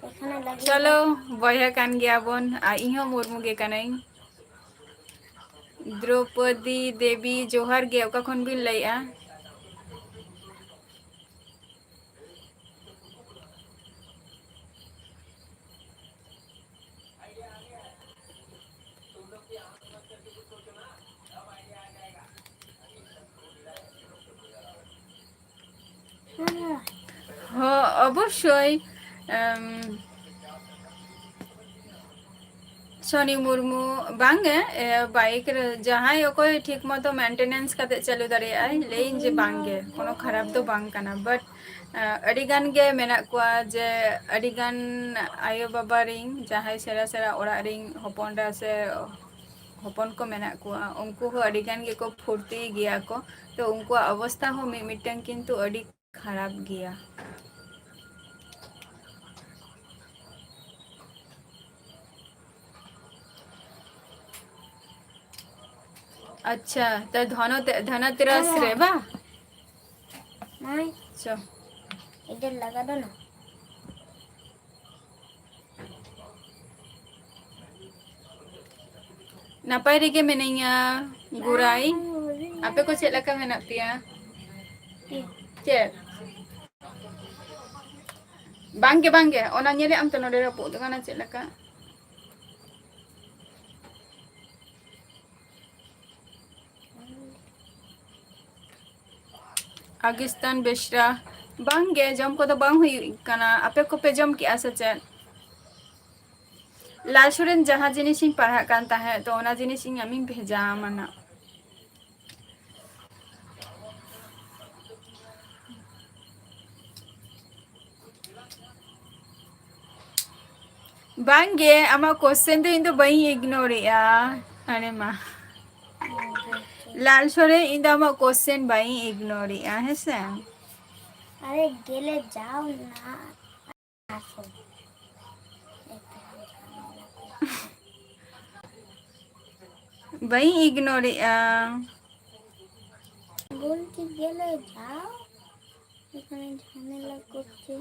ᱮᱠᱷᱟᱱᱮ ᱞᱟᱜᱮ ᱪᱚᱞᱚ, ᱫᱟ᱾ ᱵᱚᱭᱦᱟ ᱠᱟᱱ ᱜᱮᱭᱟ ᱵᱚᱱ, ᱟᱨ ᱤᱧ ᱦᱚᱸ ᱢᱩᱨᱢᱩ ᱜᱮ ᱠᱟᱹᱱᱟᱹᱧ᱾ ᱫᱨᱚᱯᱚᱫᱤ ᱫᱮᱵᱤ, ᱡᱚᱦᱟᱨ ᱜᱮ, ᱚᱠᱟ ᱠᱷᱚᱱ ᱵᱤᱱ ᱞᱟᱹᱭᱮᱜᱼᱟ? ᱦᱚᱸ, ᱚᱵᱚᱥᱥᱳᱭ᱾ ᱮᱢ, ᱥᱚᱱᱤ ᱢᱩᱨᱢᱩ, ᱵᱟᱝᱜᱮ, ᱮ, ᱵᱟᱭᱤᱠ ᱨᱮ ᱡᱟᱦᱟᱸᱭ ᱚᱠᱚᱭ ᱴᱷᱤᱠ ᱢᱚᱛᱚ ᱢᱮᱱᱴᱮᱱᱮᱱᱥ ᱠᱟᱛᱮ ᱪᱟᱹᱞᱩ ᱫᱟᱲᱮᱭᱟᱜᱼᱟᱭ, ᱞᱟᱹᱭᱟᱹᱧ ᱡᱮ ᱵᱟᱝᱜᱮ, ᱠᱳᱱᱳ ᱠᱷᱟᱨᱟᱯ ᱫᱚ ᱵᱟᱝ ᱠᱟᱱᱟ᱾ But, ᱮ, ᱟᱹᱰᱤ ᱜᱟᱱ ᱜᱮ ᱢᱮᱱᱟᱜ ᱠᱚᱣᱟ ᱡᱮ ᱟᱹᱰᱤ ᱜᱟᱱ ᱟᱭᱳ ᱵᱟᱵᱟ ᱨᱤᱱ ᱡᱟᱦᱟᱸᱭ ᱥᱮᱬᱟ ᱥᱮᱬᱟ ᱚᱲᱟᱜ ᱨᱤᱱ ᱦᱚᱯᱚᱱ ᱮᱨᱟ ᱥᱮ ᱦᱚᱯᱚᱱ ᱠᱚ ᱢᱮᱱᱟᱜ ᱠᱚᱣᱟ, ᱩᱱᱠᱩ ᱦᱚᱸ ᱟᱹᱰᱤ ᱜᱟᱱ ᱜᱮᱠᱚ ᱯᱷᱩᱨᱛᱤ ᱜᱮᱭᱟ ᱠᱚ᱾ ᱛᱚ ᱩᱱᱠᱩᱣᱟᱜ ᱚᱵᱚᱥᱛᱟ ᱦᱚᱸ ᱢᱤᱫ ᱢᱤᱫᱴᱟᱝ ᱠᱤᱱᱛᱩ ᱟᱹᱰᱤ ᱠᱷᱟᱨᱟᱯ ᱜᱮᱭᱟ᱾ ᱟᱪᱪᱷᱟ, ᱛᱚ ᱫᱷᱚᱱᱚ-, ᱫᱷᱚᱱᱚᱛᱮᱨᱟᱥ ᱨᱮ ᱵᱟ? ᱢᱟᱭ᱾ ᱪᱚ᱾ ᱮᱰᱮᱞ ᱞᱟᱜᱟ ᱫᱚ ᱱᱟ᱾ ᱱᱟᱯᱟᱭ ᱨᱮᱜᱮ ᱢᱤᱱᱟᱹᱧᱟ, ᱜᱩᱨᱟᱭ᱾ ᱟᱯᱮ ᱠᱚ ᱪᱮᱫ ᱞᱮᱠᱟ ᱢᱮᱱᱟᱜ ᱯᱮᱭᱟ? ᱪᱮᱫ? ᱵᱟᱝᱜᱮ, ᱵᱟᱝᱜᱮ, ᱚᱱᱟ ᱧᱮᱞᱮᱫ ᱟᱢ ᱛᱚ ᱱᱚᱰᱮ ᱨᱟᱹᱯᱩᱫ ᱟᱠᱟᱱᱟ ᱪᱮᱫ ᱞᱮᱠᱟ? ᱟᱜᱤᱥᱛᱟᱱ ᱵᱮᱥᱨᱟ, ᱵᱟᱝᱜᱮ, ᱡᱚᱢ ᱠᱚᱫᱚ ᱵᱟᱝ ᱦᱩᱭᱩᱜ ᱠᱟᱱᱟ᱾ ᱟᱯᱮ ᱠᱚᱯᱮ ᱡᱚᱢ ᱠᱮᱜᱼᱟ ᱥᱮ ᱪᱮᱫ? ᱞᱟᱞ ᱥᱚᱨᱮᱱ, ᱡᱟᱦᱟᱸ ᱡᱤᱱᱤᱥᱤᱧ ᱯᱟᱲᱦᱟᱜ ᱠᱟᱱ ᱛᱟᱦᱮᱸᱫ, ᱛᱚ ᱚᱱᱟ ᱡᱤᱱᱤᱥ ᱤᱧ ᱟᱢᱤᱧ ᱵᱷᱮᱡᱟ ᱟᱢᱟ ᱱᱟᱜ᱾ ᱵᱟᱝᱜᱮ, ᱟᱢᱟᱜ ᱠᱚᱥᱪᱮᱱ ᱫᱚ ᱤᱧ ᱫᱚ ᱵᱟᱹᱧ ᱤᱜᱱᱳᱨᱮᱜᱼᱟ᱾ ᱟᱨᱮ ᱢᱟ᱾ ᱞᱟᱞ ᱥᱚᱨᱮᱱ, ᱤᱧ ᱫᱚ ᱟᱢᱟᱜ question ᱵᱟᱹᱧ ignoreᱮᱜᱼᱟ, ᱦᱮᱸ ᱥᱮ? ᱟᱨᱮ ᱜᱮᱞᱮ ᱡᱟᱣ ᱱᱟ ᱟᱥᱚᱞ᱾ ᱵᱟᱹᱧ ignoreᱮᱜᱼᱟ᱾ ᱵᱚᱞᱪᱤ ᱜᱮᱞᱮ ᱡᱟᱣ ᱮᱠᱷᱟᱱᱮ ᱡᱷᱟᱢᱮᱞᱟ ᱠᱚᱨᱪᱮ᱾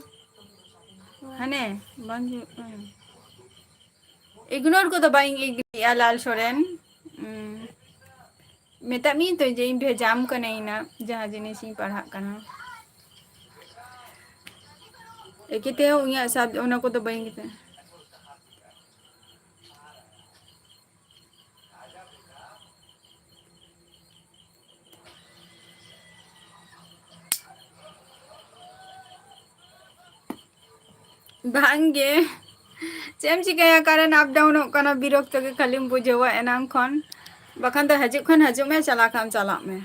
ᱦᱟᱱᱮ ᱵᱟᱝ ᱦᱩᱭᱩᱜ ᱠᱟᱱᱟ᱾ Ignore ᱠᱚᱫᱚ ᱵᱟᱹᱧ ignoreᱮᱜᱼᱟ, ᱞᱟᱞ ᱥᱚᱨᱮᱱ᱾ ᱩᱸ, ᱢᱮᱛᱟᱜ ᱢᱤᱭᱟᱹᱧ ᱛᱚ ᱡᱮ ᱤᱧ ᱵᱷᱮᱡᱟᱢ ᱠᱟᱹᱱᱟᱹᱧ ᱱᱟ, ᱡᱟᱦᱟᱸ ᱡᱤᱱᱤᱥ ᱤᱧ ᱯᱟᱲᱦᱟᱜ ᱠᱟᱱᱟ᱾ ᱮᱠᱮᱛᱮ ᱤᱧᱟᱹᱜ ᱥᱟᱵ-, ᱚᱱᱟ ᱠᱚᱫᱚ ᱵᱟᱹᱧ ᱢᱮᱛᱟᱜᱼᱟ᱾ ᱵᱟᱝ ᱜᱮ᱾ ᱪᱮᱫ ᱮᱢ ᱪᱤᱠᱟᱹᱭᱟ, current up downᱚᱜ ᱠᱟᱱᱟ, ᱵᱤᱨᱚᱠᱛᱚ ᱜᱮ ᱠᱷᱟᱹᱞᱤᱢ ᱵᱩᱡᱷᱟᱹᱣᱟ ᱮᱱᱟᱝ ᱠᱷᱚᱱ᱾ ᱵᱟᱠᱷᱟᱱ ᱫᱚ ᱦᱤᱡᱩᱜ ᱠᱷᱟᱱ ᱦᱤᱡᱩᱜ ᱢᱮ, ᱪᱟᱞᱟᱜ ᱠᱷᱟᱱ ᱪᱟᱞᱟᱜ ᱢᱮ᱾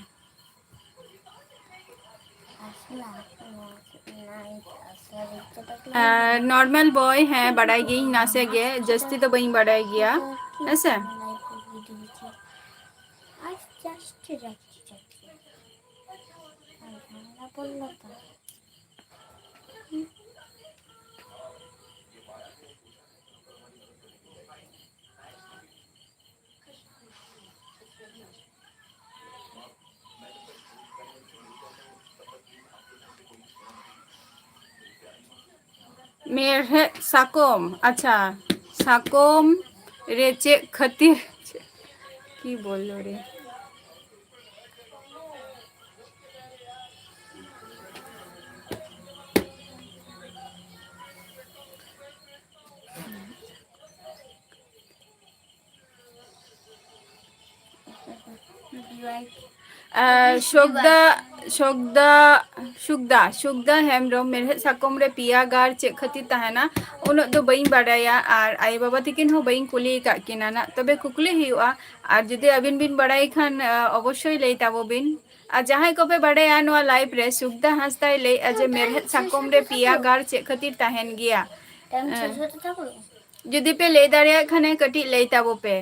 ᱟᱨ normal ᱵᱳᱭ, ᱦᱮᱸ, ᱵᱟᱰᱟᱭ ᱜᱤᱭᱟᱹᱧ ᱱᱟᱥᱮ ᱜᱮ, ᱡᱟᱹᱥᱛᱤ ᱫᱚ ᱵᱟᱹᱧ ᱵᱟᱰᱟᱭ ᱜᱮᱭᱟ, ᱦᱮᱸ ᱥᱮ? ᱢᱮᱲᱦᱮᱫ ᱥᱟᱠᱚᱢ, ᱟᱪᱪᱷᱟ, ᱥᱟᱠᱚᱢ ᱨᱮ ᱪᱮᱫ ᱠᱷᱟᱹᱛᱤᱨ, ᱪᱮᱫ, ᱠᱤ ᱵᱚᱞᱚ ᱨᱮ? ᱟᱨ ᱥᱩᱠᱫᱟ, ᱥᱩᱠᱫᱟ, ᱥᱩᱠᱫᱟ, ᱥᱩᱠᱫᱟ ᱦᱮᱢᱵᱨᱚᱢ, ᱢᱮᱲᱦᱮᱫ ᱥᱟᱠᱚᱢ ᱨᱮ ᱯᱮᱭᱟ ᱜᱟᱨ ᱪᱮᱫ ᱠᱷᱟᱹᱛᱤᱨ ᱛᱟᱦᱮᱱᱟ? ᱩᱱᱟᱹᱜ ᱫᱚ ᱵᱟᱹᱧ ᱵᱟᱰᱟᱭᱟ, ᱟᱨ ᱟᱭᱳ ᱵᱟᱵᱟ ᱛᱟᱹᱠᱤᱱ ᱦᱚᱸ ᱵᱟᱹᱧ ᱠᱩᱞᱤ ᱟᱠᱟᱫ ᱠᱤᱱᱟ ᱱᱟᱜ, ᱛᱚᱵᱮ ᱠᱩᱠᱞᱤ ᱦᱩᱭᱩᱜᱼᱟ᱾ ᱟᱨ ᱡᱩᱫᱤ ᱟᱹᱵᱤᱱ ᱵᱤᱱ ᱵᱟᱰᱟᱭ ᱠᱷᱟᱱ, ᱟᱸ, ᱚᱵᱚᱥᱥᱳᱭ ᱞᱟᱹᱭ ᱛᱟᱵᱚ ᱵᱤᱱ᱾ ᱟᱨ ᱡᱟᱦᱟᱸᱭ ᱠᱚᱯᱮ ᱵᱟᱰᱟᱭᱟ, ᱱᱚᱣᱟ live ᱨᱮ ᱥᱩᱠᱫᱟ ᱦᱟᱸᱥᱫᱟᱭ ᱞᱟᱹᱭᱮᱫᱼᱟ ᱡᱮ ᱢᱮᱲᱦᱮᱫ ᱥᱟᱠᱚᱢ ᱨᱮ ᱯᱮᱭᱟ ᱜᱟᱨ ᱪᱮᱫ ᱠᱷᱟᱹᱛᱤᱨ ᱛᱟᱦᱮᱱ ᱜᱮᱭᱟ? ᱮᱸ, ᱡᱩᱫᱤ ᱯᱮ ᱞᱟᱹᱭ ᱫᱟᱲᱮᱭᱟᱜ ᱠᱷᱟᱱᱮ ᱠᱟᱹᱴᱤᱡ ᱞᱟᱹᱭ ᱛᱟᱵᱚ ᱯᱮ᱾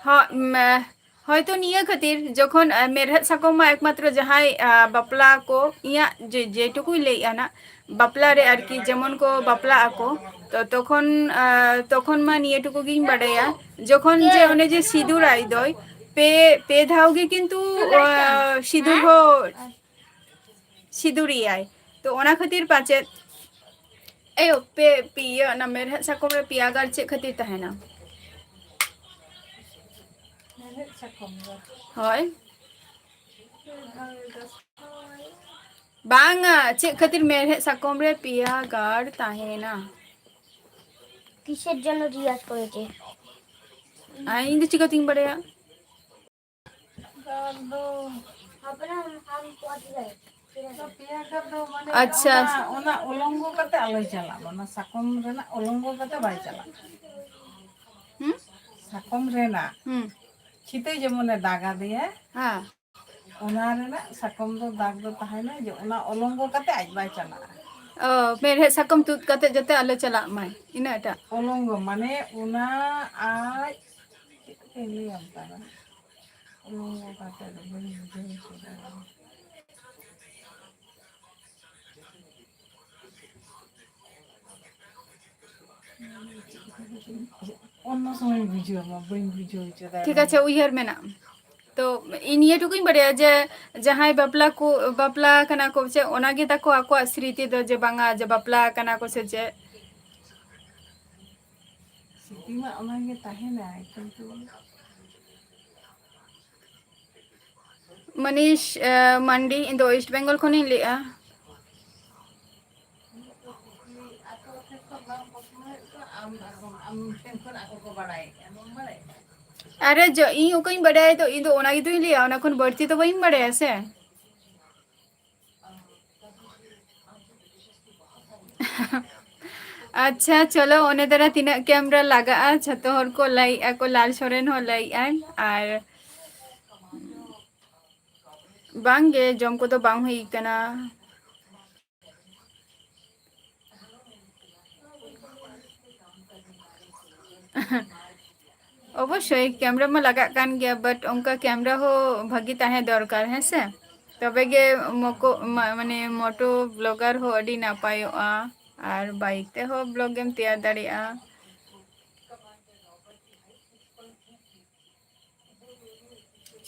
ᱦᱚ-, ᱢᱮ-, ᱦᱚᱭᱛᱚ ᱱᱤᱭᱟᱹ ᱠᱷᱟᱹᱛᱤᱨ ᱡᱚᱠᱷᱚᱱ, ᱟ, ᱢᱮᱨᱦᱮᱫ ᱥᱟᱠᱚᱢ ᱢᱟ ᱮᱠᱢᱟᱛᱨᱚ ᱡᱟᱦᱟᱸᱭ, ᱟ, ᱵᱟᱯᱞᱟ ᱠᱚ, ᱤᱧᱟᱹᱜ ᱡᱮ, ᱡᱮᱴᱩᱠᱩᱧ ᱞᱟᱹᱭᱮᱜᱼᱟ ᱱᱟᱜ, ᱵᱟᱯᱞᱟ ᱨᱮ ᱟᱨᱠᱤ ᱡᱮᱢᱚᱱ ᱠᱚ ᱵᱟᱯᱞᱟᱜ ᱟᱠᱚ, ᱛᱚ ᱛᱚᱠᱷᱚᱱ, ᱟ, ᱛᱚᱠᱷᱚᱱ ᱢᱟ ᱱᱤᱭᱟᱹ ᱴᱩᱠᱩ ᱜᱤᱧ ᱵᱟᱰᱟᱭᱟ, ᱡᱚᱠᱷᱚᱱ ᱡᱮ ᱚᱱᱮ ᱡᱮ ᱥᱤᱸᱫᱩᱨ ᱟᱭ ᱫᱚᱭ, ᱯᱮ, ᱯᱮ ᱫᱷᱟᱣ ᱜᱮ ᱠᱤᱱᱛᱩ, ᱟ, ᱥᱤᱸᱫᱩᱨ ᱦᱚᱸ ᱥᱤᱸᱫᱩᱨᱤᱭᱟᱭ᱾ ᱛᱚ ᱚᱱᱟ ᱠᱷᱟᱹᱛᱤᱨ ᱯᱟᱪᱮᱫ, ᱮᱭᱳ, ᱯᱮ, ᱯᱮ, ᱤᱭᱟᱹ, ᱚᱱᱟ ᱢᱮᱨᱦᱮᱫ ᱥᱟᱠᱚᱢ ᱨᱮ ᱯᱮᱭᱟ ᱜᱟᱨ ᱪᱮᱫ ᱠᱷᱟᱹᱛᱤᱨ ᱛᱟᱦᱮᱱᱟ? ᱢᱮᱨᱦᱮᱫ ᱥᱟᱠᱚᱢ ᱫᱚ᱾ ᱦᱳᱭ᱾ ᱵᱟᱝᱟ, ᱪᱮᱫ ᱠᱷᱟᱹᱛᱤᱨ ᱢᱮᱨᱦᱮᱫ ᱥᱟᱠᱚᱢ ᱨᱮ ᱯᱮᱭᱟ ᱜᱟᱨ ᱛᱟᱦᱮᱱᱟ? কিসের জন্য জিজ্ঞাসা করেছে? ᱟᱨ ᱤᱧ ᱫᱚ ᱪᱤᱠᱟᱹᱛᱤᱧ ᱵᱟᱲᱟᱭᱟ? ᱜᱟᱨ ᱫᱚ ᱯᱮᱭᱟ ᱜᱟᱨ ᱫᱚ ᱢᱟᱱᱮ ᱟᱪᱪᱷᱟ᱾ ᱚᱱᱟ, ᱚᱱᱟ ᱚᱞᱚᱝᱜᱚ ᱠᱟᱛᱮ ᱟᱞᱚᱭ ᱪᱟᱞᱟᱜ ᱢᱟ, ᱚᱱᱟ ᱥᱟᱠᱚᱢ ᱨᱮᱱᱟᱜ ᱚᱞᱚᱝᱜᱚ ᱠᱟᱛᱮ ᱵᱟᱭ ᱪᱟᱞᱟᱜ᱾ ᱦᱩᱸ? ᱥᱟᱠᱚᱢ ᱨᱮᱱᱟᱜ ᱦᱩᱸ᱾ ᱪᱷᱤᱛᱟᱹ ᱡᱮᱢᱚᱱᱮ ᱫᱟᱜ ᱟᱫᱮᱭᱟ, ᱦᱮᱸ᱾ ᱚᱱᱟ ᱨᱮᱱᱟᱜ ᱥᱟᱠᱚᱢ ᱫᱚ ᱫᱟᱜ ᱫᱚ ᱛᱟᱦᱮᱱᱟ ᱡᱮ ᱚᱱᱟ ᱚᱞᱚᱝᱜᱚ ᱠᱟᱛᱮ ᱟᱡ ᱵᱟᱭ ᱪᱟᱞᱟᱜᱼᱟ᱾ ᱚ, ᱢᱮᱨᱦᱮᱫ ᱥᱟᱠᱚᱢ ᱛᱩᱫ ᱠᱟᱛᱮ ᱡᱟᱛᱮ ᱟᱞᱚ ᱪᱟᱞᱟᱜ ᱢᱟᱭ, ᱤᱱᱟᱹᱴᱟᱜ᱾ ᱚᱞᱚᱝᱜᱚ ᱢᱟᱱᱮ ᱚᱱᱟ ᱟᱡ ᱪᱮᱫ ᱞᱮᱠᱟᱧ ᱞᱟᱹᱭᱟᱢ ᱠᱟᱱᱟ? ᱚᱞᱚᱝᱜᱚ ᱠᱟᱛᱮ ᱫᱚ ᱵᱟᱹᱧ ᱵᱩᱡᱷᱟᱹᱣ ᱦᱚᱪᱚ ᱫᱟᱲᱮᱭᱟᱜᱼᱟ᱾ ᱚᱱᱱᱚ ᱥᱚᱢᱚᱭ ᱵᱩᱡᱷᱟᱹᱣ ᱢᱟ, ᱵᱟᱹᱧ ᱵᱩᱡᱷᱟᱹᱣ ᱦᱚᱪᱚ ᱫᱟᱲᱮᱭᱟᱜᱼᱟ᱾ ᱴᱷᱤᱠ ᱟᱪᱷᱮ, ᱩᱭᱦᱟᱹᱨ ᱢᱮᱱᱟᱜᱼᱟ᱾ ᱛᱚ ᱤᱧ ᱱᱤᱭᱟᱹ ᱴᱩᱠᱩᱧ ᱵᱟᱰᱟᱭᱟ ᱡᱮ ᱡᱟᱦᱟᱸᱭ ᱵᱟᱯᱞᱟ ᱠᱚ, ᱵᱟᱯᱞᱟ ᱠᱟᱱᱟ ᱠᱚ, ᱪᱮᱫ ᱚᱱᱟᱜᱮ ᱛᱟᱠᱚ ᱟᱠᱚᱣᱟᱜ ᱥᱨᱤᱛᱤ ᱫᱚ ᱡᱮ ᱵᱟᱝᱟ ᱡᱮ ᱵᱟᱯᱞᱟ ᱠᱟᱱᱟ ᱠᱚ ᱥᱮ ᱪᱮᱫ? ᱥᱨᱤᱛᱤ ᱢᱟ ᱚᱱᱟᱜᱮ ᱛᱟᱦᱮᱱᱟ, ᱠᱤᱱᱛᱩ ᱢᱟᱱᱤᱥ, ᱮ, ᱢᱟᱱᱰᱤ, ᱤᱧ ᱫᱚ ᱳᱭᱮᱥᱴ ᱵᱮᱝᱜᱚᱞ ᱠᱷᱚᱱᱤᱧ ᱞᱟᱹᱭᱮᱜᱼᱟ᱾ ᱟᱨᱮ ᱡᱚ, ᱤᱧ ᱚᱠᱟᱧ ᱵᱟᱰᱟᱭᱟ? ᱛᱚ ᱤᱧ ᱫᱚ ᱚᱱᱟ ᱜᱮᱛᱚᱧ ᱞᱟᱹᱭᱟ, ᱚᱱᱟ ᱠᱷᱚᱱ ᱵᱟᱹᱲᱛᱤ ᱫᱚ ᱵᱟᱹᱧ ᱵᱟᱰᱟᱭᱟ ᱥᱮ᱾ ᱟᱪᱪᱷᱟ, ᱪᱚᱞᱚ, ᱚᱱᱮ ᱫᱟᱨᱟ ᱛᱤᱱᱟᱹᱜ camera ᱞᱟᱜᱟᱜᱼᱟ, ᱡᱷᱚᱛᱚ ᱦᱚᱲ ᱠᱚ ᱞᱟᱹᱭᱮᱜᱼᱟ ᱠᱚ, ᱞᱟᱞ ᱥᱚᱨᱮᱱ ᱦᱚᱸ ᱞᱟᱹᱭᱮᱜᱼᱟᱭ, ᱟᱨ ᱵᱟᱝ ᱜᱮ, ᱡᱚᱢ ᱠᱚᱫᱚ ᱵᱟᱝ ᱦᱩᱭ ᱠᱟᱱᱟ᱾ ᱚᱵᱚᱥᱥᱳᱭ ᱠᱮᱢᱨᱟ ᱢᱟ ᱞᱟᱜᱟᱜ ᱠᱟᱱ ᱜᱮᱭᱟ, but ᱚᱱᱠᱟ ᱠᱮᱢᱨᱟ ᱦᱚᱸ ᱵᱷᱟᱹᱜᱤ ᱛᱟᱦᱮᱸ ᱫᱚᱨᱠᱟᱨ, ᱦᱮᱸ ᱥᱮ? ᱛᱚᱵᱮ ᱜᱮ ᱢᱚᱠᱚ-, ᱢᱟ-, ᱢᱟᱱᱮ ᱢᱚᱴᱳ ᱵᱞᱚᱜᱟᱨ ᱦᱚᱸ ᱟᱹᱰᱤ ᱱᱟᱯᱟᱭᱚᱜᱼᱟ᱾ ᱟᱨ ᱵᱟᱭᱤᱠ ᱛᱮᱦᱚᱸ ᱵᱞᱚᱜ ᱮᱢ ᱛᱮᱭᱟᱨ ᱫᱟᱲᱮᱭᱟᱜᱼᱟ᱾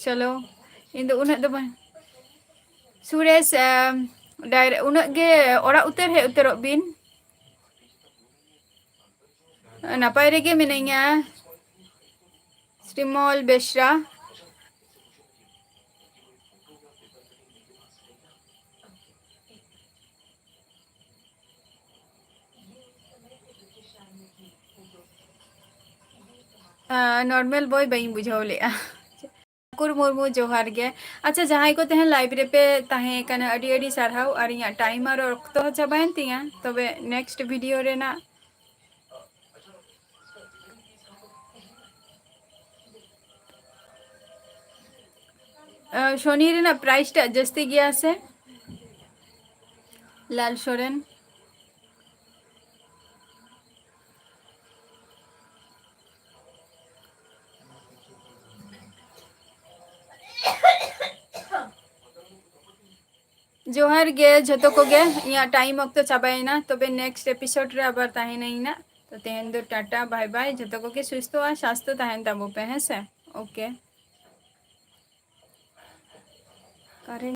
ᱪᱚᱞᱚ, ᱤᱧ ᱫᱚ ᱩᱱᱟᱹᱜ ᱫᱚ ᱵᱟᱝ, ᱥᱩᱨᱮᱥ, ᱮᱢ, ᱰᱟᱭᱨᱮ-, ᱩᱱᱟᱹᱜ ᱜᱮ ᱚᱲᱟᱜ ᱩᱛᱟᱹᱨ ᱦᱮᱡ ᱩᱛᱟᱹᱨᱚᱜ ᱵᱤᱱ᱾ ᱱᱟᱯᱟᱭ ᱨᱮᱜᱮ ᱢᱤᱱᱟᱹᱧᱟ, ᱥᱨᱤᱢᱚᱞ ᱵᱮᱥᱨᱟ᱾ ᱟᱸ, ᱱᱚᱨᱢᱟᱞ ᱵᱚᱭ ᱵᱟᱹᱧ ᱵᱩᱡᱷᱟᱹᱣ ᱞᱮᱜᱼᱟ᱾ ᱴᱷᱟᱠᱩᱨ ᱢᱩᱨᱢᱩ, ᱡᱚᱦᱟᱨ ᱜᱮ᱾ ᱟᱪᱪᱷᱟ, ᱡᱟᱦᱟᱸᱭ ᱠᱚ ᱛᱮᱦᱮᱧ ᱞᱟᱭᱤᱵᱷ ᱨᱮᱯᱮ ᱛᱟᱦᱮᱸ ᱠᱟᱱᱟ, ᱟᱹᱰᱤ ᱟᱹᱰᱤ ᱥᱟᱨᱦᱟᱣ᱾ ᱟᱨ ᱤᱧᱟᱹᱜ ᱴᱟᱭᱤᱢ ᱟᱨ ᱚᱠᱛᱚ ᱦᱚᱸ ᱪᱟᱵᱟᱭᱮᱱ ᱛᱤᱧᱟ, ᱛᱚᱵᱮ ᱱᱮᱠᱥᱴ ᱵᱷᱤᱰᱤᱭᱳ ᱨᱮᱱᱟᱜ ᱟᱸ, ᱥᱳᱱᱤ ᱨᱮᱱᱟᱜ ᱯᱨᱟᱭᱤᱥ ᱴᱟᱜ ᱡᱟᱹᱥᱛᱤ ᱜᱮᱭᱟ ᱥᱮ? ᱞᱟᱞ ᱥᱚᱨᱮᱱ᱾ ᱡᱚᱦᱟᱨ ᱜᱮ ᱡᱷᱚᱛᱚ ᱠᱚᱜᱮ, ᱤᱧᱟᱹᱜ ᱴᱟᱭᱤᱢ ᱚᱠᱛᱚ ᱪᱟᱵᱟᱭᱮᱱᱟ, ᱛᱚᱵᱮ ᱱᱮᱠᱥᱴ ᱮᱯᱤᱥᱳᱰ ᱨᱮ ᱟᱵᱟᱨ ᱛᱟᱦᱮᱱᱟᱹᱧ ᱱᱟᱜ᱾ ᱛᱚ ᱛᱮᱦᱮᱧ ᱫᱚ ᱴᱟᱴᱟ, ᱵᱟᱭ ᱵᱟᱭ, ᱡᱷᱚᱛᱚ ᱠᱚᱜᱮ ᱥᱩᱥᱛᱷᱚ ᱟᱨ ᱥᱟᱥᱛᱷᱚ ᱛᱟᱦᱮᱱ ᱛᱟᱵᱚ ᱯᱮ, ᱦᱮᱸ ᱥᱮ? ᱳᱠᱮ᱾ ᱠᱟᱨᱮᱱᱴ